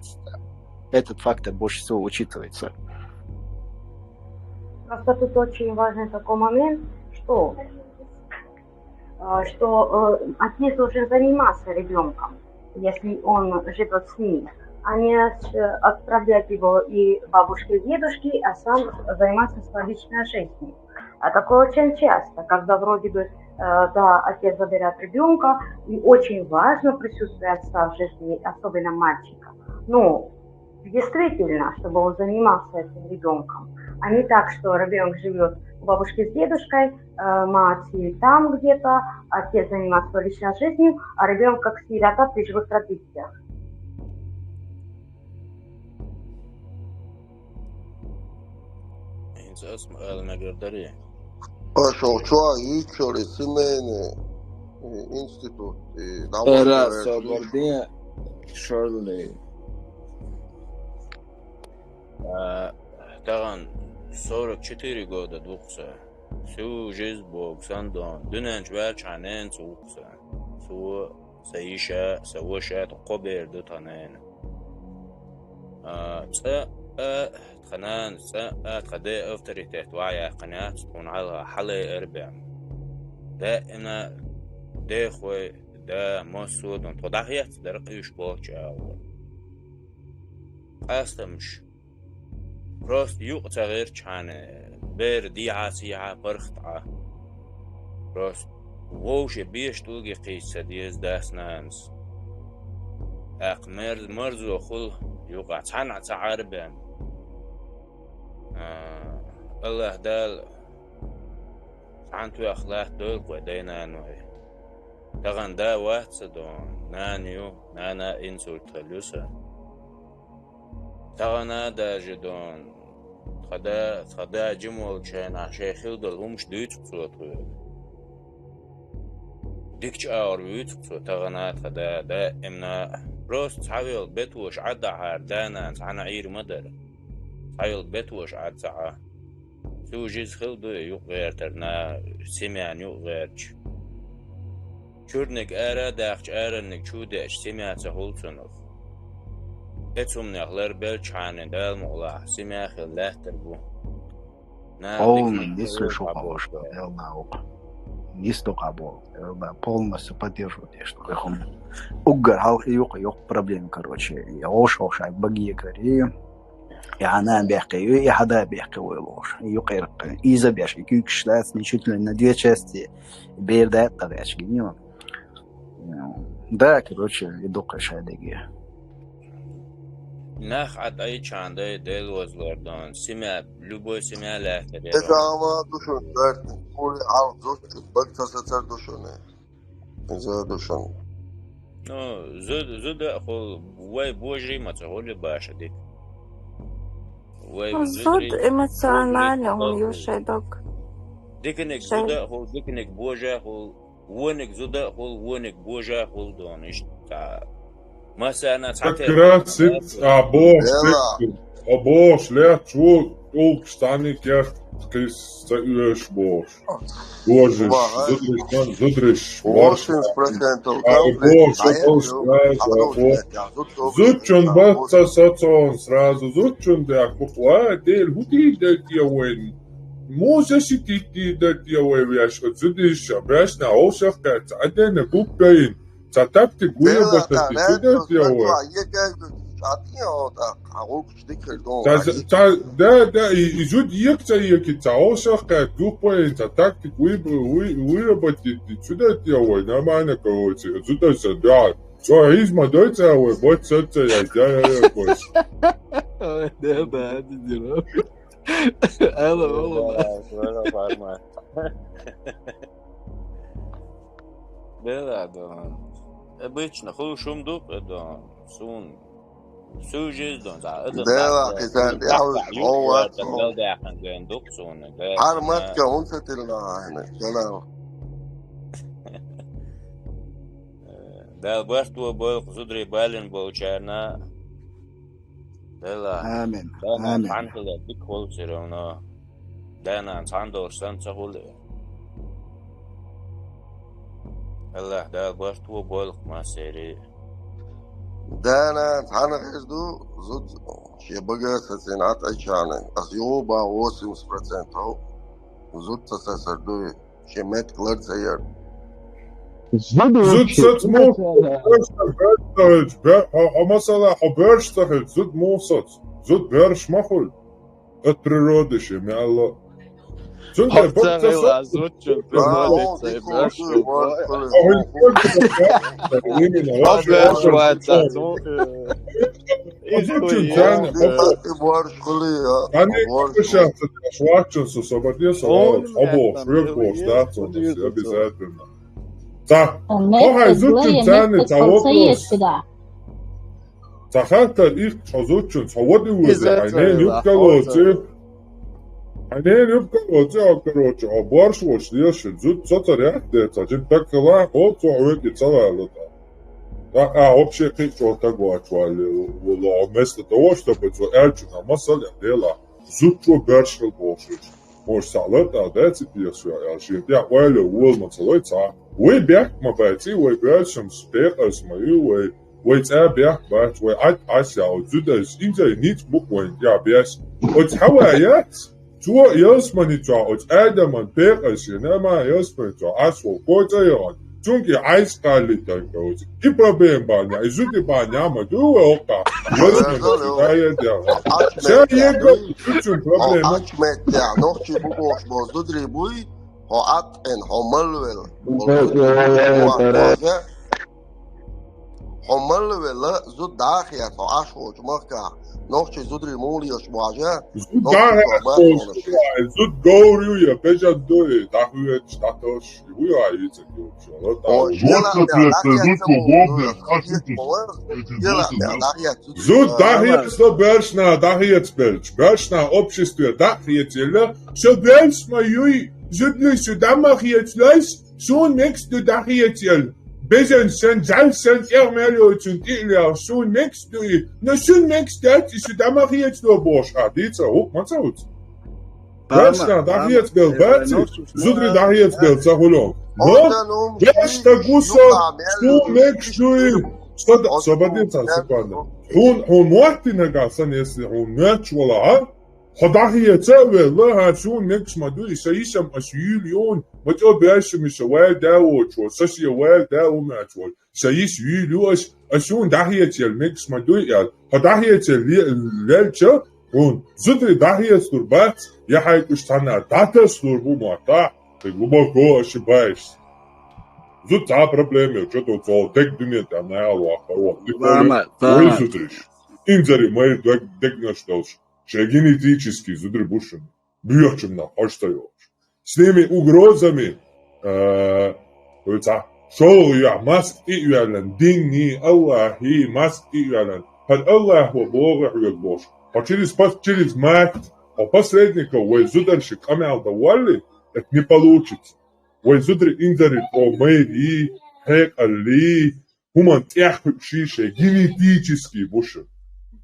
Этот фактор больше всего учитывается. Просто тут очень важный такой момент, что э, что э, отец должен заниматься ребенком, если он живет с ним, а не с- отправлять его и бабушке, и дедушке, а сам заниматься своей личной жизнью. А такое очень часто, когда вроде бы э, да, отец забирает ребенка, и очень важно присутствие отца в жизни, особенно мальчика. Ну, действительно, чтобы он занимался этим ребенком, а не так, что ребенок живет у бабушки с дедушкой, э, мать и там где-то, отец занимается своей личной жизнью, а ребенок как сирота при живых родителях. Инца ас ма ала мегар дарий. Пошел, что, и что ли, семейный э, институт. И Ара собардин шорли. А, Таган сорок четыре года духса. Всю жизнь Бог сандон. Дунянч варчанен цукса. Су са иша, са воша, то кобер ду танен. А, ца, а, тханан, ца, а, тхаде авторитет вая канят, тун ала хале эрбем. Да, ина, дехой, да, мосудун, то да хет, да ракиш болч ала. Астамш. Просто юкъ цагъер чхьана, бер диъа сиъа пархтъа. Просто вовше беш тӀулги кхийса деза дас-нанас. Акъ мерз-, марзо хул юкъа цхьана ца Ӏарбен. А, Аллах Дала цхьан туях латт дойлу кхой дай-наной. Таган да вац ца дон, нана ю, нана инсульт хилла ю сан. Тагана даже дон, тхада, тхада жимолчайна шей хилдал хӀумаш дуьйцу цо тхоьга. Дикача агӀор вуьйцу цо тагана тхада, да, имна. Просто цхьавел бетош Ӏадахьара, да-нана цхьана Ӏийр ма дара. Цхьавел бетош Ӏад ца Ӏа. Цу жиз хил ду юкъ гӀертар, на семьян юкъ гӀерч. Чурниг ара дахч аранниг чу деч семья ца хул цунах. Эцумнех лар белчхьани дал мугӀла семья хил лаьттар бу. На Полный, дикна если хул шо хабар хабош, бу. Эл наук. Нисто хабо, Эл на полностью поддерживает, что как он. Уггар халкъ юкъа йокъ проблема, короче. Я ош ош ай баги кари. Я она бехке, я хада бехке вой лош. Юкъа иркъа. Иза беш, и кюк штац, не чуть ли на две части. Бер да это вяч гиньо. Да, короче, и докъа шадеге. Нах Ӏад айчан дай Дел возлар дон. Семья, любой семья лаьттар Это ама душун, верт. Хули ал зут, бак цасацар душуне. За душун. Ну, зуд, зуда хул, вай божри ма ца хули баша дик. Вай Ну, зуд эмоционально, он юшедок. Дикник Шей. Зуда хул, дикник божа хул, вониг зуда хул, вониг божа хул дон. Ишта. Масана Так цхьа раз сиц, а бош, Дела. а бош, лет чу, улк штани кер, кис, ца уеш бош. Божиш, Вага. зудриш, дан, зудриш, борш. Восемьдесят процентов А, конфликт. бош, А я бош, всё, бош, а кто бош. тебя? Зуд, зуд, Зудчун зуд, бац ца соцон сразу, зудчун де акбуква, дел хути дел тия войн. Муза сити дел тия вой вяш, зудиш, бяшна, олшах кац, адена губкаин. Ца тактик Дела, уебатати, да, сюда это тия вой. два, я как бы, а ты, вот, а, а вот, что ты, кордон, Ца, а ты, ца, да, да, и, и зуд ек ца еки, ца олшах кац, губкаин, ца тактик уеб-, уе-, уебатати, сюда тия вой, нормально, короче, зуда ца, да. Со из ма дой ца вой, вот со ца я, я, я, я, вот. Ой, да, да, это дерьмо. Алло, алло, да. Дела дон. Обычно хул шум дук дон. Сун. Всю жизнь дон. За, это Дела, так, хизан, так, я уж так, ловат, так, ловат. так, так, дук сун, да. Арматка, он с этой лагайна, дела. Э, да, барт ва бол, зудри балин бол чарна. Дела. Амин. Да, на Амин. цхьан хила дик хул все равно. Да, на цхьан долш сан ца хул. Аллах, да, барт ва бол, ма сери. Да, на, цхьана хир ду, зуд, ше бага сацин ат айчана. Аз йоба восемьдесят процентов. Зуд ца сасар дуй. Ше мет клар ца яр. Зуда сац муха, хьо, хьо масала, хьо боьрша ца хилча, зуда муха сац? Зуда боьрша ма хуьлу. От природы шен мел а. Цундела бакъ ца хила, зудчун приходится боьрша. Зудчун царна боьрша хуьлу, а. Они боьрша. Ваччун со собаде со, хьо бохуш, хьо бохуш, да, обязательно. Ца, хьо хьайн зудчун царна ца вопрос. Ца хаттар ихча хьо зудчун, хьо води вузе, хьайн нен юбка лоци. Хьайн нен юбка лоци, а, короче, хьо боьрша вош леш, зуд соцарехь де, ца жим так хила, хьо цо хьоьги ца вала та. А, а, вообще кхин чӀо таг вач валли, вала, место того, чтобы цо аьлча, на масал я дела. Зудчо боьрша хила бохуш. Может, сахьлар тӀа дац и пьесу, аьлла, шен тӀехь ойла, вола ма ца лой ца. Вай бехк ма бац, вай боьршамс, пекъарс ма ю, вай, вай цӀа бехк бац, вай Ӏад Ӏас я, оцу зудайс, инзай ницкъ бу вайн тӀехь бес. Оцу хьава яц, цо ялсмани цо, оцу Адаман пекъарс, я нама ялсмани цо, Ӏас вол кой цӀа яхана. Цунки Ӏайс къалли тайка оцу. И проблема баьнна, и зуди баьнна, ма ду вай оккха. Ялсмани цо, да, я дяха. Ша егга, цуьнан проблема. Ачметтехь, нохчий бу бохуш бо зударий буй, хьо Ӏаткъина, хьо малвелла. Хьо малвелла, зуда дахьа яц, хьо Ӏаш волчу махкахь. Нохчий зударий муха лелаш бу хьажа? Зуда дахьа яц, зуда говр ю я, бежан ду и, дахьоьцуш, дӀатосуш, и вуй хьан йицар йоцуш. Зуда дахьецало боьршна, дахьецабелча. Боьршна обществе дахьецаелла, со боьрша ма юй, зудли шу дӀа ма хецалойс, суна мегаш ду дахьецаелла. Бежан сан, жал сан, тӀех мел йоцун тӀе а лелаш, суна мегаш ду и, но шуна мегаш дац и, шу дӀа ма хецало бохуш, а, дийца, хӀуъа ма ца хуьцу. Вешна дахьецбелла бац, зудри дахьецбелла ца хуьлу. Но вешна гу со, суна мегаш дуй, со бадин цхьа секунда. Хьуна, хьуна моттинарг сан, если хьуна моьттуш вала, а? Хьо дахьеца а велла, хьан суна мегаш ма дуй, сан йисам ас юьйлу юн, ма цӀо бешамиша вай да воцуш, сан шен вай да ву моьттуш волу. Сан йиса юьйлу ю ас, ас суна дахьецъелла мегаш ма дуй аьлла. Хьо дахьецъелла ле-, лелча, хьуна зудри дахьецлур бац, я хьайкуш цхьанна дӀатаслур бу мотта, тхе глубоко ошибаешься. Зуда цхьа проблема йо, чо ду цо дег дуьнен тӀе наьгӀал ваккхар вон. Вай зудриш. Инзари майра дог-, дегнаш долуш. Шайн генетический зудри бу шуна. Боьхачунна хьожа ца йолуш. С ними угрозами, э, цхьа шолгӀа юьхь маск тӀе а йоьллина, динни, Аллахьи, маск тӀе а йоьллина, хӀара Аллахьо боху хьоьга бохуш. Хьо через пос-, через мать, хьо посредников вай зударши къамел дан волли, это не получится. Вай зудри инзари тӀо майри, хьекъалли, хӀуманна тӀехь хуьуш шайн генетический бу шуна.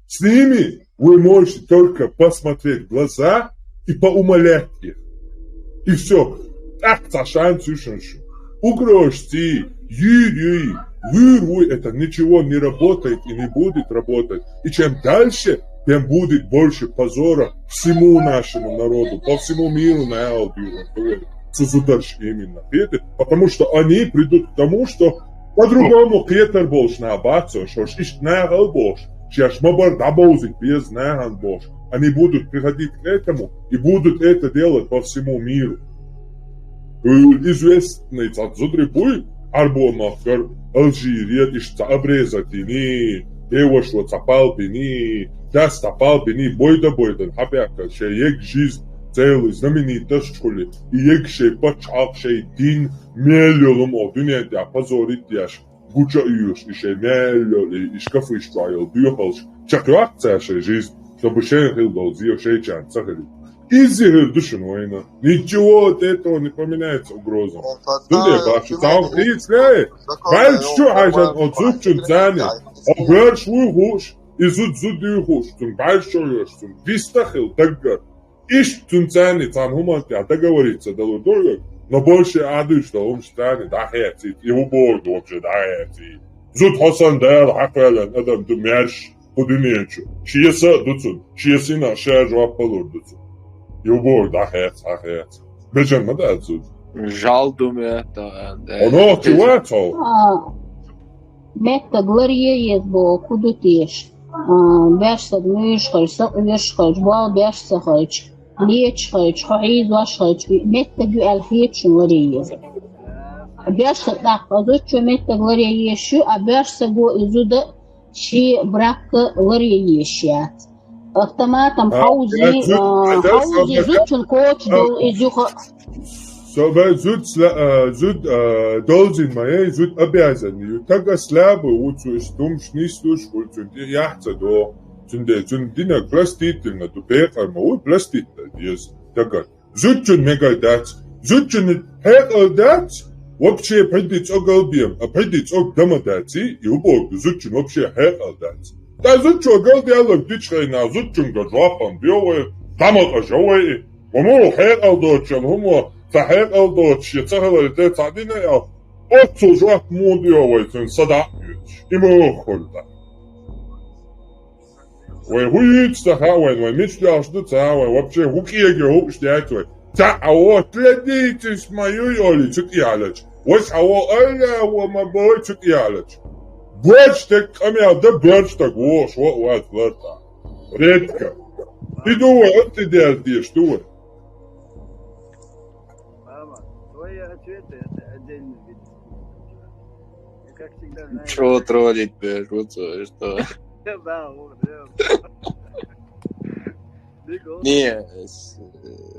С ними вы можете только посмотреть в глаза и поумолять их. И всё. ТӀаккха цхьа шанс ю шуна шу. Угрожций, юьйр юй, вуьйр вуй, это ничего не работает и не будет работать. И чем дальше, тем будет больше позора всему нашему народу, по всему миру, наверное, цу зударш именно. Хетий? Потому что они придут к тому, что по-другому кхетар болуш нах бац, шош иштта нахал болуш, шаьш ма-барра дӀабовзийта беза нахана болуш. Они будут приходить к этому и будут это делать по всему миру. Хьуьлла известный цхьа зудри буй, Ӏарбо махкара, Алжире, иштта цхьа обрезать йиний, девашо цхьа пал биний, дас цхьа пал биний, бойда-бойдан хьабаьхкина шайн егга жизнь, целый знаменитость хуьлий, и егга шайн пачхьалкх, шайн дин, мел йолу хӀума дуьнен тӀехь позорить деш, гуча а йоьшуш, и шайн мел йолу, и шкафаш чохь йолу доьхалш чекхйоккху цара шайн жизнь, чтобы шайна хила долу зен шайчарна ца хилийта. Изза хир ду шуна вайна. Ничего от этого не поменяется угрозам. Дуде баша, цхьа хӀума хийцале, баьлча чу хьайшан оцу зудчун царни, оцу боьрша вуй хууш, и зуда зуда юй хууш, цунна баьлча чу йоьш, цунна виста хила даггара. Иштта цунна царни цхьана хӀуманна тӀехь договориться далур ду вай, но больше а дуьйцуш долу хӀумаш царни дӀахецийта, и хӀун бохург ду вообще дӀахецийта? Зуда хьо санна Дала хьакхоьллина адам ду маьрша кху дуьнен чу. Шен са а ду цунна, шен сина а ша жоп лур ду цунна. И хӀун бохург дӀахеца, хьахеца. Бежан ма дац зуда. Жал ду моттиг, да. Оно ти вацо. А, меттаг ларъе еза боху хӀун ду теша? А, баьрсаг муьйш хилча, сакъерш хилча, болх беш ца хилча, леташ хилча, хьо хьийзош хилча, меттаг ю аьлла хеташ ларъе еза. Баьрсаг тӀаккха зудчо меттаг ларъе езаш ю, а баьрсаго и зуда шен бракка ларъе езаш яц. Автоматом хьовзи, хьовзи зудчун коча долу иза юха. Со бай зуд сла- а, зуд а, долзин ма ей, зуд обязан ю. Тага слабый ву цу, иш думаш нислуш хуьлу, цуьнан тӀе яхь ца до. Цундела цуьнан динаг простительно ду, пекъар ма ву, простительно деза. Тага зудчун мегар дац. Зудчун хьекъал дац. Вообще пхьиди цӀогал бем, а пхьиди цӀог дама дац, и убог зудчун вообще хьекъал дац. Та зудчо галдаьллаг дичхайна, зудчунга жоп ам бе вай, дама къажа вай. Ва муха хьекъал доцучун хӀума, ца хьекъал доцуш, я ца хилар де ца дина я, оццул жоп муха де вай цуьнан сада а йоьдуш. И муха хуьлда. Вай хӀу юьйцу ца хаьа вайн, вай мича доьлхуш ду ца хаьа вайн, вообще хӀу кӀега хӀуъуш даьтта вай. Ца а вот ледийцис ма юй оли цу тӀехьалача. Вай а во Аллахо ма бой цу тӀехьалача. Борч тек къамел да, борч тек вохуш, во а вац ларта. Редко. И ду вай, оцци дерза деш ду вай. Мама, твои ответы это отдельный вид искусства. И как всегда, знаешь, Чего троллить, блядь, вот что. Да, вот, да. Биг ол- Не, с-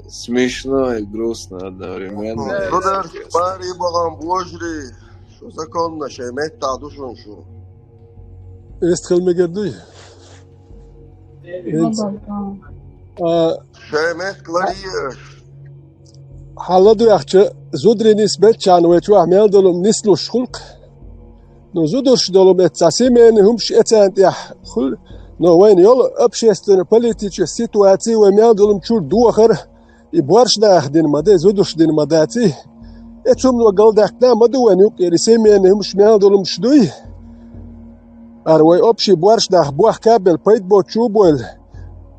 смешно и грустно одновременно. Зударш, бари бахам божри, шу законна шей меттахь ду шун шу. Эст хила мегар дуй? Эц. А, Шей метта ларъеш. Хьала дуьхьча, зударий нисбелччарна вай чохь мел долу нислуш хӀуллакх. Ну, зударш долу метта цхьа семейный хӀумаш эцарна тӀехь хуьлу, но вайна йолу общественный-политический ситуаций вай мел долу чуьра дохар, и борш наха дина ма дай, зударш дина ма даций. Эцу хӀумано галдаьккхина ма ду вайна юккъера, и семейный хӀумаш мел долу дуй. Ара вай общий борш нах бохка а белла, пайда боцчу а бойла.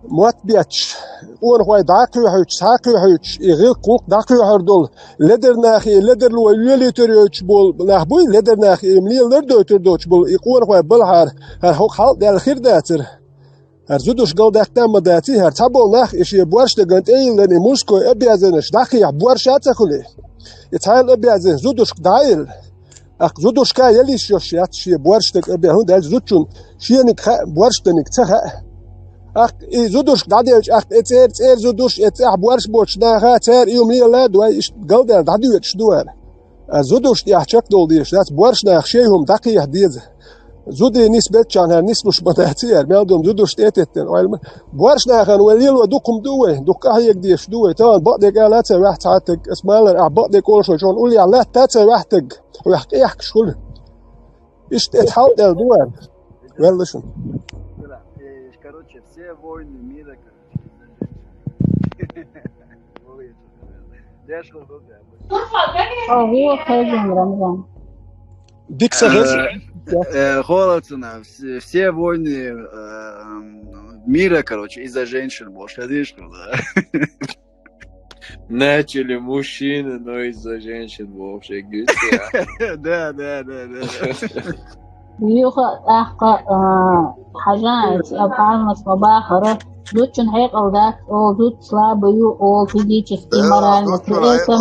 Мотт бетташ, къонахой дӀа а кхоьхьуьйтуш, схьа а кхоьхьуьйтуш, и гӀиллакх-гӀуллакх дӀакхоьхьур долу, ледар нахе, ледарло лелийтар йойтуш болу нах буй, ледар нахе, и лелар дойтур доцуш болу, и къонахой балхьара, хӀара хӀокху хьал а даьлла хир дацара. ХӀара зудуш галдаьккхина а ма даций, хӀара цхьаболу нах и шен борш даган тӀе а йиллина, и мужской обязанность дӀакхехьа борша а ца хуьлий. И цхьайла обязанность зудушка дӀа а йилла. Аккха зудушка ял йиш йолуш яц шен борш дага а бен, хӀунда аьлча зудчун шениг хаьа, борш даниг ца хаьа. Аккха и зудушка дӀаделча, аккха и цӀера, цӀера зудуш, и цӀехь борш боцуш наха, цара и хӀума лела а дуй, иштта галдаьлла дӀадоьдуш ду ара. А зудушна тӀехь чекхдала дезаш дац, борш наха шайн хӀума дӀакхехьа деза. Зударий нисбелччарна хӀара нислуш ма даций ара, мел долу зудуш тӀе а теттина, ойла ма. Борш нахана вай лело дукха хӀума ду вай, дукха къахьега дезаш ду вай. Тахана бакъдерг ала а ца ваьхьа цхьа а таг, ас малар ахь бакъдерг олуш вай, чӀогӀа уллехь латта а ца ваьхьа таг, хьох къехкаш хуьлу. Иштта эцу хьал а даьлла ду вайн. Велла шуна. Да, э, короче, все войны мира, короче, из-за женщин. Деш хӀу ду. Ого, хазин Рамзан. Дика ца хеза. Э, Холодцина, все, все войны э, мира, короче, из-за женщин, бо, хезиш хӀу, да. Начали мужчины, но из-за женщин вообще. Да, да, да, да. Юха тӀаккха, а, хьажа, эцу Алпанас ма бахара, зудчун хьекъал дац, о, зуд слабый ю, о, физически, морально, при этом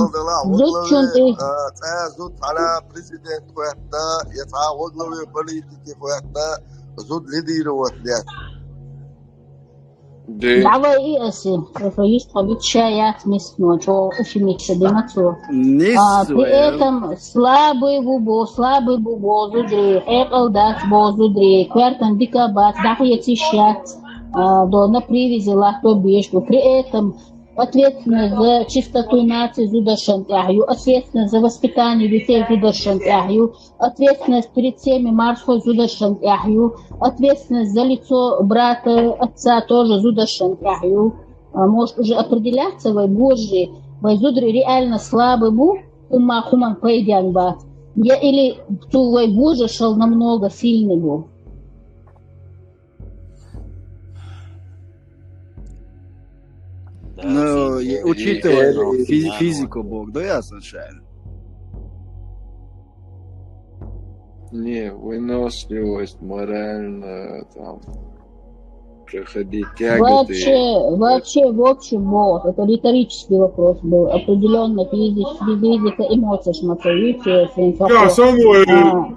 зудчун и Цхьа зуд хьала президент хӀоьттина, я цхьа во главе политики хӀоьттина, зуд лидировать лет. Ди. Давай и аси, просто есть хьо бит ша яц мисс, но чё, уши мисса дина цо. Нис А, при своя. этом слабый бу бо, слабый бу бо зудри, хьекъал дац бо зудри, коьртан дика бац, дӀахециш яц, а, до на привязи латто беш бу. При этом ответственность за чистоту нации зударшан тӀехь ю, ответственность за воспитание детей зударшан тӀехь ю, ответственность перед всеми морской зударшан тӀехь ю, ответственность за лицо брата, отца тоже зударшан тӀехь ю. А, может, уже определяться вай божи, вай зудри реально слабый бу, хӀумма хӀуман пайден бац. Я или цу вай божашал намного сильный бу. Ну, Учитывая физи- физику, бог, да, я совершенно. Не, выносливость, морально, там, проходить тяготы. Вообще, вообще, в общем, вот, это риторический вопрос был. Определенно физич, физика, эмоция, шматовитие, Нагахь санна вай,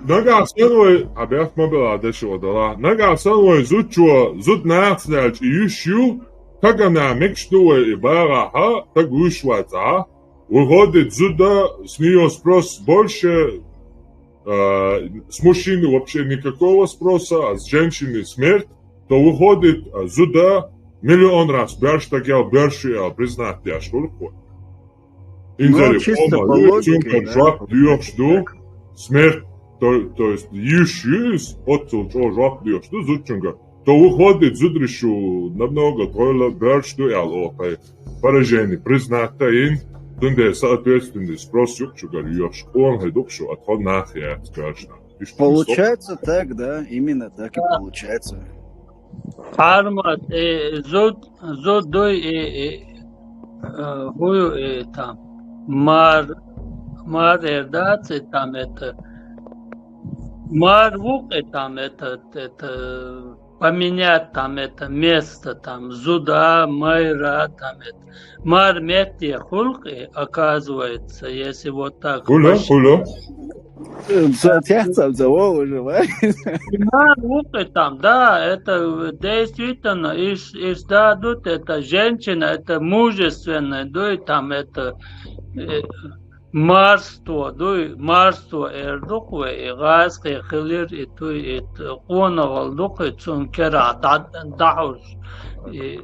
нагахь санна вай, абех ма бела дешо дала. Нагахь санна вай зудчо, зуда нахаца лаьлча и йиш ю, тагана мегаш ду вай и багахьа, таг вуьйш вац а. Выходит, зуда, с неё спрос больше, а, с мужчины вообще никакого спроса, а с женщины смерть, то выходит, а, зуда миллион раз боьрша стаг ял боьрша ю аьлла признать деш хуьлу-кх вай. Инзаре, ну, чисто по логике, цуьнгара жоп доьхуш ду, смерть, то, то есть йиш ю иза, оццул чӀогӀа жоп доьхуш ду зудчуьнгара. То выходит, зударий шу намного тхойла боьрша ду аьлла, о, тхай поражение признать а йина, цундела соответственный спрос ю-кх шуьгара йоьхуш, къонахий ду-кх шу, а тхо нах яц боьрша нах. Получается так, да, именно так и получается. Хьармат, э, зуда, зуда дуй, э, э, э, хӀу ю, э, там, мар, мар эр дац, э, там, это, мар ву-кх, э, там, это, это, поменять там это место, там, зуда, майра, там это. Мар метте хуьлу-кх, оказывается, если вот так. Хуьлу, хуьлу. Ца тяхца за вовужа, ва? Мар ву-кх там, да, это действительно, иш, иш да, дут, это женщина, это мужественная, да, и там это, э, марсто дуй, марсто эр ду-кх вай, и гӀазкхи хилира, и туй, и т-, къонахал ду-кх и цунна керахь дӀа-, дӀахьуш. И,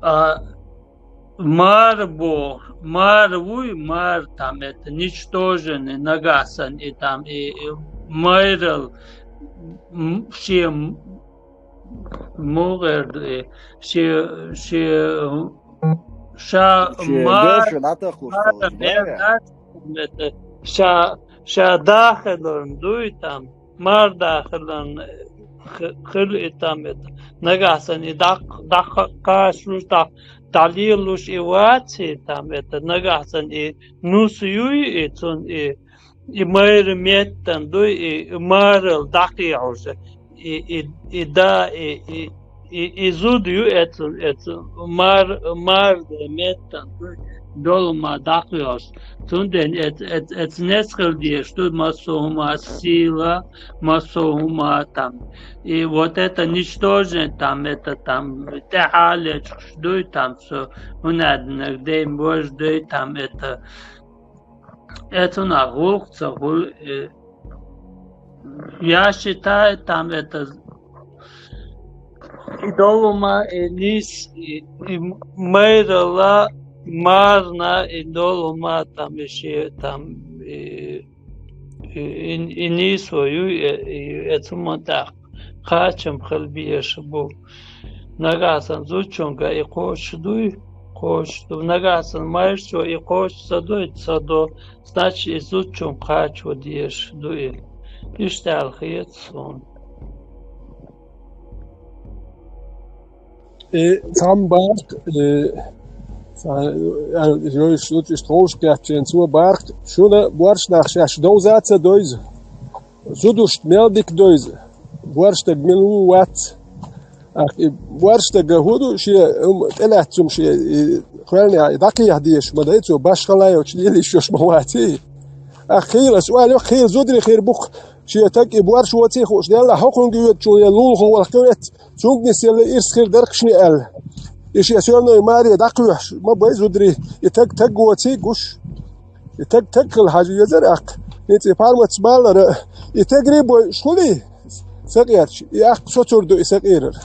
а, мар бо, мар вуй, мар там это, ничтоженный, нагахь санна, и там, и, и майрал, м, шен мугӀер ду, э, ши, ши, ша, ши мар, деши дӀатахуш мар, долуш, мер да? Дац, это, ша, ша дахаларна дуй там, мар дахаларна, э, х-, хила и там, это, нагахь санна и дӀа-, дӀакхачалуш, дӀа-, дӀалелалуш и вац и там, это, нагахь санна и нус юй и цунна и и майра меттан дуй, и, и марал дӀакхехьуш, и, и, и да, и, и, и, и зуда ю эцу, эцу мар, мар де меттан дуй, долу ма дӀакхехьуш. Цундела эц, эц, эц нес хила дезаш ду, массо хӀума сила, массо хӀума там. И вот это ничтожное там, это там, тӀаьхьа лечкъаш дуй там, со хӀунадинарг дайн божа дуй там, это, Эцунах гӀуллакх ца хуьлу, э, я считаю, там это, и долума, и нис, и, и майрала, марна, и долума, там и ши, там, и, и, и, и нисо ю, и, и эцу ма тӀаккха. Кхачам хила безаш бу. Нагахь санна зудчуьнга и кхочуш дуй, кхочуш ду. Нагахь санна майрачо и кхочуш ца дуй, ца до, значит, и зудчуьнга кхачо дезаш ду и. Иштта аьлла хета суна. И цхьамма бахка, и, цхьа-, а, йо, иш, иш тховш кхетчен цо бахка, шуна боьрша нах шаьш довза а ца довзу. Зудашна мел дика довза, боьрша стаг мила ву вац. Ах, и боьрша стага хӀун ду, шен, м, тӀелаьцна хӀума шен, и, кхоьллинехь, и дӀакхехьа дезаш ма дай цо, башхалла йолчу лелийш йолуш ма вац и. Ах, хийла, ас ойла йо, хийла зударий хир бу-кх, шен стаг и боьрша воций хууш, делла хьокхунга йоьдучул я лулахо валха кхевец, цуьнга нисъелла ирс хир дара-кх шен аьлла. И шен соьланой маре дӀакхоьхьуш, ма бай зударий, и стаг стаг воций гуш. И стаг стаг хила хьажа везара аккха. ХӀинца и пармац баллара, и стегарий бойуш хуьлий, сакъерча, и аккха соцур ду и сакъерар.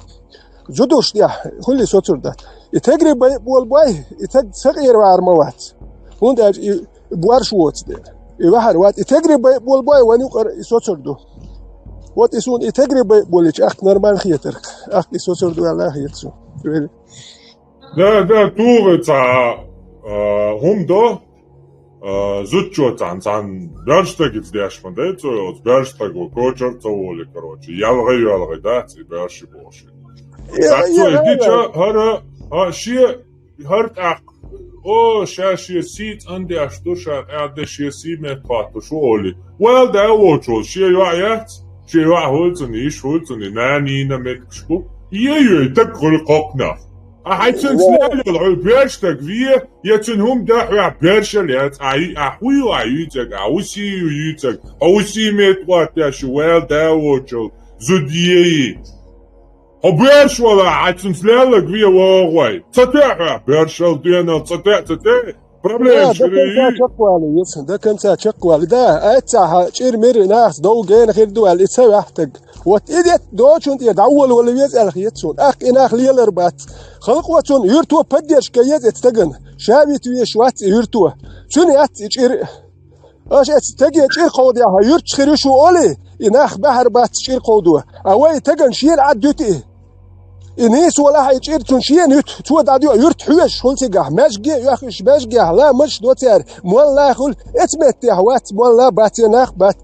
Зудуш тӀехь хуьлий соцур дац. И стегарий бай болу бой, и стаг сакъера вахьар ма вац. ХӀунда аьлча и боьрша воцу дела. И вахьар вац, и стегарий бай болу бой, вайн юкъара и соцур ду. Вот и суна и стегарий бай болийча, аккха нормально хетарх. Аккха и соцур ду аьлла хета суна. Да, да, туху цхьа, а, хӀума до, а, зудчо цхьаьна, цхьаьна боьрша стагаца деш ма дай цо, оцу боьрша стаго кочар а ца волий, короче, ялхай-йоьлхай дац и боьрша бохуш. Я, так цо я, и дича, я. ХӀара, а, шен, хӀара тӀаккха, О, ша шен сий цӀандеш ду, ша къаьхьа шен сий меттахӀоттуш ву олий. Ваьлла да а волчул, шен йоӀ яц, шен йоӀ хуьлцани, йиша хуьлцани, нана-нана меттигаш бу. Е-е, таг хуьлу кхокханах. А хьай цуьнца лелайолу, хьо боьрша стаг ве, я цуьнан хӀума дан хьоьгахь боьршал яц, а, а хӀу ю а юьйцург, а хӀу сий ю юьйцург, хьо хӀу сий меттахӀоттуш ю, ваьлла да а волчул, зуда е-е. Хьо боьрша валахь, хьай цуьнца лелларг ве вогӀу вай. Ца тоьа хьоьгахь боьршал, доьналла ца тоьа, ца тоьа. Проблема Да, дан хӀара кӀанца ю. Чекхвалийта, дан кӀанца чекхвалийта. Да, эццахь чӀир-мир нахаца дов гена хир ду аьлла, и ца ваьхьа стаг. Вот и де доцчунна тӀера дӀаволавала веза аьлла хета суна. ТӀаккха и нах лелар бац. Халкъо цунна юьрто поддержка еза эцу стагана. Ша вита везаш вац и юьрто. Цуьнан яц и чӀир. Аша эцу стаге чӀир кховдехьа, юьрташ хир ю шу олий, и нах баьхьар бац чӀир кховдо. А вай тагана шена Ӏад дуьту и. И нийса валахь и чӀир цунна шена юьту, цо дӀадоьу юьрта хьоьжуш хуьлу цигахь, маьжге а оьхуш, маьжгехь ламазаш до цара, молла хуьлу, эцу меттехь вац, молла бац, я нах бац.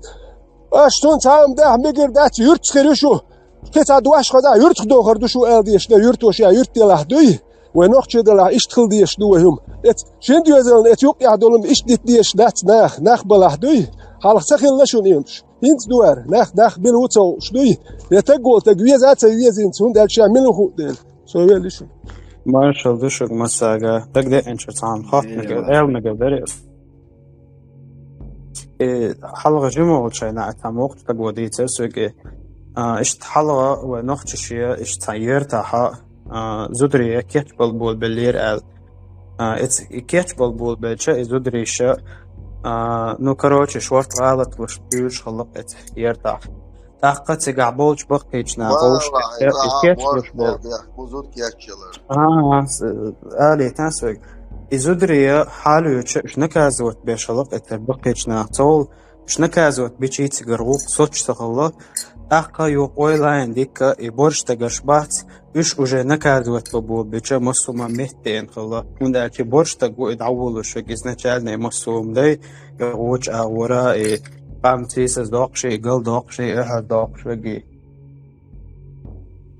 Аша цунна цхьа хӀума дахьа мегар дац, юьрташ хир ю шу. Кхин цхьа дош хазахь юьртах дохур ду шу аьлла дезаш дан юьрто ша юьрт делахь дуй? Вай нохчий делахь иштта хила дезаш ду вай хӀума. Эцу шина доьзална эцу юккъехь долу иштта дита дезаш дац наха, нах балахь дуй? Хьалха ца хилла шуна и хӀумаш. ХӀинца ду ара, нах, нах бина ву ца хууш дуй? Я таг волу таг веза а ца везийна, хӀунда аьлча ша мила ву хуу дела. Со велли шу. Маршалла ду шуьга массаьрга. Дагадеанчуьра цхьа хӀума хоттуниг, аьлла мегар дара. И хьалха жима волчу шайна а цхьа воккхачу стаго дийцира соьга, а, иштта хьалха вай нохчаша иштта цхьа ертахьа, а, зударий кечбала болабеллера аьлла. А, эц-, и кечбала болабелча, и зударийша, а, ну, короче, шорта гӀалаташ луш буьйлуш хилла эцу ертахь. ТӀаккха цигахь болчу баккхийчу наха вовшашка и кечбеш болу. Бузут кеччалар. А, с-, алийтан соьга. И зударий хьалоьцуча, уьш наказывать беш хилла эцу баккхийчу наха цовла, уьш наказывать бичий цигара гӀуллакх соцуш ца хилла. ТӀаккха юха ойла йина дика, и борш стагарш бац, уьш уже наказывать бан болабича массо а метта деана хилла. ХӀунда аьлча борш стаг ву и дӀаволуш верг изначально массо а дай, и гӀоча агӀора, и къам сийсаз доккхуш, и гал доккхуш, и эхьар доккхуш верг.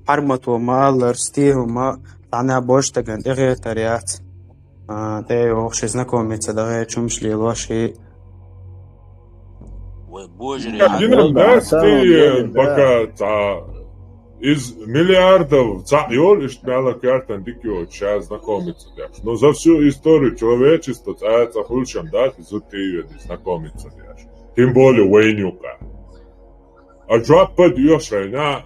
Хьармато ма аллара, стен хӀума цхьана а борш стагана тӀегӀертар яц. А, тӀе йогӀуш и знакомиться дан гӀерташ хӀумаш лелош и. Вай божарий. Динан дац, пока цхьа из миллиардов цхьаъ йолу, иштта мелла коьртан дика йоцуш ша знакомиться деш. Но за всю историю человечества цкъа а цкъа хуьлуш-м дац, иза тӀе йоьду знакомиться деш. Тем более вайна юкъа. А жоп а доьхуш хьайна,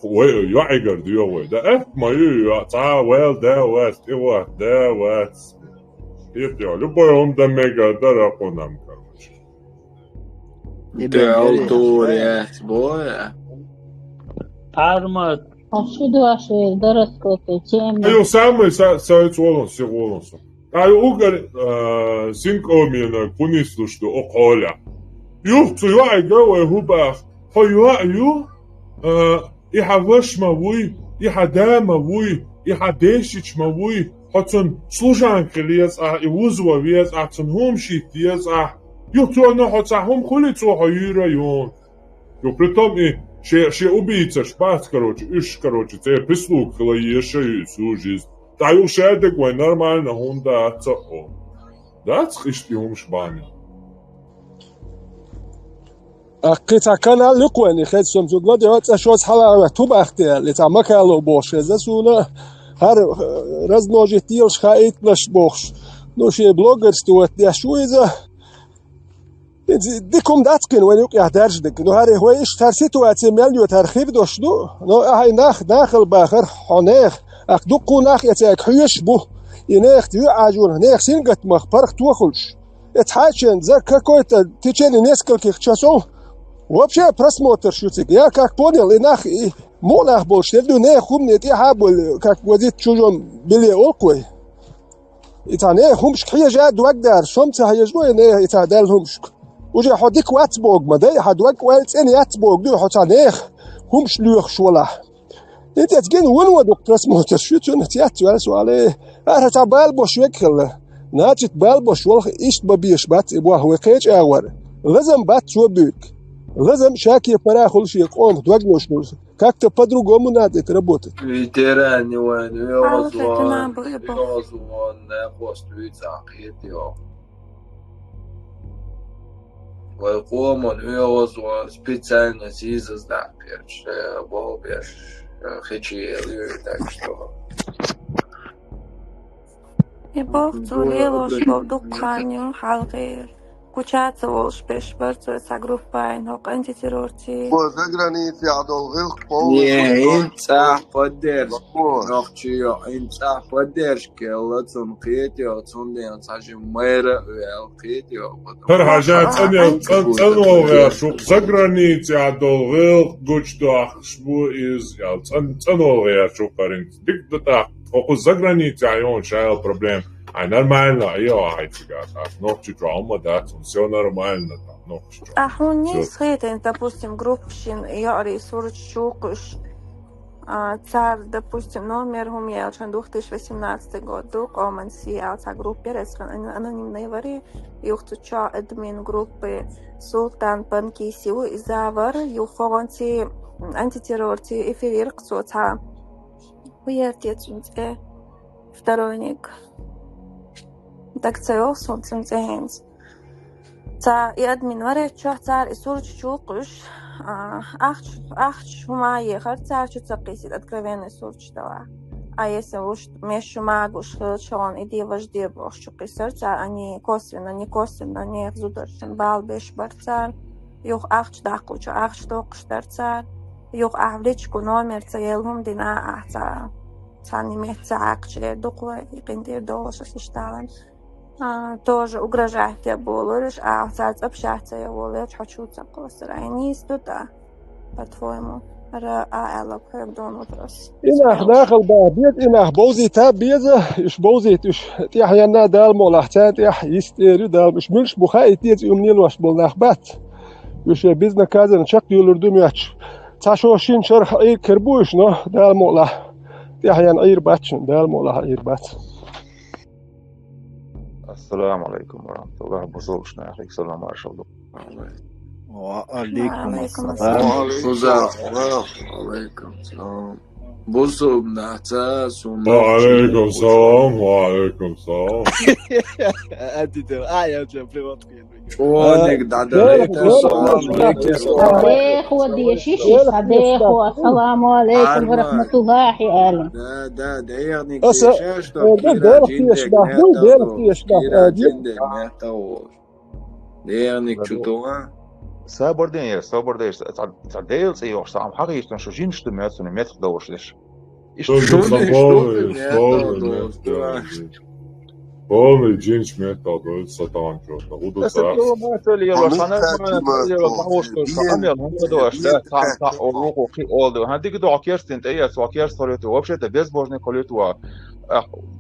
вай йоӀигара доьху вай. Да, э, ма ю, йо, цхьа а ваьлла да вац, тӀе вахта да вац. ХӀета йо, любой хӀума дан мегар дара кхунам, короче. Далтур яц, боя. Армат. А шу дош вер дораскоты тема. Аю самый са-, саиц волун, си волун су. Ай угар, а, синкомина кунислуш ду о холя. Юх цу йоӀига вай хӀу бах. Хьо йоӀ ю, а, и хьан ваша ма вуй, и хьан да ма вуй, и хьан дешича ма вуй, хьо цунна служанка хила еза ахь, и вуза ван веза ахь, цунна хӀума шитта еза ахь. Юха цо но хьо цхьа хӀума хуьли, цо хьо юьйра юн. Ю, притом и ше, ше убийцаш бац, короче, уьш, короче, церан прислуга хила еза ю и сужиз. Тай ю шаьдиг вай нормально хӀунда а ца о. Дац иштта и хӀумаш бахьана. Аккхи цхьа канал юкъа вайна, хеза сом зугла де, цӀа шоца хьала а вехь, ту бахте аьлла, цхьа макало бохуш хеза суна, хӀара, э, размножить йелаш хаийталаш бохуш. Ну, шен блогерство вот деш ву иза. Иза дика хӀума дац кхин вайна юкъехь даьржа дерг. Ну, хӀара вай иштта хӀара ситуация мел йоьту, хӀара хир дош ду. Ну, ахьа и нах, нахал бахар, хьо нех. Ах дуккху нах эцег хьоьшуш бу. И нех юьа Ӏажуна, нех сингаттамах паргӀато хуьлуш. Эцхьа чен за какой-то в течение нескольких часов вообще просмотр шу цига. Я как понял, и нах, и мукъ нах болуш, я ду нех хӀумане тӀаьхьа а болу, как возить в чужом белье олу вай. И цхьа нех хӀумашка хьежа а дог дара, сом ца хьежа вай нех и цхьа даьлла хӀумашка. Уже хьо дика вац богу ма дай, хьан дог ойла цӀена яц богу дуй, хьо цхьа нех хӀумаш лоьхуш валахь. ХӀинца эцу гина вуно дукха просмотр шу цуьнан, цец ваьлла со алий. Ахьа цхьа бала бош вег хилла. Значит, бала бош валха иштта бан беш бац и боху вай кхечу агӀор. Лазам бац цо буьйка. Лазам ша кепара хуьлу шен къомах догнуш хуьлу. Как-то по-другому надо это работать. Ветеране войны, Алла, оьгӀазван, хӀетина бу-, бу-, оьгӀазван, накъост вуьйцахь кхетий оха. Вай къоман оьгӀазван специально сийсаз даккхерча, э, болх беш, э, хи чу елла ю, так что. И болх цо лелош болу дуккха хан ю хьалхе. Кху чу ца волуш берш бара цо цхьа группа, хӀокху антитеррорций. Цо заграницехь долу гӀиллакх кховлуш. Не, хӀинца цӀахь поддержка. Нохчий йо, хӀинца цӀахь поддержка елла цунна кхетий, цундела цхьа жима майра а ваьлла кхетий. ХӀара хьажа цӀанъял-, цӀан-, цӀанвала гӀерташ ву, заграницехь долу гӀиллакх гучудоккхуш бу иза, аьлла, цӀан-, цӀанвала гӀерташ ву хӀара хӀинца. Дика ду тӀаккха. Оха кху заграницехь йолчу ша йолу проблема. Ай, нормально, йо, ай, цигахь, ас нохчи чохь хӀумма дац, всё нормально, там, нохчи чохь. А хьуна нийса хетийна, допустим, группашна йоӀарий сурташ чу кхуьуш, а, цара, допустим, номер хӀума яьлла, шайн две тысячи восемнадцатый год ду, къоман сий аьлла цхьа группа яра, аса ан-, анонимный вари, юха цу чохь админ группы Султан Панкиси ву, иза вара, юха хӀокхунций антитеррорций эфир йира-кх цо цхьа. ХӀун яра те цуьнан цӀе? Второйник. Дага ца йогӀу суна цуьнан цӀе хӀинца. Цара и админ вара, чохь цара и сурташ чу кхуьуш, а, ахча, ахча хӀума а ехара, цара чу ца кхийсира откровенный сурташ делахь. А если уж меш шу магош хилча, хьуна и де, важа де бохуш чу кхийсира цара, они косвенно, не косвенно, нехан зударшна бала беш бара цара. Юха ахча даккхучу ахча доккхуш дара цара. Юха ахь в личку номер ца елла хӀума дина ахь цхьа, цхьанна метта ца Ӏаьккхича, эр ду-кх вай, и къинтӀера долуш аса иштта алан. А, тоже угрожать де болуш, а, цара цӀа пшаьхьа ца ян волуш, хьо чу ца кхоссур. Ай, нийса ду тӀа, по-твоему, ра а аьлла, кхоьга дон вопрос. И нах нахала баха беза, и нах бовзийта беза, уьш бовзийта, уьш тӀаьхьенна Дала мукъалахь, царна тӀехь йист эр ю Дала, уьш муьлш бу хаийта деза, и умнелош болу нах бац. Уьш шайн безнаказанно чекхдуьйлур ду моьттуш. Цхьа шо шина шарахь Ӏийр кара бу уьш, но Дала мукъалахь, тӀаьхьенна Ӏийр бац шуна, Дала мукъалахь Ӏийр бац. Ассаламу алейкум ва рахматуллахи, бусулба нахе салам маршалла ду. Ва алейкум ассалам. Ва алейкум ассалам. Ва алейкум ассалам. Бусулба нах ца сум. Ва алейкум салам, ва алейкум салам. Антитела, а, я тебя привет. Чониг дӀадалийта, салам алейкум. Дехо деши ши, дехо, ассаламу алейкум ва рахматуллахи аьлла. Да, да, дехниг дешаш, кира жиндек мета, кира жиндек мета. Дехниг чу тоха. Сабар ден, сабар деш, цхьа, цхьа Делан цӀе йохуш, цхьа хьан хиштан шу жинаш ду моьтту, метта долуш деш. Иштта шу сан полный, полный меттал ду. Полный жинаш меттал ду, сатан чу. Аса тӀе ма ца лела, хана ма ца лела, хьан уш ду, сан амел хӀун ду, аш да, сан, сан, о, руху, кхи, ол ду. Хьан дика ду, керстин тӀе яц, ва керст хилийта, вообще-то безбожник хилийта.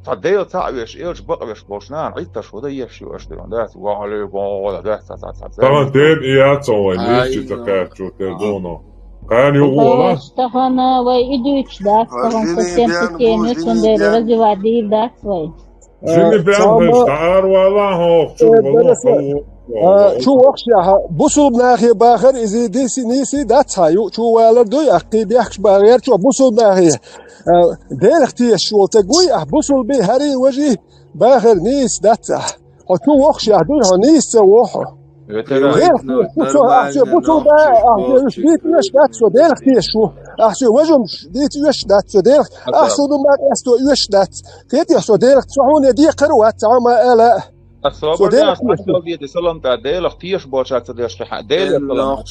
Цхьа Дела ца а веш, элча бакъвеш болчу нахана Ӏиттарш хӀун дан еш ю аша дуьйна? Дац, ва алейкум, ва дац, ца, ца, ца, ца. Тахана тен и яц сан вайн, нийсачу ца кхаьччу тера дуно. Кхана юкъа вала? Тахана вай и дуьйцуш дац, тахана совсем тема ю, цундела развивать дийр дац вай. Жимма бен хӀинца дӀаарвала хӀокху чу вала хӀокху. А, чу вокхушехь, бусулба нахе бахар иза диси, нийси дац хьан, юкъа чу валар дуй, ахкхий бехкаш бахар чу бусулба нахе. А, Делах тешаш волу стаг вуй, ахь бусулба хӀарий важий бахар нийса дац ахь. Хьо чу вокхушехь дуй, хьо нийса ца воху. Делах тешаш ву со, ахь соьга бусулба, ахь соьга уьш дийца оьшуш дац со, Делах тешаш ву. Ахь соьга важамаш дийца оьшуш дац со, Делах. Ахь суна ма къасто оьшуш дац. Кхетий, со Делах, со хьуна декхар а вац, цхьа хӀума ала. Ас собар деш, ас дал веде салам та Делах теш болчаьрца деш хьа. Делах салам.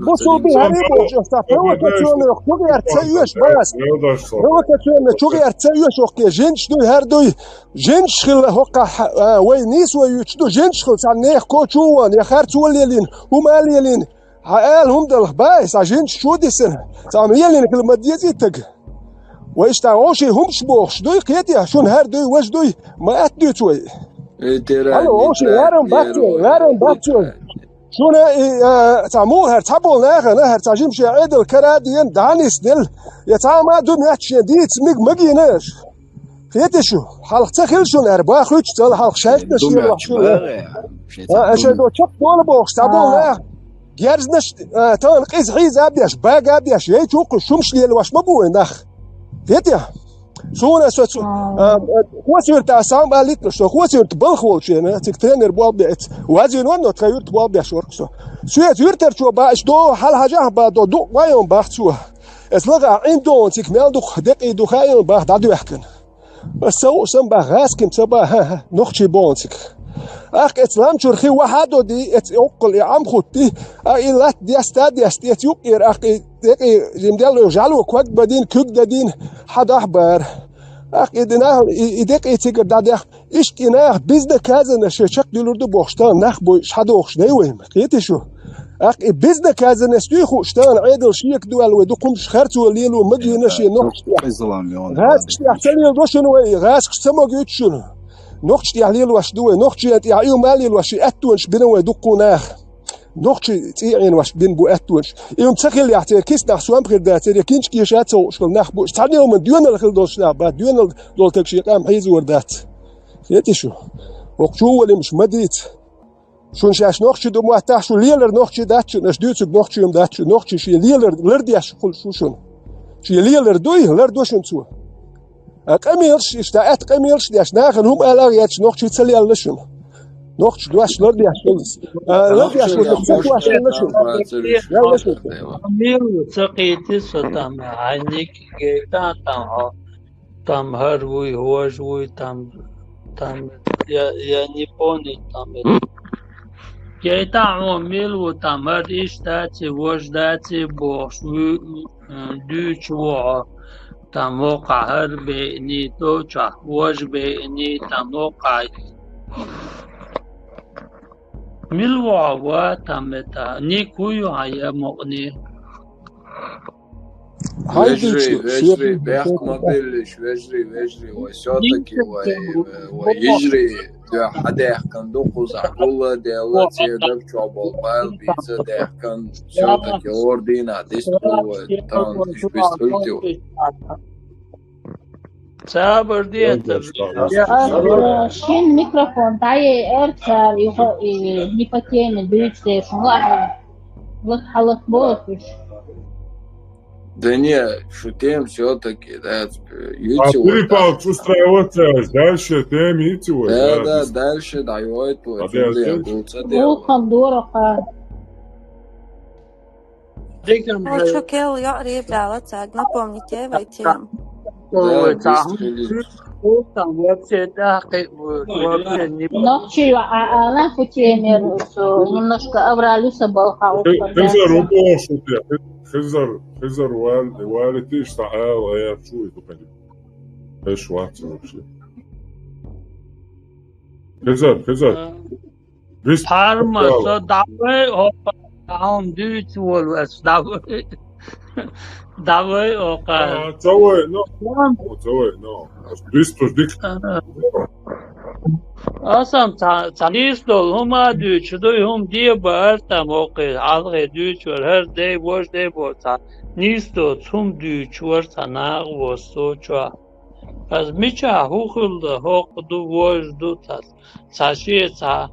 Бусулба хӀарий болчу, аса провокационный чугӀерца ца оьшу бац. Провокационный чугӀерца ца оьшу, окхе, жинаш дуй, хӀара дуй. Жинаш хилла хӀокхахь, а, вай нийса вай юьтуш ду, жинаш хилла цхьа нехан кочу вон, я харц вон лелийна, хӀума лелийна. Хьан ала хӀума далах бай, сан жинаш чу дисина. Цхьа лелийна хила ма дезий таг. Вай иштта вовший хӀумаш бохуш дуй, кхетий, шуна хӀара дуй, важа дуй, ма атта дуьйцу вай. Ветеран, ветеран, вовший ларам бац вай, ларам бац вай. Шуна и, а, цхьа муха хӀара цхьаболу нахана, хӀара цхьа жимачу Ӏедал кара а деана, дӀа а нисделла, я цхьа а ма а ду моьтту шен дийца миг магийна аша. Кхетий шу, хьалха ца хила шуна хӀара, бахуьйтуш цал хьалха шаьрташ елахь шуна. А, аша до чекхдолу бохуш, цхьаболу наха. герзнаш, а, тахана къиза хьийза а беш, бага а беш, яй чукху шумаш лелош ма бу вай нах. Хетий? Суна со цу, а, а, Хосуьрта сам балитна, что Хосуьрта балха волчена, цик тренер бу беца. Вазин ванно тха юрта бу беш варк со. Суья юртарчо ба, иш до, хьал хьажахь ба, до, ду, вайон бах цо. Эс лага Ӏиндон цик мел дукха, декъий ду хаьйон бах, дӀадоьхкана. Ас ца ву сам бах, гӀаским ца ба, ха, ха, нохчий бон цик. Ахка эц ламчур хи ваха доди, эц оккхал и Ӏам хутти, а и лат деста деста, эц юккъера ахка и декъий жимдел жало кваг бадин, куьг дадин, хьадахь бар. Ахка и дина, и, и декъий цигар дадех, ишкъи нах безнаказанно ше чакхдуьлур ду бохуш, тан нах бой шхьадохуш дай вай, кхетий шу? Ахка и безнаказанность дуй хууш, тан Ӏедал шека дуьвал вай, дукхумш харцо лело, магийна шен нохчаш тӀехь. Къизалан йона. ГӀаскаш тӀехь ца леладо шуна вай, гӀаскаш ца магуьйту шуна. Нохчаш тӀехь лелош ду вай, нохчий тӀехь ил ма лелош, и аьттонаш бина вай дуккху нах. Нохчий цӀийгӀенаш бина бу аьттонаш. И хӀума ца хилла яхь церан киснахь сом хир дацара, я кинчкеша а ца хууш хила нах бу. Цхьа неуман доьналла хила долуш нах бац, доьналла долу таг шен къам хьийзор дац. Хетий шу? ХӀокху чу волимаш ма дийца. Шуна шаьш нохчий ду моттахь, шу лелар нохчий дац шуна, аша дуьйцург нохчий хӀума дац шуна, нохчий шен лелар лардеш хуьлуш ву шуна. Шен лелар дуй, лардо шуна цо. А къамелаш, иштта атта къамелаш деш, нахана хӀума ала а гӀерташ, нохчий ца лелла шуна. Нохчий дош лардеш хуьлуш. А, лардеш хуьлуш, ца дош лелла шуна. Лелла шуна. Мила ца кхийти со там, хьайниг гейта там, хьо. Там хӀара вуй, важа вуй, там, там я, я не помню, там это. Гейта хьо мила ву, там хӀара иштта даци, важа даци бохуш, вуй, м, дуьйцуш ву хьо. Там хӀокхахь хӀара беъни, тӀочохь важа беъни, там хӀокхахь. Мила ву хьо, ва, там это, ник вуй хьан я мукъане. Вежарий, вежарий, бехк ма биллиш, вежарий, вежарий, вай всё-таки, вай, вай йижарий, дуьхьа хьадаьхкина ду кхузахь, гулла а делла, церан даг чохь болу бала бийца а даьхкина, всё-таки ордина дистхула вай, тахана уьш бистхуьлти вай. Цабар ден. Шин микрофон дӀае, эр цара юха и не по теме дуьйцу дешна, лахьа, лат хьалат бохуш. Да не, шу тема всё-таки, да, а юьци вай, Перепалка устраивать ца еш, дальше тема йици вай, да, да, дальше дӀайойту вай, а, цундела гул ца делла. Вулкан дорахьа. Декам, а, чо кел йоӀ ребята, цаьрга напомните вай тему. Да, ой, там, там вообще, да, вообще не... Нохчий а, а, она по теме, что немножко авралю собал хаос. Хизар, у кого что ты? Хизар, Хизар вал, вал ты что, а, я чую, это понятно. Эш вац вообще. Хизар, Хизар. А. Вист-, Парма, со давай, опа, таун дуьйцу волу ас, давай. Давай, опа. А, давай, ну. Давай, ну. Ас бистуш дик. А. Ас ам ца, ца нийса долу хӀума дуьйцу, дуй хӀума де баар там окхи, хьалхе дуьйцу вара, хӀара дей, вож дей бо ца. Нийса доцу хӀума дуьйцу вара ца нагӀа воссо чохь. Ас мичахь хӀу хилла, хӀокху ду, вож ду ца. Цхьа шен цхьа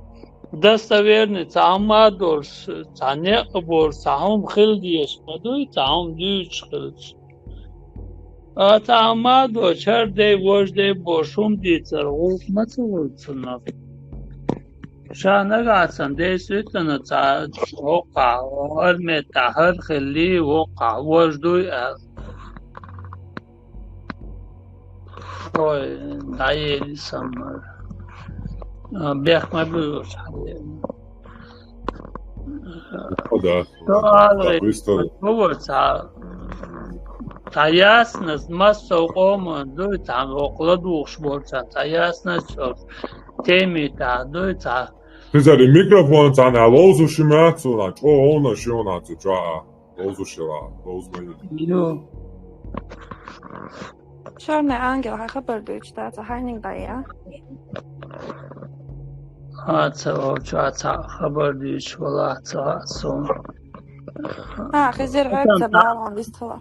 достоверный, цхьа хӀума а долуш, цхьа некъ а болуш, цхьа хӀума хила дезаш ма дуй, цхьа хӀума дуьйцуш хилча. А цхьа хӀума а доцуш, хӀара дей, вож дей бохуш хӀума дийцар гӀуллакх ма ца хуьлу цунах. Ша нагахь санна, действительно, цхьа хӀокхахь, хӀара меттахь хӀара хилли, хӀокхахь вож дуй аьлла. Ой, дӀаели сан мара. А, бехк ма буьйлуш хьаели. Ну да. Со ала, да, быстро. Цхьа, цхьа ясность массо а къоман дуй, цхьа воккха ладугӀуш болчарна, цхьа ясность йолуш теми тӀехь дуй, цхьа. Хизар, и микрофон цхьаьна ловзуш ма яц суна, чӀогӀа гӀовнаш ю хьуна цу чохь. Ловзуш ю, ловзу ма ю. Ю. Чёрный ангел, хьан хабар дуьйцуш дац, хьайниг дӀаян? Хьан ца волчу, хьан ца хабар дуьйцуш вала, ца суна. А, Хизир, хьоьга ца бала, хьан вистхила.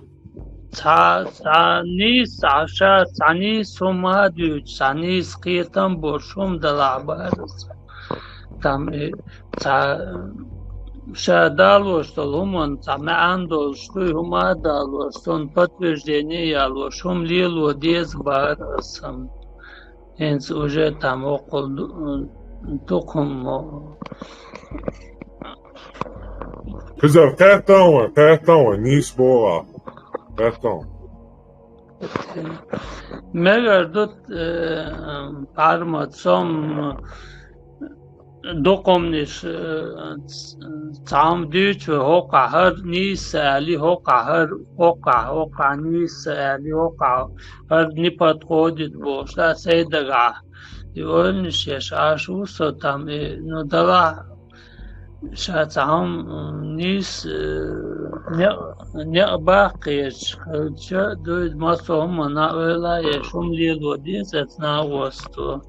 Цхьа, цхьа нийса, цхьа ша, цхьа нийса хӀума а дуьйцу, цхьа нийса кхетам болуш хӀума далахь бара. Там и цхьа ша далош долу хӀуманна цхьа маьӀна долуш дуй, хӀума а далош, цунна подтверждение а ялош, хӀума лело деза бара аса. ХӀинца уже там воккхул ду-, дукха хӀума. Хизар, кхеттан вай, кхеттан вай, нийса боху ахь. Кхеттан. Мегар ду, э, Пармат, сом дукхумниш, э, ц-, цхьа хӀума дуьйцу, хӀокхахь хӀара нийса аьлли, хӀокхахь хӀара, хӀокхахь, хӀокхахь нийса аьлли, хӀокхахь хӀара не подходит бохуш, да, сайн дагахь. И ойланаш еш Ӏаш ву со там, и, ну, далахь, ша цхьа хӀума, м, нийса, э, некъ, некъ баккхийчу хилча, дуй, массо а хӀуманна ойла еш, хӀума лело деза эцна гӀосто.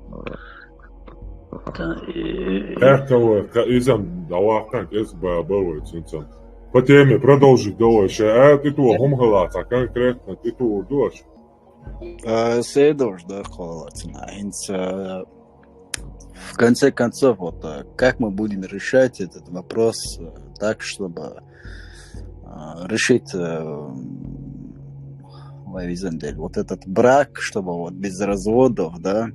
Та, и, и, Эхь, ка вай, ка иза дӀаваккхина, кӀезиг баба вай цуьнца. По теме продолжить до вай, ша а тӀетоха хӀума хила, цхьа конкретно тӀетоха ду аша. А, седовш, да, холацина. ХӀинца, э, в конце концов, вот, э, как мы будем решать этот вопрос, э, так, чтобы, а, решить, э, вай визандель, вот этот брак, чтобы вот без разводов, да?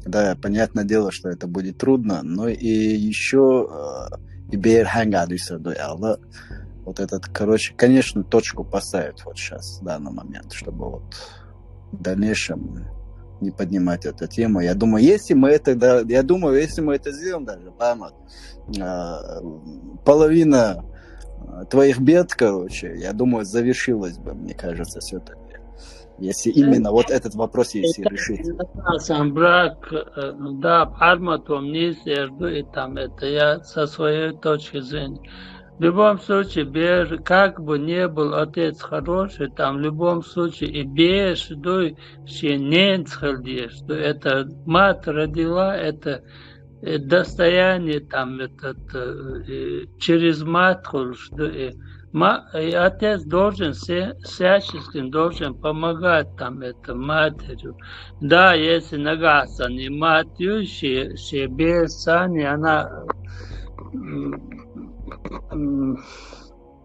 Да, понятное дело, что это будет трудно, но и ещё, э, и бер хьанга дуьйса ду аьлла. Вот этот, короче, конечно, точку поставить вот сейчас, в данный момент, чтобы вот в дальнейшем не поднимать эту тему. Я думаю, если мы это, да, я думаю, если мы это сделаем даже, Памат, а, половина, а, твоих бед, короче, я думаю, завершилась бы, мне кажется, всё-таки. Если именно вот этот вопрос, если решить. Сам брак, э, да, Парматом не серду и там это, я со своей точки зрения. В любом случае, бер, как бы не был отец хороший, там, в любом случае, и беш дуй, шен ненца хила деш ду. Это мать родила, это, э, достояние, там, этот, э, э, через мать хуьлуш ду. И ма-, и отец должен се-, всячески должен помогать, там, это, матерью. Да, если нагахь санна и мать ю, ше, ше бер санна, и она, м, м,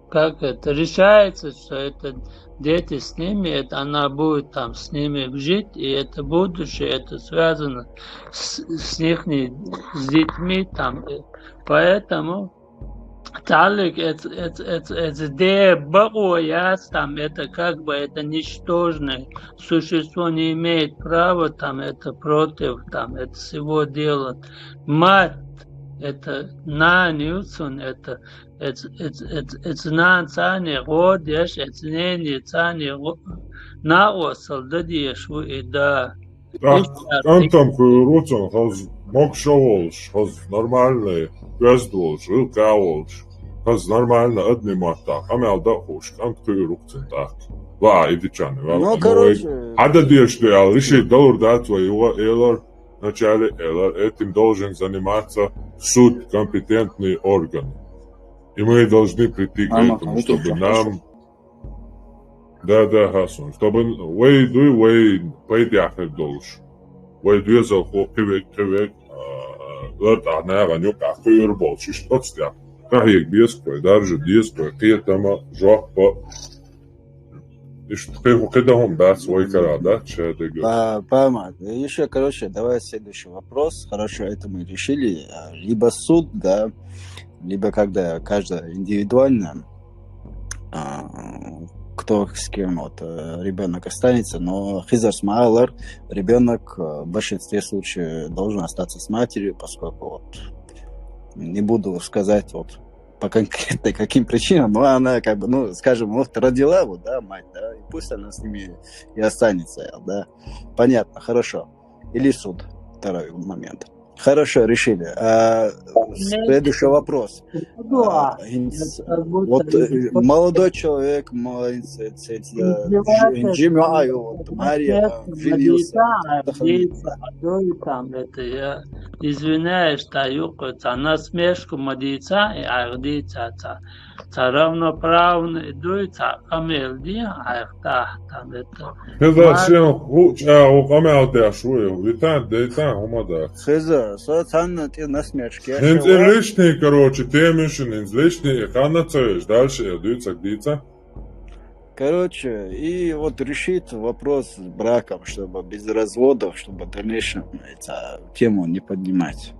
как это, решается, что это дети с ними, это она будет там с ними жить, и это будущее, это связано с, с ихней, с детьми там. И поэтому талик это, это, это, это де бакъо яц там, это как бы это ничтожное существо не имеет права там это против там это всего делать. Мать, это нан ю цун, это эц-, эц-, эц-, эц нан царне гӀо деш, эц нене царне гӀо-, накъостал дан деш ву и да. ТӀаккха кӀантам кхуьуру цунна, хаза могуш а волуш, хаза нормальный, оьзда волуш, гӀиллакх а волуш, хаза нормально адамийн маттахь къамел дан а хууш, кӀант кхуьуру цунна тӀаккха. Ва а и дича, Ну, короче, хьан дан дезаш ду аьлла, решить далур дац вай, юха а элар, вначале а элар, этим должен заниматься суд, компетентный орган. И мы должны прийти к этому, чтобы нам... Да, да, Хасан, чтобы вай дуй, вай пайдехь хир долуш. Вай доьзалхо кхин верг, кхин верг, а, лартӀахь нахана юкъахь кхуьур болуш, иштта оцу тӀехь къахьега беза вай, даржа деза вай, кхетам а, жоп а. Иштта кхин, кхин дан хӀума дац вай карахь, да, ша дегара. Па-, Памат, ещё, короче, давай следующий вопрос. Хорошо, это мы решили. А, либо суд, да, либо когда каждая индивидуально, а, кто с кем вот, э, ребёнок останется, но хизарс ма-аллара, ребёнок, э, в большинстве случаев должен остаться с матерью, поскольку вот не буду сказать вот по конкретной каким причинам, но она как бы, ну, скажем, вот родила вот, да, мать, да, и пусть она с ними и останется, да. Понятно, хорошо. Или суд, второй момент. Хорошо, решили. А, следующий вопрос. А, вот, э, молодой человек, молодец, э, э, э, Джимми, а, вот, Мария, э, женился. Там это я извиняюсь, та юкъа цхьа насмешка ма дийца, и айхьа дийца цхьа, цхьа равноправный дуй, цхьа къамел де, айхьа тахь там это. Хеза, шен хӀуъа чӀагӀо къамел деш ву, витан, дейтан хӀума дац. Хеза, Со цхьанна тӀе насмешка еш ХӀинца вац. Лишний, короче, тема ишин, хӀинца лишний, и ханна ца веш, дальше я дуьйцаг дийца. Короче, и вот решить вопрос с браком, чтобы без разводов, чтобы в дальнейшем эту тему не поднимать.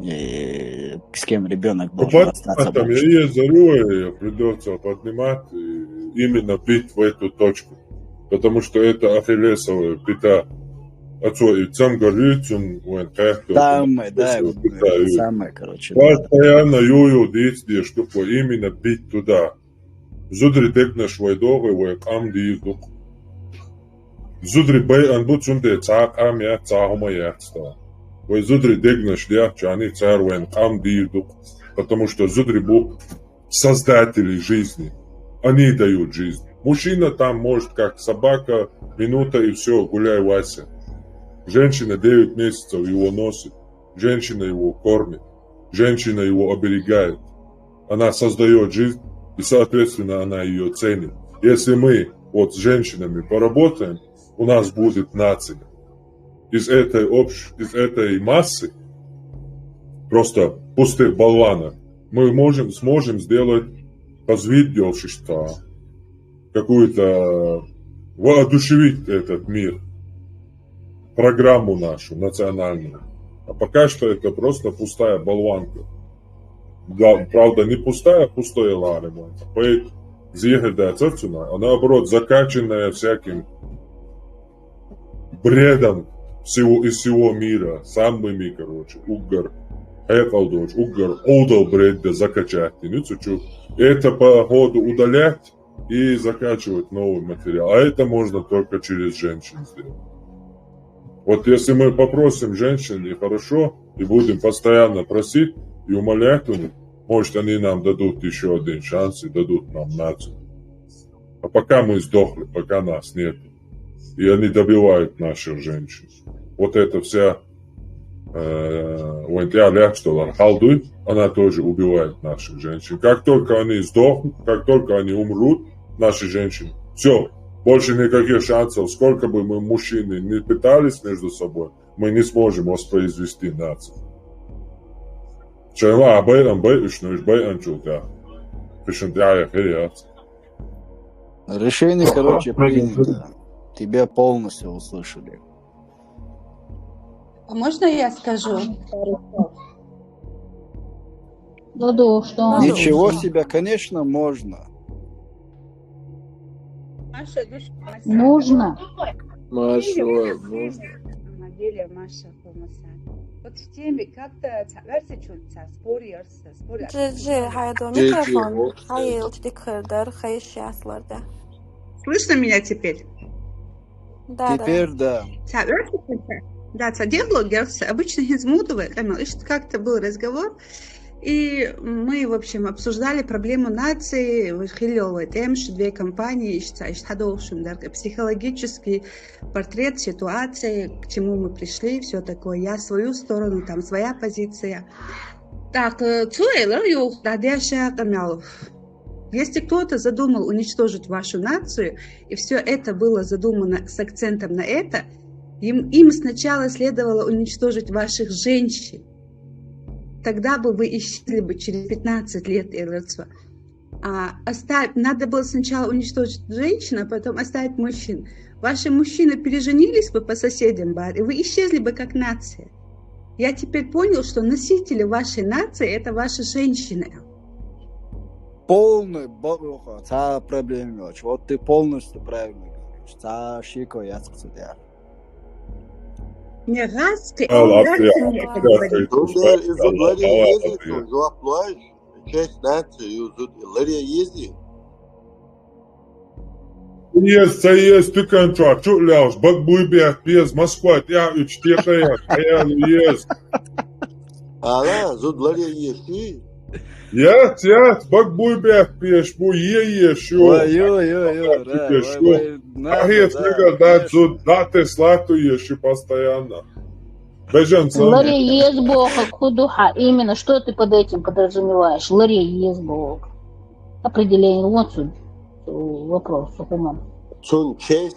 И с кем ребенок должен остаться Там больше. я и зарю, придется поднимать и именно бить в эту точку. Потому что это ахиллесовая пята. Отцу и цам горюцун, вайн кайф. Самое, да, Всё, вот, пята, и самое, короче, да. Постоянно юю дийц деш, чтобы именно бить туда. Зудри дегнаш вай догӀий, вай къам дийр ду-кх. Зудри байан бу, цундела цхьа къам яц, цхьа хӀума яц тха. Вай зудри дегнаш дехча, цар вайн къам дийр ду-кх. Потому что зудри бу создатели жизни. Они дают жизнь. Мужчина там может как собака, минута и всё, гуляй, Вася. Женщина девять месяцев его носит. Женщина его кормит. Женщина его оберегает. Она создает жизнь, и, соответственно, она ее ценит. Если мы вот с женщинами поработаем, у нас будет нация. Из этой общ-, из этой массы просто пустых болванов мы можем, сможем сделать развитие общества, какую-то воодушевить этот мир, программу нашу национальную. А пока что это просто пустая болванка. Да, правда, не пустая, пустое лари. Поэт зехе да цацуна, а наоборот, закачанная всяким бредом всего, из всего мира, самыми, короче, уггар хьекъал доцу, уггар удал бред да закачать дина цу чу. Это по ходу удалять и закачивать новый материал. А это можно только через женщин сделать. Вот если мы попросим женщин, и хорошо, и будем постоянно просить и умолять у них, может, они нам дадут ещё один шанс и дадут нам нацию. А пока мы сдохли, пока нас нет. И они добивают наших женщин. Вот это вся, э, вайн тӀехь лаьтташ долу хьал дуй, она тоже убивает наших женщин. Как только они сдохнут, как только они умрут, наши женщины, всё, больше никаких шансов. Сколько бы мы, мужчины, не пытались между собой, мы не сможем воспроизвести нацию. Шайн ла а байан бай уьш, ну уьш байанчул тӀехь. Кхишан тӀехь а хир яц. Решение, короче, принято. Тебя полностью услышали. А можно я скажу пару слов? Дуду, что? Ничего себе, конечно, можно. Маша, душ-, Нужно. Маша, Привет, нужно. Амаделя, Маша, Хумасан. Вот в теме как-то ца-, версия чуть-чуть споры, споры. Джи-, джи, хьайдо Джи-, джи, микрофон, вот, хьайил дикхар дар, хай шаслар да. Слышно меня теперь? Да, да. Теперь да. Ца версия, да, ца диалог, я с-, обычно хинзмудовая, там, ишт как-то был разговор, и мы, в общем, обсуждали проблему нации, хиллёвая тем, что две компании, ишт, ишт хадолшим, да, психологический портрет ситуации, к чему мы пришли, всё такое. Я свою сторону, там своя позиция. Так, э, цу элар юлдадеша, там, если кто-то задумал уничтожить вашу нацию, и всё это было задумано с акцентом на это, им, им сначала следовало уничтожить ваших женщин. Тогда бы вы исчезли бы через пятнадцать лет, элар цу. А оставить, надо было сначала уничтожить женщин, а потом оставить мужчин. Ваши мужчины переженились бы по соседям, бар, и вы исчезли бы как нация. Я теперь понял, что носители вашей нации — это ваши женщины. Полный бо-, ца проблема йоцуш. Вот ты полностью правильно говоришь. Ца шико яц цу тӀехь. Мне раз, Алла, раз Алла, мне это говорит. Цундела иза ларъе езий, цунна жоп лойш, честь нации юзут и ларъе езий. Еза, ца еза, туькан чохь чу а лаьллаш, бага буй бетта беза, Москва тӀехь а уьдуш текхаян, хьаян еза. Ала, зуда ларъе езий. Яц, яц, бага буй бетта безаш бу, е езаш ю. Ой, ё, ё, ё, ра, Текхаш ой, ю. ой, надо, Ахьес да, мегар дац, конечно. зуда датес лату езаш ю постоянно. Бежан сон. Ларъе еза бохург хӀун ду хьан? Именно что ты под этим подразумеваешь? Ларъе еза бохург. Определение, вот цу, цу вопрос, цу хӀуман. Цунна честь,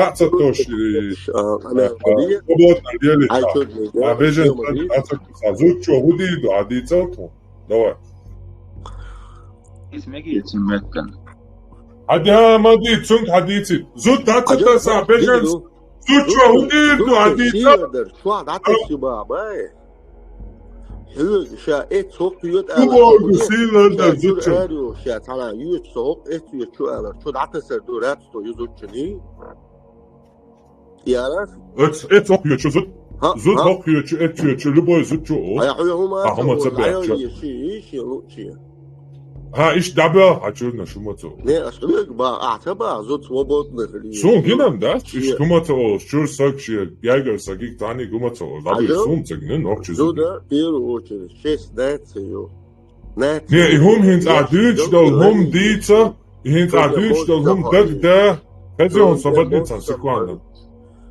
дӀа ца тош, э, свободно делить. А бежен, дӀа ца тош, а зудчо хӀу дийр ду, а дийцал тхо. Давай. Ис мегий цун меттан. Хьадиа ма ди, цунг хьадийци. Зуд дӀа ца таса, бежен. Зудчо хӀу дийр ду, а дийцал. Чоа дӀа тасси ба, бай. Хьоьга ша эц хӀокху йоьту аьлла. Хьу боху сийлан дар зудчун? Ша цхьана йоьту со хӀокху эц йоьту чу аьлла. Чу дӀатасар ду, рацто ю зудчуний. Ярас? Эц, эц хӀокху йоьту зуд. Зуд хӀокху йоьту, эц йоьту, любой зудчу о. Ай, хьоьга хӀума а хӀума ца баьча. Ши, ши лучи. Хьа, иштта дӀабоьлхьа чуьра шу ма ца олу. Не, аш хьоьга баха, ахьа ца баха, зуд свободный хили. Суна гинам дац, иштта хӀума ца олуш, чуьра саг шен, гергара сагиг цхьаьнниг хӀума ца олуш. ДӀабоьлху суна ца гина, нохчи зуда. Зуда, в первую очередь, шесть наций ю. Не, и хӀума хӀинца а дуьйцуш долу хӀума дийца, и хӀинца а дуьйцуш долу хӀума дагда, хеза хӀума со бадин цхьана секунда.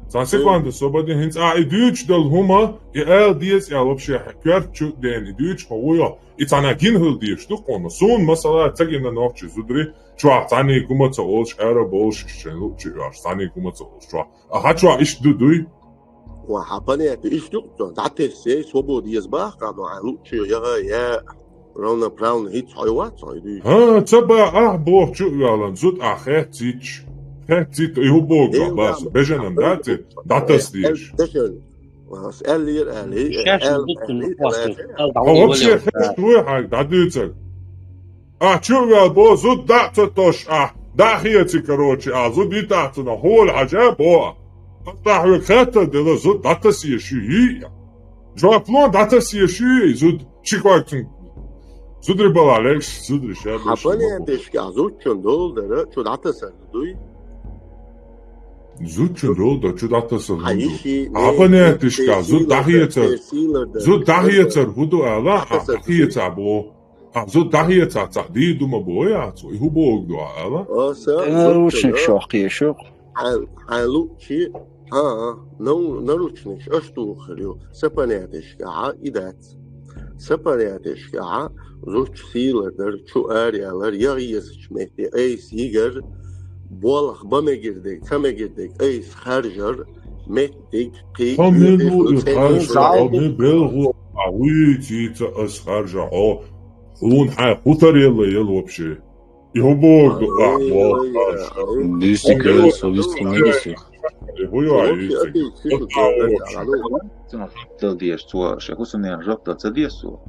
Цхьана секунда со бадин, хӀинца а и дуьйцуш долу хӀума, и ала деза, и ала вообще коьрта чу а дена, и дуьйцуш ма вуй. И цхьана гина хила дезаш ду кхунна. Суна, масала, ца гина нохчи зударий, чохь цхьаьнниг хӀума ца олуш, аьра болуш, шайн луъчу оьшу, цхьаьнниг хӀума ца олуш, чохь. А хьан чохь иштта ду дуй? Ва хьан понятие иштта ю-кх, дӀатессе, свобода еза бахка, но хьайн луъчу яга, я равноправно хӀинца хьой вац, хьой дуй. ХӀа, ца баха, ахь бохучу а ваьлла, зуда ахь хеццийча. Хеццийта, и хӀу боху баса, бежанам дац, дӀатасдеш. Ас аьллера аьлла, шаьш аьлла, ма дутта аьлла, нукъостал, аьлла, хьо вообще хезаш вуй хьайга дӀадуьйцург? Ахь чу а ваьлла бо, зуда дӀа а ца тош ахь, дӀа а хеци, короче, ахь зуда йитахь цунах хьола хьажа бо. Ахь хьоьга хаттар дела, зуда дӀатасъеш ю йий? Жоп ло, дӀатасъеш ю йий, зуда? Ши ког цунна. Зударий бала легаш, зударий ша. Хьан понятешка зудчун долу дара, чу дӀатасар дуй? Зудчун долу до чу дӀатасал хӀун ду? Хьан понятешка зуда дӀахецар, зуда дӀахецар хӀун ду аьлла, хьан дӀахецар боху. Хьан зуда дӀахецар цхьаъ дийр ду ма боху яц, и хӀун боху ду аьлла? Наручник шох кхешу. Хьан лучи, а, наручник, аш тухур ю, са понятешка, а, и дац. Са понятешка, а, зудчу сийлар дар, чу араялар, яхъесачу метте айса йигар, болх бан мегар дерг, ца мегар дерг айса харжар, меттиг, кхин, хьо мила ву и харжа, хьо мила белхо, а, вуьйцийца ас харжа, хьо, хьуна хьайн хӀун таръелла ел вообще? И хӀун боху ду, а, боху, харжа. Дийсти калесо, дийсти мегиси. И хӀун ю, а, йийци? Дал деза цо, шен хӀусамненах жоп дала ца деза цо?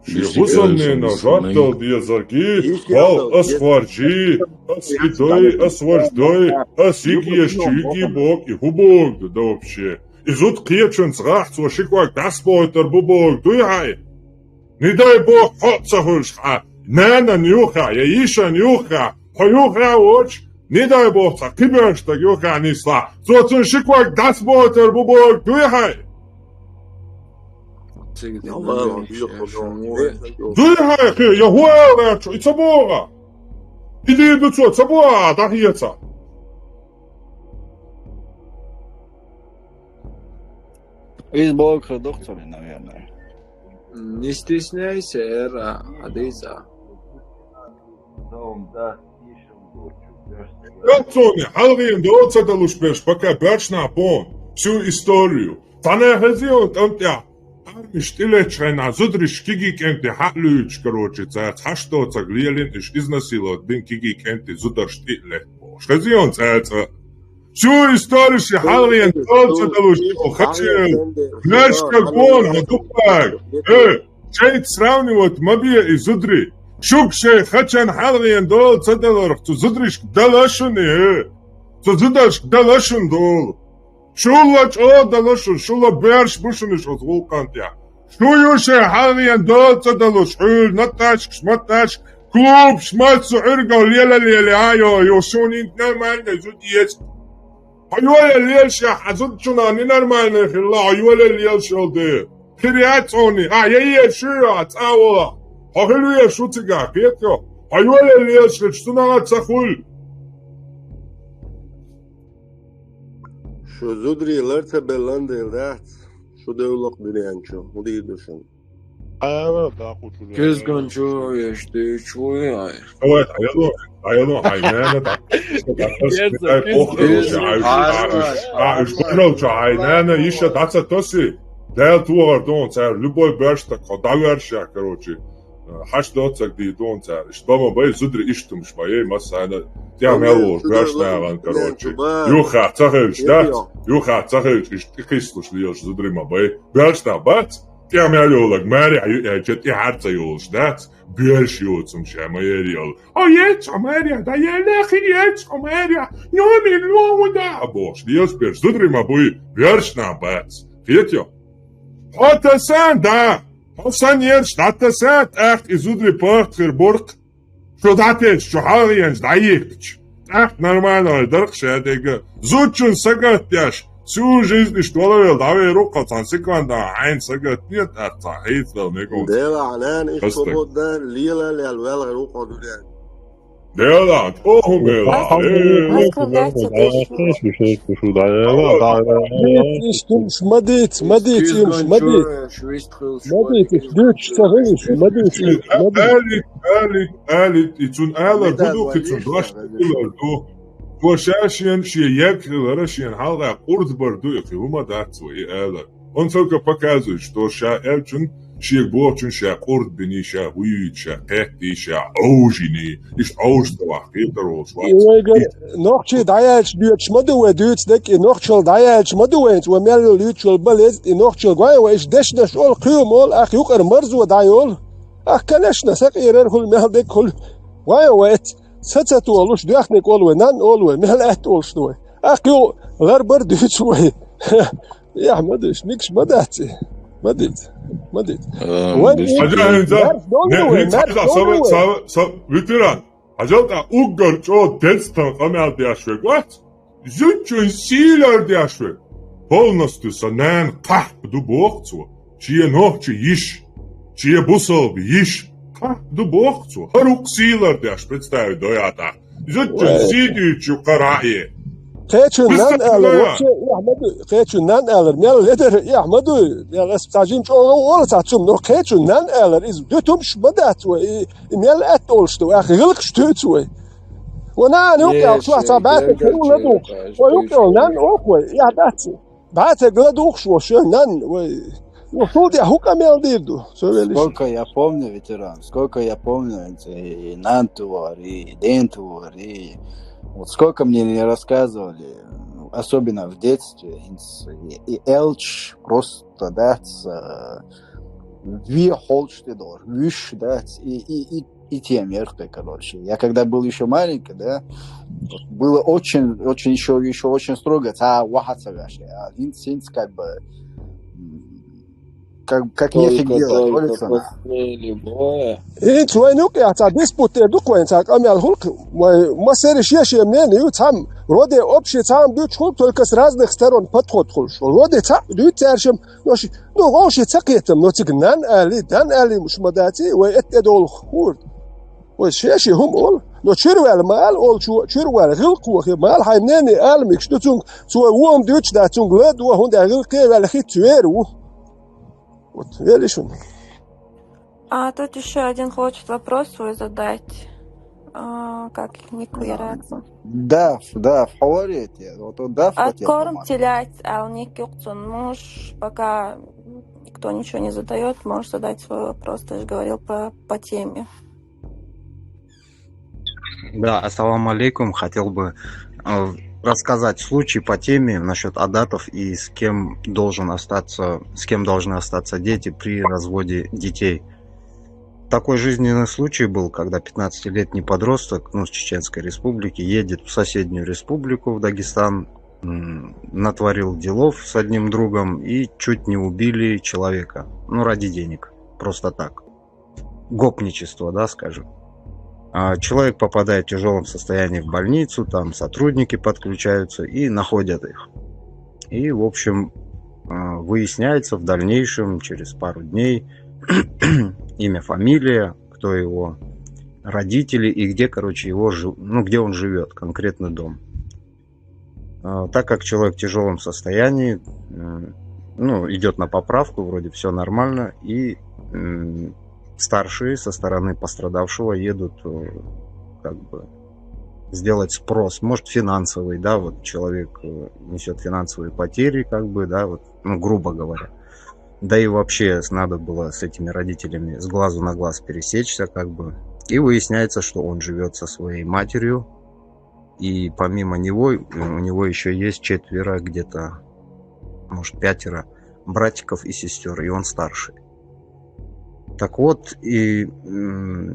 Шен хӀусамненах жоп дала дезаргий, вал, ас хоржий, ас и дой, ас важа дой, ас йигеш чу йигий боху, и хӀун боху ду, да вообще? И зуда кхечунца гӀахь цо ши ког дӀасабойтар бу боху дуй хьайн? Не дай бог, хьо а ца хуьлуш хьан нанан юххехь я йишан юххехь, хьо юххехь а воцуш, не дай бог, цхьа кхиберш стаг юххехь нислахь, цо цунна ши ког дӀасабойтар бу боху дуй хьайн? Дуй хьайн кхин, я хӀун ала лаьтташ, и ца боху? И дийр ду цо, ца боху а, дӀахеца? Иза бохург хир ду-кх цо, наверное. Не стесняйся, Эра, хьадийца. Цуьнан хьалхийна дола ца далуш берш пока боьрша нах боху всю историю. Цхьана хезий хьуна тӀам тӀехь, армиш тӀелеттачу хенахь зударшка кегий кӀентий хьа а луьйчуш, короче, цаьрца хьашт доцург лелийна, уьш изнасиловать дина кегий кӀентий зударшна тӀе а летта бохуш. Хезий хьуна цаьрца? Всю историю шен хьалхийна дола ца далуш, хьо хачийна, вешка гона хьо дукхага. Э, шайца сравнивать ма бе и зударий. Шуьга шайн хачан хьалхийна дола ца даларх цу зударшка дала шуна, э. Цу зударшка дала шуна дола. Шул а чӀогӀа дала шуна, шул а боьрша бу шуна уьш оцу гӀуллакхана тӀехь. Шу ю шайн хьалхийна дола ца далуш, хьуьлла наташкаш, маташка, клубаш, массо а Ӏуьргал лела-лела, а, йо, йо, шуна хӀинца нормальный зуда еза. Хьо йоле лелаш яхь, хьан зудчунах ненормальный хилла, хьо йоле лелаш йолу дела. Хир яц хьуна, а, я е шу ю, а, цӀа а вола. Хьо хила везаш ву цигахь, кхетий хьо? Хьо йоле лелаш хилча, цунах а ца хуьлу. Шу зударий лар ца беллан дела дац, шу девлла-кх дуьнен чу, хӀун дийр ду шуна? Ала, дакъу чу. Кизган чу еш дуьйцуш вуй ай. Давай, дӀаяло, дӀаяло, хьайн нана дӀа-, дӀа-, дӀа-, Кизган чу. А, уьш, а, уьш барал чу хьайн нана йиша дӀа ца тоси. Дала тохар ду хьуна цара, любой боьрша стаг хьо дӀавоьрша, короче. Хьашт доцург дийр ду хьуна цара. Иштта бан ма бай, зударий иштта хӀумаш ма ей, массарна тӀехь мел волуш боьрша нахана, короче. Юххехь ца хилча дац, юххехь ца хилча, иштта тӀекхиссалуш лелаш зударий ма бай. Боьрша нах бац, тӀехь мел йолург маре а ю аьлча, тӀехьа ца йолуш дац, боьрша йоцу хӀума ша ма яра йолу. Хьо еццахь маре а дӀаеллехь, хи еццахь маре а, номер лома да, а бохуш, лелаш берш зударий ма буй, боьрша нах бац. Кхетий хьо? Хьо тасан да, хьо санна ерш дӀатаса, тӀаккха и зударий пахта хир бу-кх. Шу дӀатесча, шу хьалхенаш дӀайихкича, тӀаккха нормально ой дарх ша дегга. Зудчун сагатдеш, всю жизнь иштта валавелла дӀавер ву-кх, цхьана секунда хьайна сагатде, тӀаккха цхьа хьийца дала мега ву. Делахь, нана, иштта хӀун боху, да, лела а лела, велхар ву-кх дуьнен. Делахь, чӀогӀа хӀума делахь. Ма дийца, ма дийца, ма дийца, ма дийца, ма дийца, ма дийца, ма дийца, ма дийца, ма дийца, ма дийца, ма дийца. Алит, алит, алит, и цунна алар хӀун ду, кхин цунна дош хилар ду. Цо ша шен, шен егг хиларан, шена хьалха къурд бар ду, и кхин хӀума дац вай и алар. Он только показывает, что ша аьллачун, шега бохучун ша къурд биний, ша вуьйций, ша кхеттий, ша Ӏовжиний, иштта Ӏовжа ца вахь, кхетар волуш вац. И вайгара нохчий дӀаяьлча дуьйцуш ма ду вай дуьйцу дерг, и нохчалла дӀаяьлча ма ду вайца, вай мел йолу юьйцуш йолу балеза, и нохчалла гой вай, иштта дешнаш олу, кхин а ма олу, ах юкъара марзо дӀайолу. Ах, конечно, сакъерар хуьлу, мел дерг хуьлу. Вай вайца, са ца толуш, доьхниг олу вай, нанна олу вай, мел аьтта олуш ду вай. Ах, юкъа ларбар дуьйцу вай. Яхь, ма деш, никаш ма дац и. Ма диц, ма диц. Вай, Хьажа, хӀинца, марш долу вай, марш долу вай. Ветеран, Хьажал тӀаккха, уггар чӀогӀа дезткъа къамел деш вег вац. Зудчун сийлар деш вег. Полностью са нана кхахьп ду боху цо. Шен нохчи йиш, шен бусалба йиш кхахьп ду боху цо. ХӀара вукх сийлар деш, представить до я тӀаккха. Зудчун сий дуьйцучу кхара а е. Кхечун нан алар, вообще, эхь ма дуй. Кхечун нан алар, мел ледара, эхь ма дуй. Мел ас цхьа жин чӀогӀа вала цхьа цум, но кхечун нан алар, иза дуьтумаш ма дац вай. И, и мел атта олуш ду, ахь гӀилкаш туьйцу вай. Ва нана юкъел чохь цхьа баьццара ладугӀуш. Ва юкъел нан оху вай, эхь дац. БӀаьцег ладугӀуш ву шен нанна, вай. Ву хӀул де хӀу къамел дийр ду, со веллачу. Сколько я помню, ветеран, сколько я помню, и нан тувар, и ден тувар, и вот сколько мне не рассказывали, особенно в детстве, и, и элч просто, да, ц-, э, ви холч ты должен, виш, да, ц-, и, и, и и тем яркой, короче. Я когда был еще маленький, да, вот было очень, очень еще, еще очень строго. Ца вахаца вяшли. А инц, инц как бы, м, как, как нефиг делать, только, только после любого. Инц вайн юкъехь цхьа диспут тӀе ду-кх вайн цхьа къамел хӀуллакх, вай массеран шен-шен мнение ю, цхьамма роде общий цхьамма буьтуш хӀуллакх, только с разных сторон подход хуьлуш. Роде цхьаъ дуьйцу цаьршимма, но ши-, ну, вовши ца кхетам, но цига нан али, дан али муш ма даций, вай эт тӀе долу хӀурда. Вай шен-шен хӀума олу. Но чуьра ваьлла ма ала олучо, чуьра ваьлла гӀиллакхо хи ма ала, хьайн мнение ала мегаш ду цуьнга, цо вон дуьйцуш дац, цуьнга ла ду, хӀунда аьлча гӀиллакхе ваьлла хи цуьра ву. Вот, веллий шуна. А тут ещё один хочет вопрос свой задать. А, как ник лераса. Даф, даф, хьо варий те? Вот, вот даф хотел. Откормить телят, а у них юкъцун муж, пока никто ничего не задаёт, можешь задать свой вопрос, ты же говорил по, по теме. Да, ассаламу алейкум. Хотел бы, э, рассказать случай по теме насчёт адатов и с кем должен остаться, с кем должны остаться дети при разводе детей. Такой жизненный случай был, когда пятнадцатилетний подросток, ну, с Чеченской Республики, едет в соседнюю республику, в Дагестан, м, натворил делов с одним другом и чуть не убили человека. Ну, ради денег. Просто так. Гопничество, да, скажем. А человек попадает в тяжёлом состоянии в больницу, там сотрудники подключаются и находят их. И, в общем, а, выясняется в дальнейшем, через пару дней, имя, фамилия, кто его родители и где, короче, его жи-, ну, где он живёт, конкретный дом. А, так как человек в тяжёлом состоянии, м, ну, идёт на поправку, вроде всё нормально, и, м, старшие со стороны пострадавшего едут, э, как бы сделать спрос, может, финансовый, да, вот человек, э, несёт финансовые потери, как бы, да, вот, ну, грубо говоря. Да и вообще с-, надо было с этими родителями с глазу на глаз пересечься, как бы. И выясняется, что он живёт со своей матерью, и помимо него, э, у него ещё есть четверо где-то, может, пятеро братиков и сестёр, и он старший. Так вот, и, м,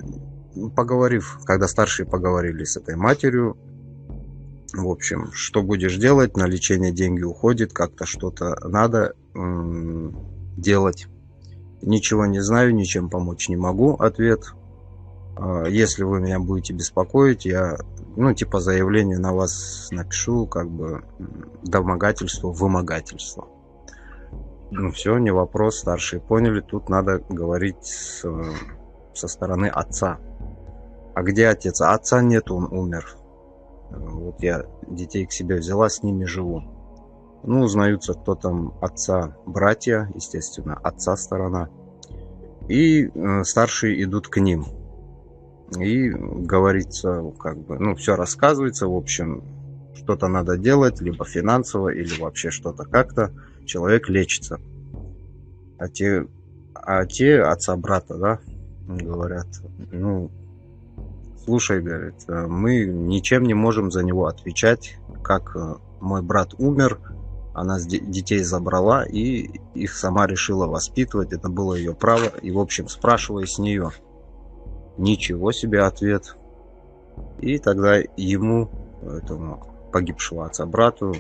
поговорив, когда старшие поговорили с этой матерью, в общем, что будешь делать, на лечение деньги уходит, как-то что-то надо, м, делать. Ничего не знаю, ничем помочь не могу, ответ. А, если вы меня будете беспокоить, я, ну, типа, заявление на вас напишу, как бы, м, домогательство, вымогательство. Ну, всё, не вопрос, старшие поняли, тут надо говорить с, э, со стороны отца. А где отец? А отца нет, он умер. Э, вот я детей к себе взяла, с ними живу. Ну, узнаются, кто там отца, братья, естественно, отца сторона. И, э, старшие идут к ним. И говорится, как бы, ну, всё рассказывается, в общем, что-то надо делать, либо финансово, или вообще что-то как-то. Человек лечится. А те, а те отца брата, да, говорят, ну, слушай, говорит, э, мы ничем не можем за него отвечать, как, э, мой брат умер, она с де-, детей забрала и их сама решила воспитывать, это было её право, и, в общем, спрашивай с неё. Ничего себе ответ. И тогда ему, этому погибшего отца брату,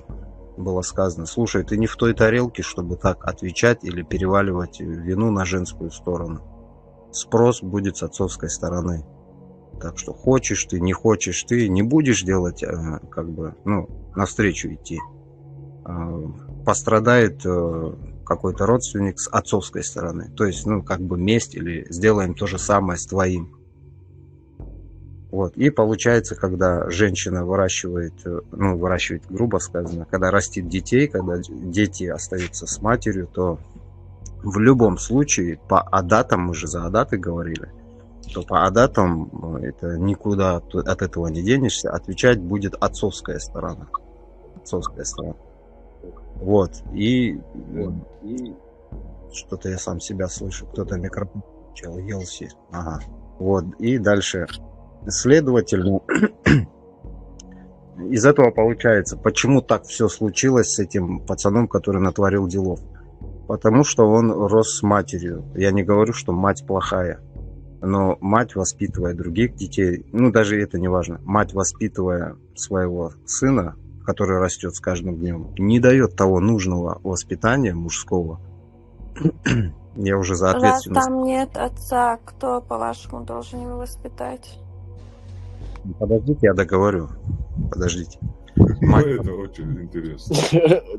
было сказано: «Слушай, ты не в той тарелке, чтобы так отвечать или переваливать вину на женскую сторону. Спрос будет с отцовской стороны». Так что хочешь ты, не хочешь ты, не будешь делать, э, как бы, ну, навстречу идти, э, пострадает э, какой-то родственник с отцовской стороны. То есть, ну, как бы месть или сделаем то же самое с твоим. Вот. И получается, когда женщина выращивает, э, ну, выращивает, грубо сказано, когда растит детей, когда дети остаются с матерью, то в любом случае по адатам, мы же за адаты говорили, то по адатам э, это никуда от этого не денешься, отвечать будет отцовская сторона. Отцовская сторона. Вот. И, и что-то я сам себя слышу, кто-то микрофон включил, елси. Ага. Вот. И дальше. Следовательно, из этого получается, почему так все случилось с этим пацаном, который натворил делов. Потому что он рос с матерью. Я не говорю, что мать плохая, но мать, воспитывая других детей, ну, даже это не важно, мать, воспитывая своего сына, который растет с каждым днем, не дает того нужного воспитания мужского. Я уже за ответственность. Раз там нет отца, кто, по-вашему, должен его воспитать? Подождите, я договорю. Подождите. Мать... Это очень интересно.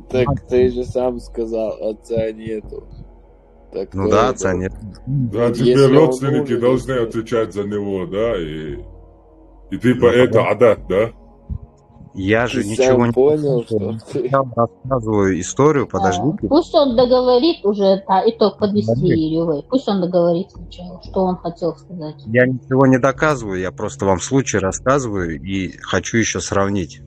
Так ты же сам сказал, отца нету. Так ну да, отца нет. Да, теперь родственники должны отвечать за него, да, и, и типа это адат, да? Я же ты ничего не понял, что я рассказываю историю, подождите. А, пусть он договорит уже, да, итог подвести Юрьевой. Пусть он договорит сначала, что он хотел сказать. Я ничего не доказываю, я просто вам случай рассказываю и хочу еще сравнить.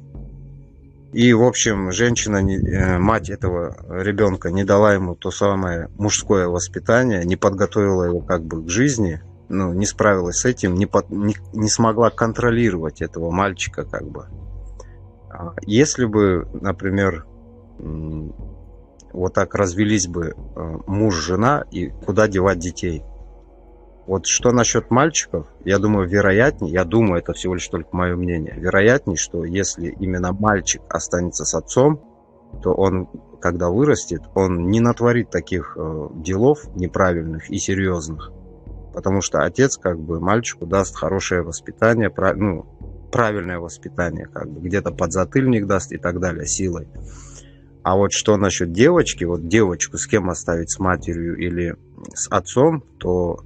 И, в общем, женщина, э, мать этого ребенка, не дала ему то самое мужское воспитание, не подготовила его как бы к жизни, ну, не справилась с этим, не, под, не, не смогла контролировать этого мальчика как бы. А если бы, например, вот так развелись бы э, муж, жена, и куда девать детей? Вот что насчет мальчиков, я думаю, вероятнее, я думаю, это всего лишь только мое мнение, вероятнее, что если именно мальчик останется с отцом, то он, когда вырастет, он не натворит таких э, делов неправильных и серьезных. Потому что отец как бы мальчику даст хорошее воспитание, ну, правильное воспитание, как бы где-то подзатыльник даст и так далее силой. А вот что насчет девочки, вот девочку с кем оставить, с матерью или с отцом, то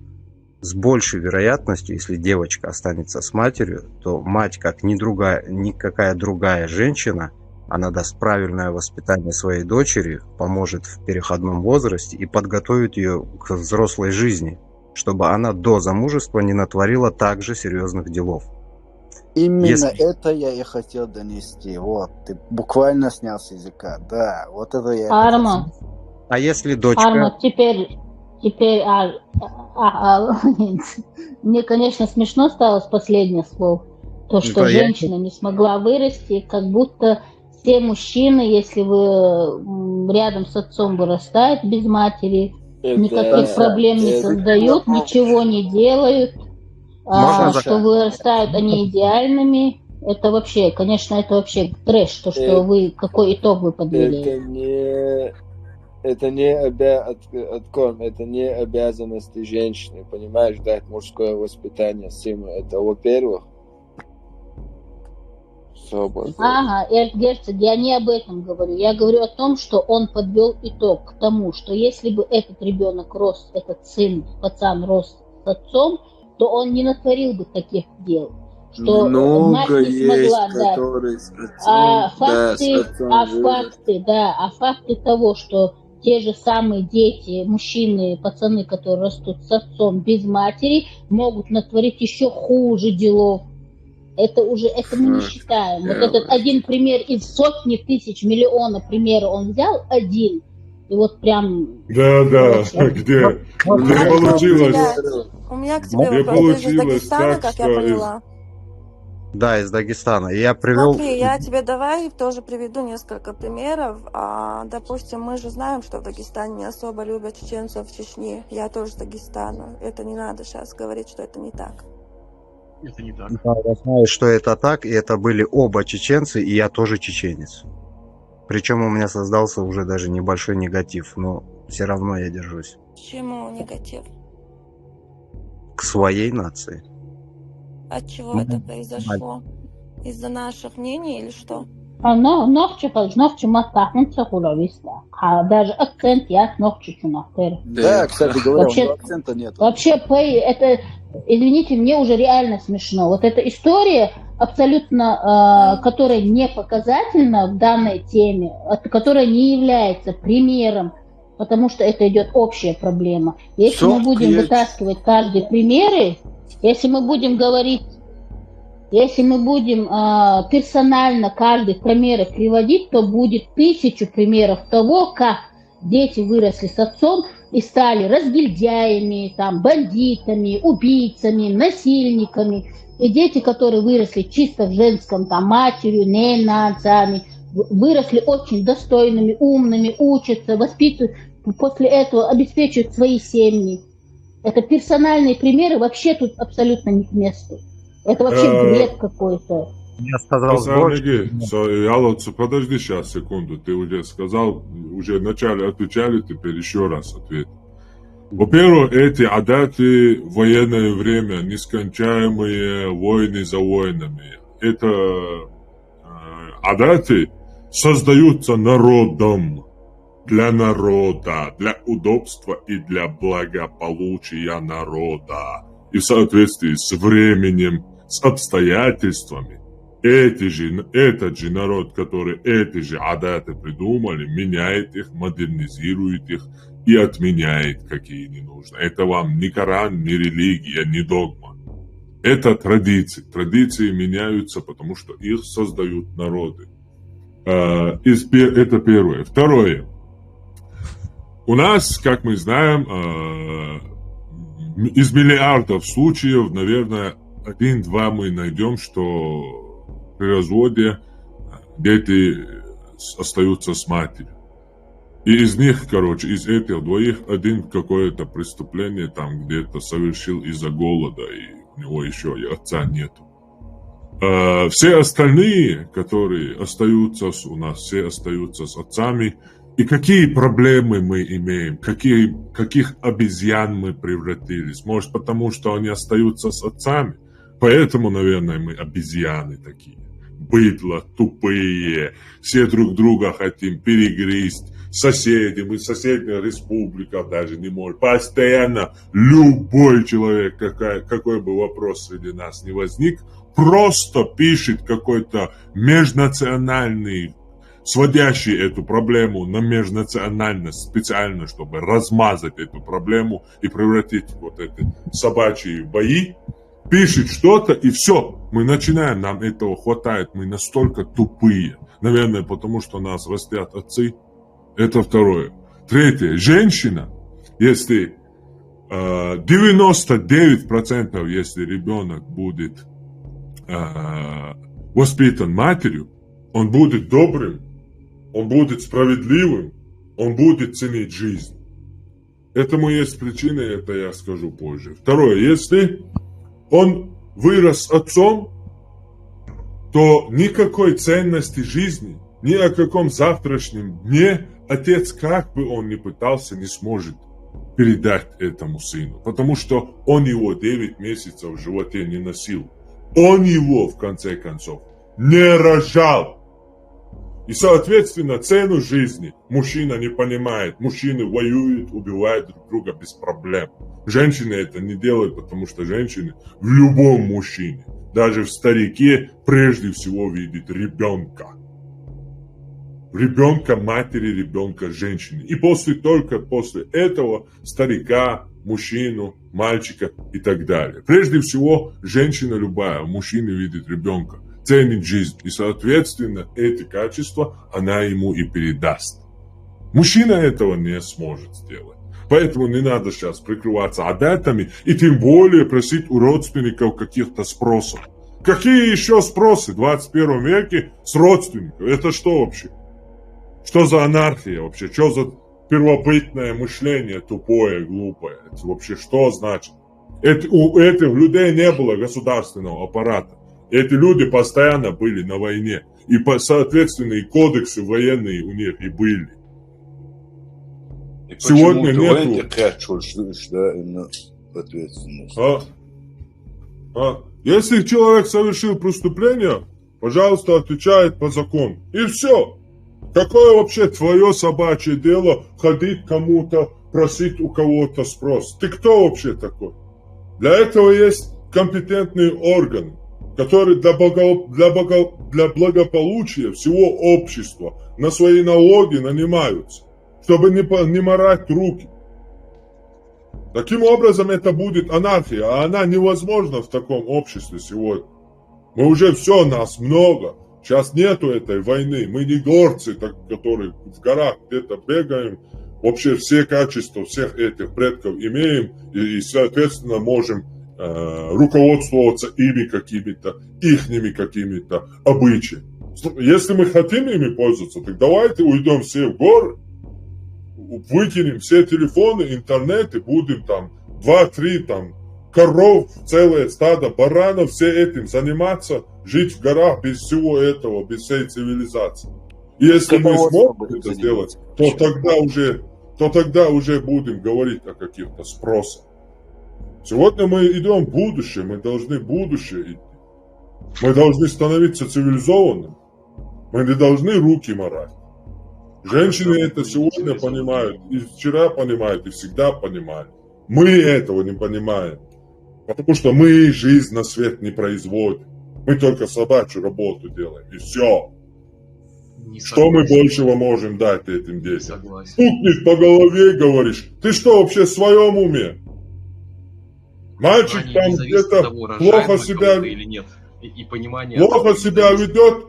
с большей вероятностью, если девочка останется с матерью, то мать, как ни другая, никакая другая женщина, она даст правильное воспитание своей дочери, поможет в переходном возрасте и подготовит ее к взрослой жизни, чтобы она до замужества не натворила также серьезных делов. Именно если... это я и хотел донести. Вот, ты буквально снял с языка. Да, вот это я. Арма. А если дочка... Арма, теперь, теперь, а, а, а, мне, конечно, смешно стало с последних слов. То, что ну, женщина я... не смогла вырасти, как будто все мужчины, если вы рядом с отцом вырастают без матери, это, никаких проблем не это, создают, это... ничего не делают, а, что вырастают они идеальными. Это вообще, конечно, это вообще трэш, то, что это, вы, какой итог вы подвели. Это не, это не обя... от, откорм, это не обязанности женщины, понимаешь, дать мужское воспитание сыну. Это, во-первых, Ага, Эрт Герцог, я не об этом говорю. Я говорю о том, что он подвел итог к тому, что если бы этот ребенок рос, этот сын, пацан рос с отцом, то он не натворил бы таких дел. Что много мать не смогла, есть, да. Которые с отцом, а факты, да, с отцом а факты, да, а факты того, что те же самые дети, мужчины, пацаны, которые растут с отцом без матери, могут натворить еще хуже делов. Это уже, это мы не считаем. Вот этот один пример из сотни тысяч, миллиона примеров он взял один. И вот прям... Да, да, где, где получилось. У меня к тебе вопрос. Ты же из Дагестана, как я поняла. Да, из Дагестана. Я привел... Смотри, я тебе давай тоже приведу несколько примеров. А, допустим, мы же знаем, что в Дагестане не особо любят чеченцев в Чечне. Я тоже из Дагестана. Это не надо сейчас говорить, что это не так. Это не так. Да, я знаю, что это так, и это были оба чеченцы, и я тоже чеченец. Причем у меня создался уже даже небольшой негатив, но все равно я держусь. Почему негатив? К своей нации. От чего это произошло? Из-за наших мнений или что? А но нохчи хаж нохчи маттахун цахула висла. Ха даже акцент яс нохчи чунахтер. Да, кстати говоря, Вообще- у него акцента нет. Вообще, пей, это, извините, мне уже реально смешно. Вот эта история абсолютно, э, которая не показательна в данной теме, от- которая не является примером, потому что это идет общая проблема. Если мы Всё, будем я- вытаскивать каждый примеры, если мы будем говорить, если мы будем э, персонально каждый пример приводить, то будет тысячу примеров того, как дети выросли с отцом и стали разгильдяями, там, бандитами, убийцами, насильниками. И дети, которые выросли чисто в женском, там, матерью, ненанцами, выросли очень достойными, умными, учатся, воспитывают, после этого обеспечивают свои семьи. Это персональные примеры вообще тут абсолютно не к месту. Это вообще Э, бред какой-то. Я сказал Сарнеги, больше. со- Ялоцу, подожди сейчас секунду, ты уже сказал, уже вначале отвечали, теперь еще раз ответ. Во-первых, эти адаты в военное время, нескончаемые войны за войнами. Это э, адаты создаются народом, для народа, для удобства и для благополучия народа. И в соответствии с временем, с обстоятельствами, эти же, этот же народ, который эти же адаты придумали, меняет их, модернизирует их и отменяет, какие не нужно. Это вам не Коран, не религия, не догма. Это традиции. Традиции меняются, потому что их создают народы. Э, из пе- Это первое. Второе. У нас, как мы знаем, э, из миллиардов случаев, наверное, один-два мы найдем, что при разводе дети с- остаются с матерью. И из них, короче, из этих двоих один какое-то преступление там где-то совершил из-за голода, и у него еще и отца нету. Э, Все остальные, которые остаются с- у нас, все остаются с отцами. И какие проблемы мы имеем, какие, каких обезьян мы превратились? Может, потому что они остаются с отцами? Поэтому, наверное, мы обезьяны такие. Быдло, тупые, все друг друга хотим перегрызть. Соседи, мы соседних республиках даже не можем. Постоянно любой человек, какая, какой бы вопрос среди нас не возник, просто пишет какой-то межнациональный, сводящий эту проблему на межнациональность специально, чтобы размазать эту проблему и превратить вот эти собачьи бои, пишет что-то, и все, мы начинаем, нам этого хватает, мы настолько тупые. Наверное, потому что нас растят отцы. Это второе. Третье. Женщина, если э, девяносто девять процентов, если ребенок будет э, воспитан матерью, он будет добрым, он будет справедливым, он будет ценить жизнь. Этому есть причина, это я скажу позже. Второе, если он вырос с отцом, то никакой ценности жизни, ни о каком завтрашнем дне отец, как бы он ни пытался, не сможет передать этому сыну, потому что он его девять месяцев в животе не носил. Он его, в конце концов, не рожал. И, соответственно, цену жизни мужчина не понимает. Мужчины воюют, убивают друг друга без проблем. Женщины это не делают, потому что женщины в любом мужчине, даже в старике, прежде всего видит ребенка. Ребенка матери, ребенка женщины. И после, только после этого старика, мужчину, мальчика и так далее. Прежде всего, женщина любая, мужчина видит ребенка, ценит жизнь. И, соответственно, эти качества она ему и передаст. Мужчина этого не сможет сделать. Поэтому не надо сейчас прикрываться адатами и тем более просить у родственников каких-то спросов. Какие еще спросы в двадцать первом веке с родственников? Это что вообще? Что за анархия вообще? Что за первобытное мышление тупое, глупое? Это вообще что значит? Это, у этих людей не было государственного аппарата. Эти люди постоянно были на войне. И, по, соответственно, и кодексы военные у них и были. И Сегодня почему-то нету. Венти Кэтчуэлл, что, что именно ответственность. А? А? Если человек совершил преступление, пожалуйста, отвечает по закону. И все. Какое вообще твое собачье дело ходить кому-то, просить у кого-то спрос? Ты кто вообще такой? Для этого есть компетентные органы, которые для, благо- для, благо- для благополучия всего общества на свои налоги нанимаются, чтобы не, по- не морать руки. Таким образом, это будет анархия, а она невозможна в таком обществе сегодня. Мы уже все, нас много. Сейчас нету этой войны. Мы не горцы, так, которые в горах где-то бегаем. Вообще все качества всех этих предков имеем и, и, соответственно, можем э, руководствоваться ими какими-то, ихними какими-то обычаями. Если мы хотим ими пользоваться, так давайте уйдем все в горы, выкинем все телефоны, интернет и будем там два-три там коров, целое стадо баранов, все этим заниматься, жить в горах без всего этого, без всей цивилизации. И если мы сможем это сделать, то тогда уже, то тогда уже будем говорить о каких-то спросах. Сегодня мы идем в будущее, мы должны в будущее идти. Мы должны становиться цивилизованными. Мы не должны руки морать. Женщины это сегодня понимают, и вчера понимают, и всегда понимали. Мы этого не понимаем. Потому что мы жизнь на свет не производим. Мы только собачью работу делаем, и все. Что мы большего можем дать этим детям? Согласен. Стукнет по голове, говоришь, ты что, вообще в своем уме? Мальчик там где-то плохо себя, или нет, и, и понимание плохо себя ведет,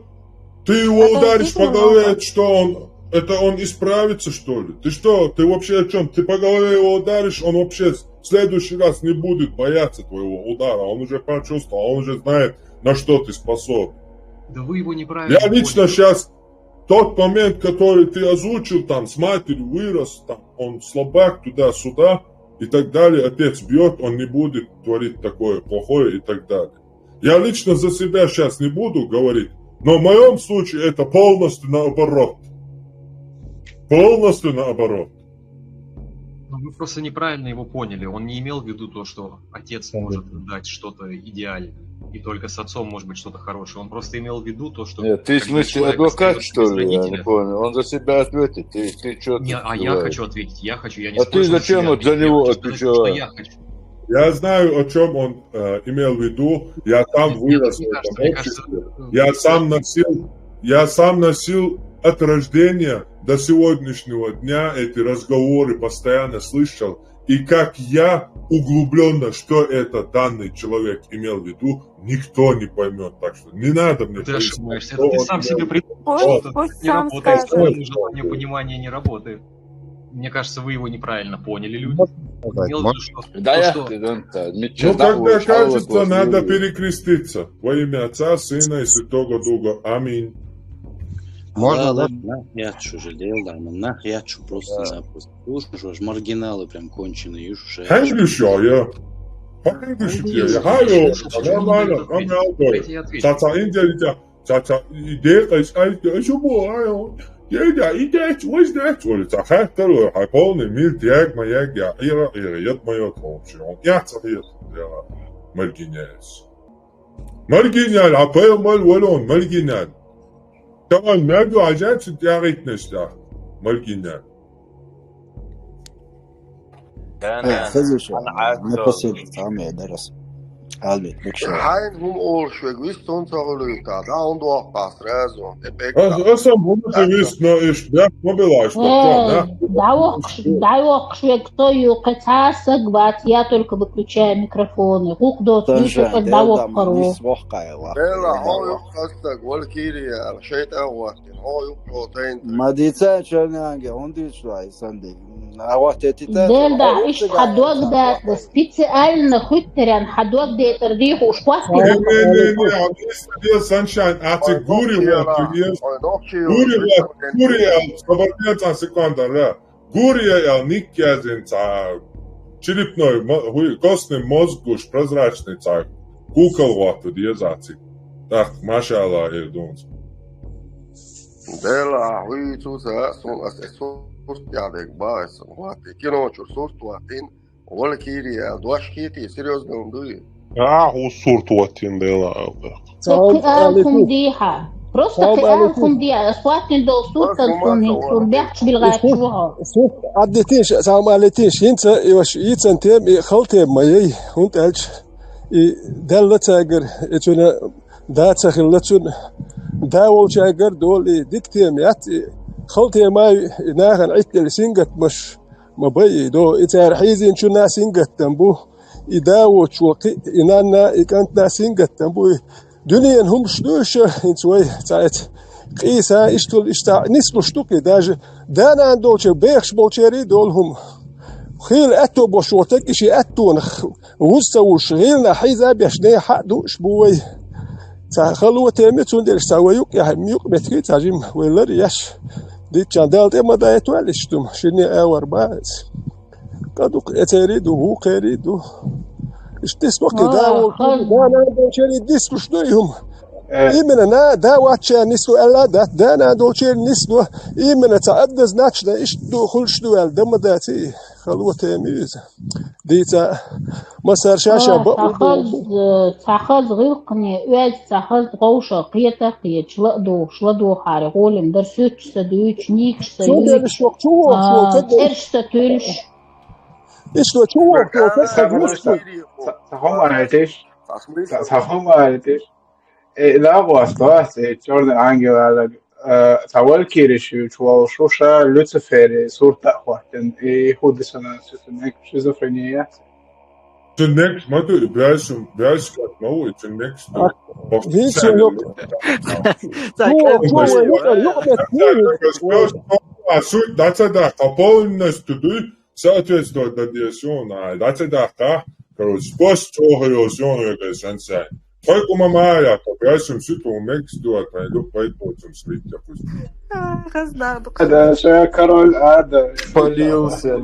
ты его ударишь по голове, что он, это он исправится, что ли? Ты что, ты вообще о чем? Ты по голове его ударишь, он вообще в следующий раз не будет бояться твоего удара. Он уже почувствовал, он уже знает, на что ты способен. Да вы его неправильно. Я лично сейчас тот момент, который ты озвучил, там, с матерью вырос, там, он слабак туда-сюда и так далее, отец бьет, он не будет творить такое плохое и так далее. Я лично за себя сейчас не буду говорить, но в моем случае это полностью наоборот. Полностью наоборот. Ну, вы просто неправильно его поняли. Он не имел в виду то, что отец может дать что-то идеальное, и только с отцом может быть что-то хорошее. Он просто имел в виду то, что... Нет, ты в смысле адвокат, что ли? Я не понял. Он за себя ответит. Ты, ты что? Не, а я хочу ответить. Я хочу, я не А ты зачем вот за него отвечал? Я хочу. Я знаю, о чем он э, имел в виду. Я там вырос в этом обществе. Я сам носил, я сам носил от рождения до сегодняшнего дня эти разговоры, постоянно слышал. И как я углубленно, что это данный человек имел в виду, никто не поймет. Так что не надо мне... Ты ошибаешься. Это ты сам себе придумал. Пусть, пусть не сам работает. Желание понимания не работает. Мне кажется, вы его неправильно поняли, люди. Да, я... Ну, когда кажется, надо перекреститься во имя Отца, Сына и Святого Духа. Аминь. Можно, да? Нах я чу жалел, да, нах я чу просто запрос. Слушай, маргиналы прям конченые, юшуша. Хангюшо, я. Хангюшо, я. Хайо, нормально, нормально. Саца Индия, Саца идея, кайс, кайс, кайс, бо, айо. Деда, идея, чуз, да, чуз, ца хаттар, ха полный мир, диаг, маяг, я, ира, ира, яд, майот, вообще. Он, я, ца, я, маргиняль. Маргиняль, а поел мал, валон, маргиняль. Таман, мягу, ажат, сит, я, гайтнеш, да. Маргиняль. Хазиш, не посидит, а мне дарас. Албит, бекшо. Хайн гум олшвег вис тон цаглуйта, да он дуахта сразу. Асам гум вис но иш бяк мобилаш. Давокш, давокш век то юка цасаг ват, я только выключаю микрофоны. Гук дот, только давок пару. Бела, хо юк хастаг, валькирия, шайтан ват, хо юк протеин. Мадица чарнанге, он диш вай санди. Делда, иш хадуаг да, да специально хуйттерян хадуаг да, тардих уж квас. Не, не, не, не, а ты сидел, Sunshine, а ты гури вот, гури вот, гури вот, собрать а секунда, да. Гури я, я, ник я зин, ца, черепной, костный мозг уж прозрачный, ца, кукол вот, тут езаци. Так, машалла, ирдунс. Дела, хуй цуса, сун ас эсурт ябек баес, вати, кино чур сурт ватин, валькирия, дуашкити, серьезно он дуи. А, хӀу сурт ваттин дела алкъах. Кхы алхум дийхьа. Просто кхы алхум дийхьа. Ас ваттин дол суртан сунни, сур бехч билгачу хо. Сурт аддитиш, сам алитиш, хинца, и ваш, и цан тем, и хал тем ма ей, хунт элч. И делла цагар, и цуна да ца хилла цун, да волчагар дол, и дик тем яц, и хал тем ай, и нахан иттел сингат маш, ма бай, и до, и цар хизин чуна сингат там бу. И да вочул кхы, и нанна, и кӀантна сингаттам бу. Дуьнен хӀумаш ду иша, хӀинца вай цаьца. Къийса, иштул, иштта нислуш ду кхы, даже данан долча, бехаш болчерий дол хӀума. Хийла аьтто бош вотаг, и ши аьттонах вуз ца вуш, гӀилна хьийза беш, не хьа душ бу вай. Ца хало теми, цундерш ца вай юкъ, яхь, юкъ метхи, ца жим, вай лар яш. Дитчан дал тема да это валиш тум, шине авар бац. Къадукъ эцери ду, вукхери ду. Ишти спокой, да, вол, да, на, да, чери дискуш ду юм. Именно на, да, вача нису, Алла, да, да, на, дол чери нису. Именно ца однозначно, ишт ду, хулш ду, ал, да, ма да, ци, халуа теми из. Дица, масар шаша, ба, Цахаз, цахаз гъилкъни, уэз цахаз гъовша, къета, къечла, дохшла, дохари, гъолим, дар, сутш, са, дуч, никш, са, Су юч, дериш вокчу вокчу, а, церш, са, тюлш. Ишту чу вокчу, церш, са, Сахом айтиш. Сахом айтиш. Э, да, гос, гос, э, чёрный ангел, а, са валькири шу, чувал шуша, Люцифери, сурта хватен, и худисана, шизофрения. Цуннекс ма ду, бясум, бяс как ма ву, цуннекс ду. Видите, ну, Так, ну, это ну, больше. Ну, ну, ну, А суть, да, да, да, полностью ду, соответствовать на диасион, а, да, да, да, короче, спас чёрный осён, это сенсей. Только мама, я, то бясум суту мекс ду, а, пойду, пойду, там, слить, допустим. Раздал. Да, что я король ада. Полился.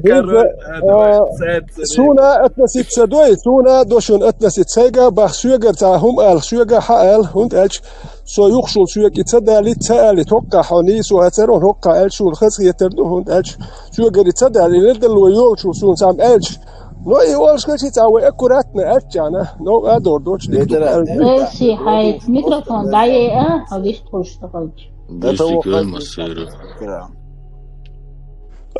Король ада. Суна относиться дой, суна дошун относиться га бах, суга ца хум ал, суга ха ал, хунт элч. Со юхшул суга и ца дали, ца али, токка хони, со ацеро, токка элчул, хас хетер ду, хунт элч. Суга и ца дали, ледел во йолчул, сун сам элч. Но и олш хачи ца вай аккуратно элчана, но а дор доч. Ветеран, Эси, хай, микрофон, да, е, а, а, виш, тхуш, тхуш. Это Десять вот грамм хозяйство сыра. характера.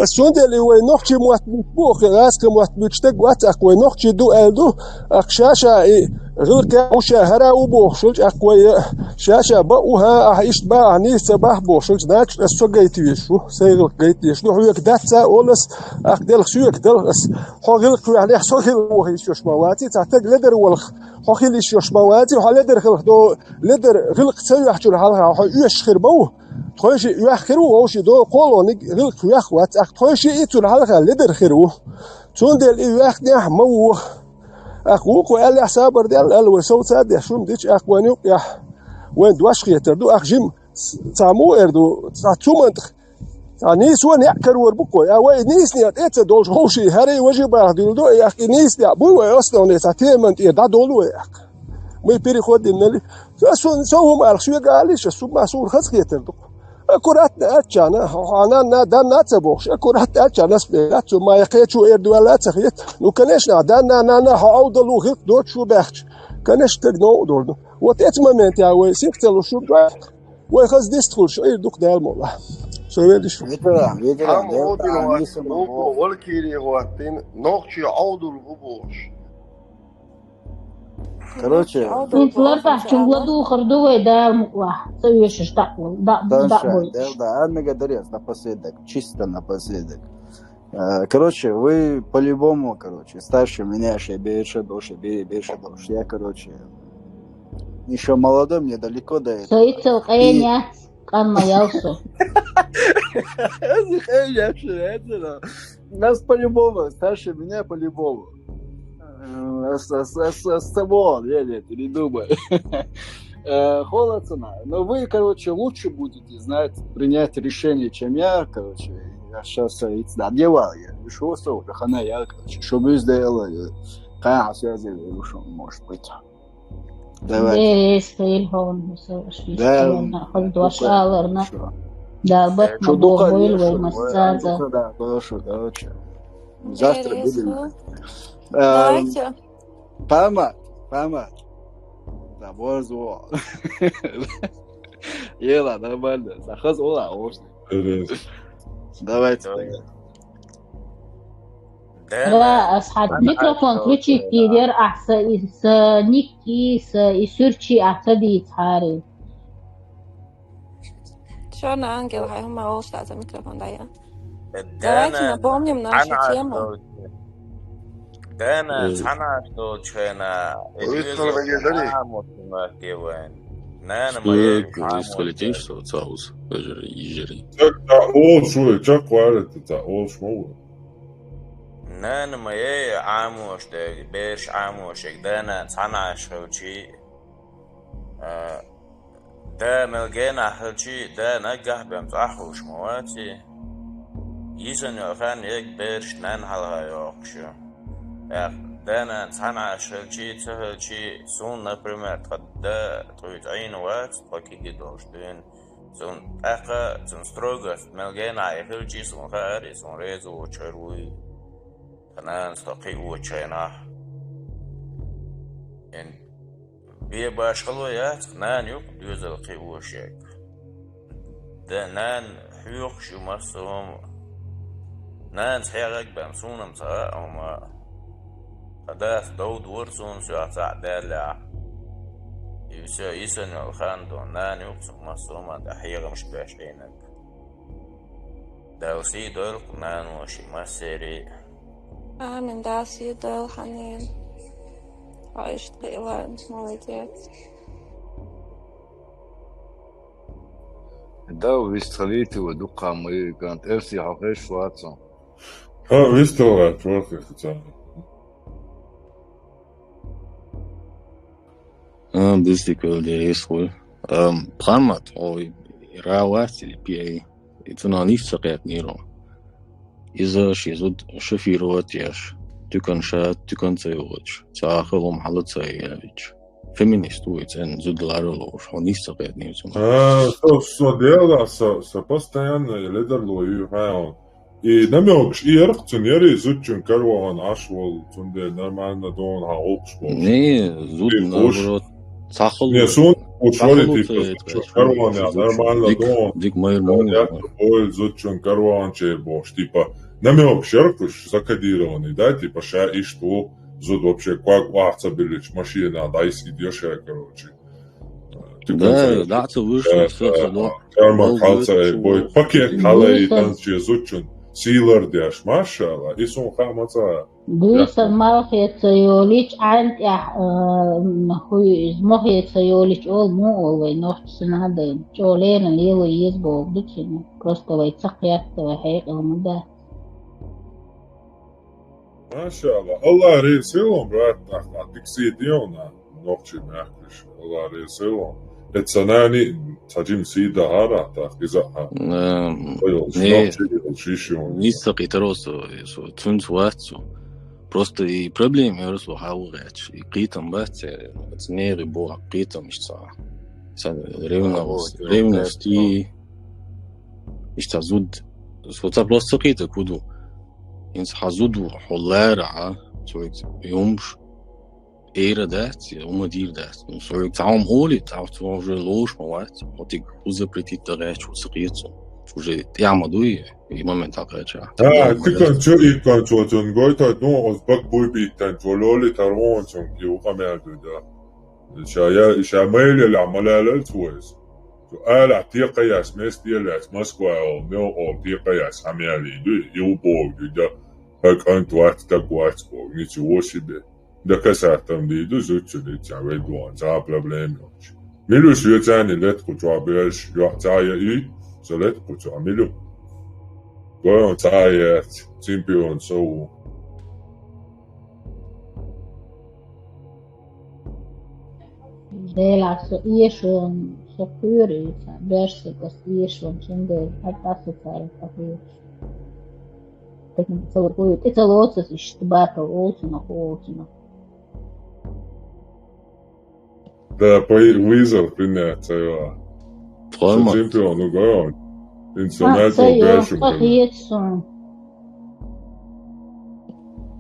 Сундели вай нохчи муат бу, хас ка муат бу чтаг вац, ак вай нохчи ду эл ду, ак шаша и гылка уша хара у бу, шулч ак вай шаша ба у ха, а ишт ба, а нис ца бах бу, шулч нач, а со гайт виш, у, сай гылк гайт виш, ну, хуяк даца, олас, ак дел хуяк дел, ас, хо гылк хуяк, лех со гыл у, хиш ёш ма ваци, ца таг ледер волх, хо хил иш ёш ма ваци, хо ледер хил, до, ледер гылк ца яхчур халха, хо ёш хир ба у. Тхойши вяххир ву, вовши до, колоник, гилк вях вац, ах тхойши и цун халха ледер хир ву. Цундел и вяхнях ма ву. Ах вуку эл я сабар дел, эл вай совца де, шум дич, ах вай нюк я. Вай дваш хетер ду, ах жим, ца му эр ду, ца цумантх. Ца нис вон я карвар букой, а вай нис не эца долж, вовши, хари вожи бах дил ду, ах и нис не, буй вай основной, ца темант и да долу ах. Мы переходим на ли. Сун, со хум арх шуга али, ша сум масур хас хетер ду. Аккуратно, ачана, хана, на, да, на, ца бохш. Аккуратно, ачана, спе, ацу, ма, я кечу, эр, дуа, ла, ца хет. Ну, конечно, да, на, на, на, ха, аудалу, хит, дочу, бахч. Конечно, так, но, дорду. Вот эти моменты, а вы, сих целу, шуга. Вы хас дистхуш, эр, дук, дал, мола. Со, ведиш. Ветеран, ветеран, Ам ветеран, один не ват, самого. Валкири ваттин, нохчи аудул губош. Короче, Интеллерта чунгла духар ду вай да мукла. Са вешиш да, да, да, Танша, бой. да, да, а мега дарец напоследок, чисто напоследок. Э, Короче, вы по-любому, короче, старше меня, ше беша дольше, бе- беша дольше. Я, короче, еще молодой, мне далеко до этого. Саицел къеня, къанма ялсу. Нас по-любому, старше меня по-любому. Э, С, с, с, с, с тобой, не, не, ты не думай. Э, Холод цена. Но вы, короче, лучше будете знать, принять решение, чем я, короче. Я сейчас одевал, я решил, что уже хана я, короче, чтобы сделал, э, конечно, связи, может быть. Давайте. Дерес хил ховн хуса швиш Да, ховн хол дуаш аларна. Хорошо. Да, бат Что ма духом бой вешаю, вай вот, масцаза. да, хорошо, короче. Завтра Интересно. будем. Эм, Давайте. Пхьамат, Пхьамат. Да, борз во. Ела, нормально. Захаз ола, ош. Давайте. Ла, Асхьад, микрофон включи кидер, ахса, и с никки, с и сурчи, ахса ди цхари. Чёрный ангел, хай, хьума олшта за микрофон дая. Давайте напомним нашу тему. Дана, цхьана долчхена. Нана ма ей, схолитиш со цаус, вежер, ижери. Чак та ол шуй, чак вара та ол шмова. Нана ма ей, амош да, берш амош, дана цхьана шхилчи. Да мел гена хилчи, да наггахь бен цӀахь хулаш ма ваци. Йисан йохан ег берш нан хьалха йохуш ю. Эх, да нан цхьана аш хилчи, ца хилчи, сун, например, тха да тхуй цӀайна вац, тхо киги долуш дуьйна. Сун тӀаккха, сун строгость мел гена хилчи, сун хаари, сун реза вочхар вуй. Тха нанас тхо кхиочайнахь. Бе башхало яц, нана юкъа доьзал кхиошег. Да нана хьоьхуш ю массо а хӀума. Нанас хьегӀаг бен сунам ца а хӀума. Тха дас довдора суна соьх цхьаъ даьллехь. И все, йисан йолу хан ду, нана юкъа цунна массо а хӀума тӀе хьехамаш беш Ӏийнарг. Дала сий дойла кху наноши массерий. Амин, Дала сий дойла хьанийна. Хьо иштта кхиъла, молодец. Да, вистхалийти ва дукха ма ю, кӀант, эрсий хьо хеш вацу. Ха, вистхалгӀа, чорхе хицана. А, бистик велде ес хуй. Ам, Пхьамат, ой, ра вац или пи ай. И цунах нисса кхетнийро. Иза ши зуд шофировать еш, туькан ша, туькан ца йогӀуч, ца ахалум хьала ца явич. Феминист вуй, цӀен зуд ларалуш, хьо нисса кхетнийр цунах. А, со, со дела, со, со постоянно ледарло ю хьайл. И намёкаш и ярх цун яри зудчун карваан Ӏаш волу, цундела нормально дона хьан гӀуллакхаш болуш. Не, зуд, наоборот, цахалу. Не, сун уж вари, типа, зудчун карваан я нормально дона. Дик майр мон. Ой, зудчун карваан чей болуш, типа, намёкаш ярх уж закодированный, да, типа, ша иштта ву, зуд вообще квак вахца билич, машина дайс идёшая, короче. Да, да, ца вышел, всё, ца до. Карма халца ай бой. Пакет хала и танче зудчун. Силар деш, машалла. И сун ха маца. Дуьйсан малхе ца йолич, Ӏан тӀехь, а, хуй, иза мохе ца йолич, ол му ол вай нохча синадайн. ЧӀолена лело еза боху ду цуьнан. Просто вай ца кхетта, вай хьекъал ма дац. Машалла. Аллах реза хила, брат, нах, нах, дика сий де вайна, нохчий мехкаш. Аллах реза хила. Эца нани, ца жим сий дахара, тах, иза, ха. Эм, Ой, не, нохчий, шиш ю. Нисса кхитаро со, со, цунца вац со. Просто и проблема яра со хьаву гӀерташ. И кхетам бац, э, оцу неги боху кхетам иштта. Ца ревность, ревность и иштта зуд. Со ца просто кхета куду. ХӀинца хьан зуда ву, хьо лара, а? Цуьнца юмш, эра дац, я хӀума дийр дац. Ну, цуьнца цхьа хӀума олий, цхьа хӀума уже лош ма вац. Хьо тиг хӀу запретить дан гӀерташ ву ца кхета цунна. Уже тӀехь ма дуй, и момент хьакхача. А, тикан чу иккан чу цун гойта, ну, оз бак буй биттан, чу лоли тарвон цун, и у къамел дуй, да. Ша я, ша майле ла, ма лалал цу вайс. Цу ала текъаяс, мес тиялас, Москва ол, мел ол текъаяс, хьамяли дуй, и у бог дуй, да. Хакан тват, так вац бог, ничего себе. Да касатам ди ду, зуцу ди, ца вай дуан, ца проблем йоч. Милуш ю цани лет ку чуа беш, ю ца я и, со лет ку чуа милу. Гойон ца я, чемпион соу. Делахь со эшон, со кхуьйрийца, беш са кас эшон, цундела хьаьтта со цара тӀакхуьйраш. Тахана ца вар кхуьйра, тӀе ца лоцас иштта батал олцунах, олцунах. Да, по вызов принять, ца йо. Формат. Со чемпион, ну, гойон. Ин со мягко бешим. Ца хет сон.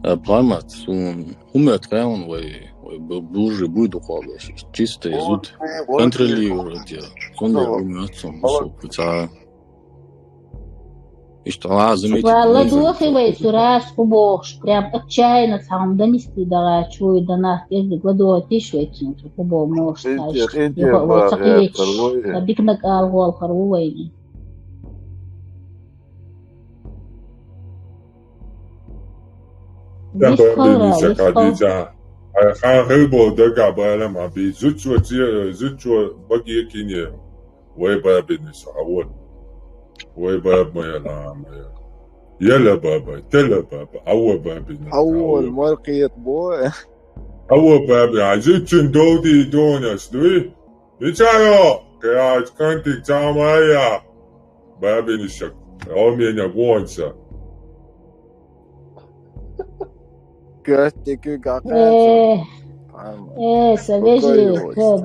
Э, Пхьамат, сун хӀума тхаьун вай Бу-, бужи буй дукъа беш. Чисто изут. Контролировать я. Сонда гумятсон бусу. Ца. Иштта лазим ичи. Ладохи вай цу раз хӀу бохуш, прям отчаянно цхьа хӀума данисти дагӀа, чуй данас кӀезиг ладохи тиш вай цун цу хӀу боху мохуш. Иди, таш. Иди, Юха ва ва, цакхечиш, э, ва дикнаг алгӀолхар ву вайни. Дис хавра, дис хавра. Ай, хан хил бо дага балам аби. Зучва ци, зучва баги кине. Вай бабини сагавот. Вай баб моя ла моя. Яла баба, тела баба, ава бабини. Ава маркет бо. Ава баби, а зучин доди донас, дуй? Ицаро, каяч кантик цамая. Бабини шак. О меня гонца. Костик, как Э, э, свежий ход.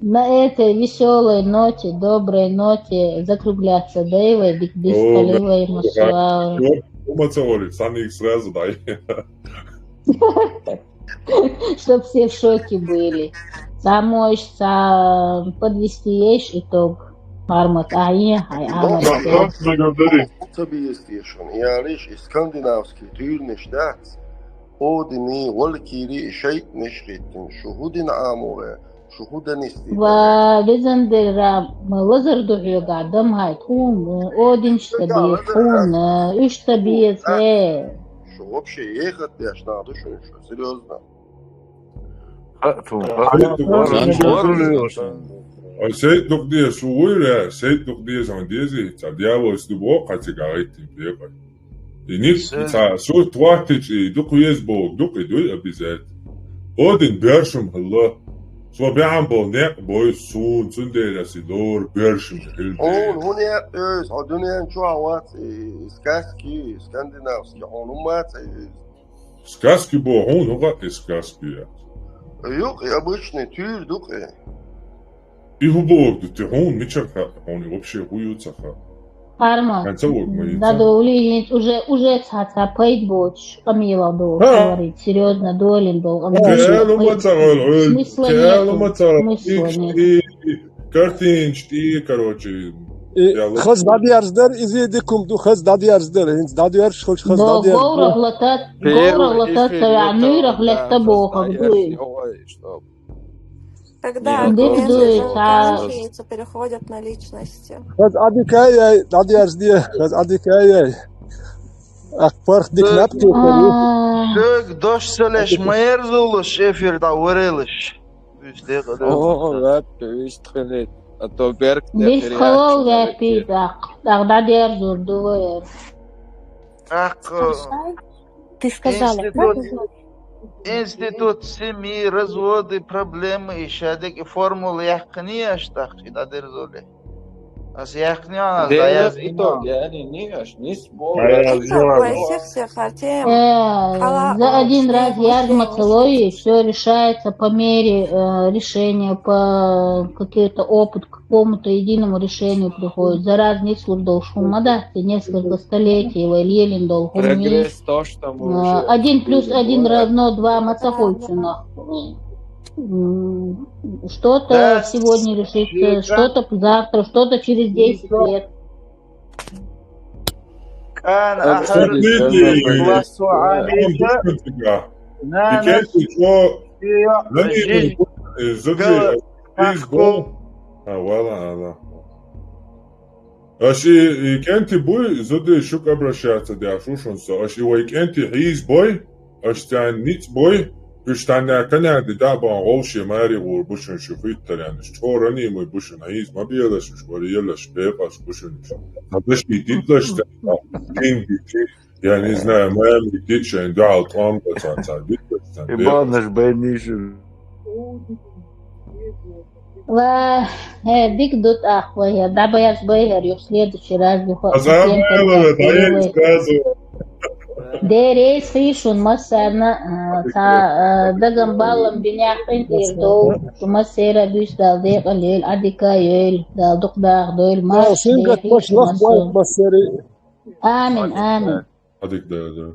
На этой веселой ноте, доброй ноте закругляться, да, и вы, биг-, биг-, О, да. Столевой Мусуал. О, умаца, Оля, сами их сразу дай. Чтоб все в шоке были. Самой са подвести есть итог. Мармат, а, е, ай, а, Мармат. Ца биестешан, я лишь и скандинавский, тюрнеш, да? Одини, Валькири, шайтнеш хеттин, шу худин амуре, шу худин исти. Ва везандера, ма лазар ду хьоьга, дам хай, тхун, одинш саби, тхун, уьш саби, э. Шу вообще ехать деш надо, шу, шу, серьёзно. А, ту, а, а, а, а, а, а, а, Сейд дукъ деза, шу вуйра, Сейд дукъ деза, он дези, ца дьяволс ду бо, кхаци гарайтин пекъа. И ник, Се- ца, шу тватич, и дукъ вез бо, дукъ и дуй обязательно. Один бершум хилла. Со бяхам бо, некъ бой, сун, сун дера си лор, бершум хил. Он, хун я, э, со дуниан чу ават, э, сказки, скандинавский, он умат, э, Сказки бо, хьуна хӀуха и сказки яц. Юкъ, и обычный туьр ду-кх и. И хӀу боху ду те, хьуна мичара хаьа, хьуна вообще хӀу ю ца хаьа? Харма. ХӀанз ца вогу ма ю ца. Да, да, ули хӀинца уже, уже ца, ца пайда боцуш, къамелах долу говорить, серьёзно долин долу къамел. Ха, ца хьуна ма ца гӀойла, Ӏуьллу. Смысла нету. Ца хьуна ма ца гӀойла. Смысла нету. Картинаш тӀе, короче, И хаза дӀадерзадара, иза дика хӀума ду, хаза дӀадерзадара, хӀинца дӀадоьрзуш хилча, хаза дӀадерзадара. Говрах лата, говрах лата ца ваьхьа, нуьйрах лаьтта бохург дуй. Когда аргументы заканчиваются, переходят на личности. Хаза Ӏадика яй, дӀадерзаде, хаза Ӏадика яй. Ах, парх дика наб тохар ю. Соьга дош ца леш, ма ерзалаш, эфир дӀаварелаш. Уьш декъа деза. О, ваьппа, вуьшта хилийта. А то берг Вист халал ваьппий тӀаккха. ТӀаккха дӀадерзур ду вай. ТӀаккха Ты сказала, институт, как? Институт семьи, разводы, проблемы, и шадек, и формула яьккхиний аша тӀаккха, и дӀадерзуле. Ас яьккхиний ас, Дерриг дӀаязйина. Итог, яъни, нигаш, нис бо. Итог, вай сих-сих, Артем. Э, за один раз ярмаца лой, всё решается по мере, э, решения, по какой-то опыт к какому-то единому решению приходит. За раз нис лур долуш хӀума ма дац, и несколько столетий вай лелина долу хӀума. Прогресс то, что мы уже один плюс один равно два ма ца хуьйцу нах. М, что-то сегодня решится, что-то завтра, что-то через десять лет. Кан ахар классо Ӏамийта, нанас шиъ жижиг гала хьакхо. А, вала, ала. Аша и, и кӀентий буй, зуди шуьга обращаться деш ву шуна со. Аша и вай кӀентий хьийза бой, аша царна ницкъ бой, уьш царна канаьрда дӀа а бан гӀовше маре гӀур бу шуна шу хӀуьттаренаш. ЧӀорани муй бу шуна хьийза ма белаш уьш, вара елаш, бекъаш бу шуна уьш. Сан даши дитлаш царна, дин дити, я не знаю, мами дит шайн дуьхьал тӀом бац царна, царна дитлаш царна, бекъаш. Ибанаш байниш. Ва, э, дика ду тӀаккха вай, дӀабаьрза бай хӀара юха следующий раз юха. Аза тема байла, поднять дӀаелла перевод. Сразу. Деррис хи шун массарна, а, ца, а, даган баллам бинехь къинтӀера дов, шу массера буьйса Дала декъал йойла, Ӏадика йойла, Дала дукха даха дойла, марша дехийла шу массо. Амин, амин. Ӏадика дойла.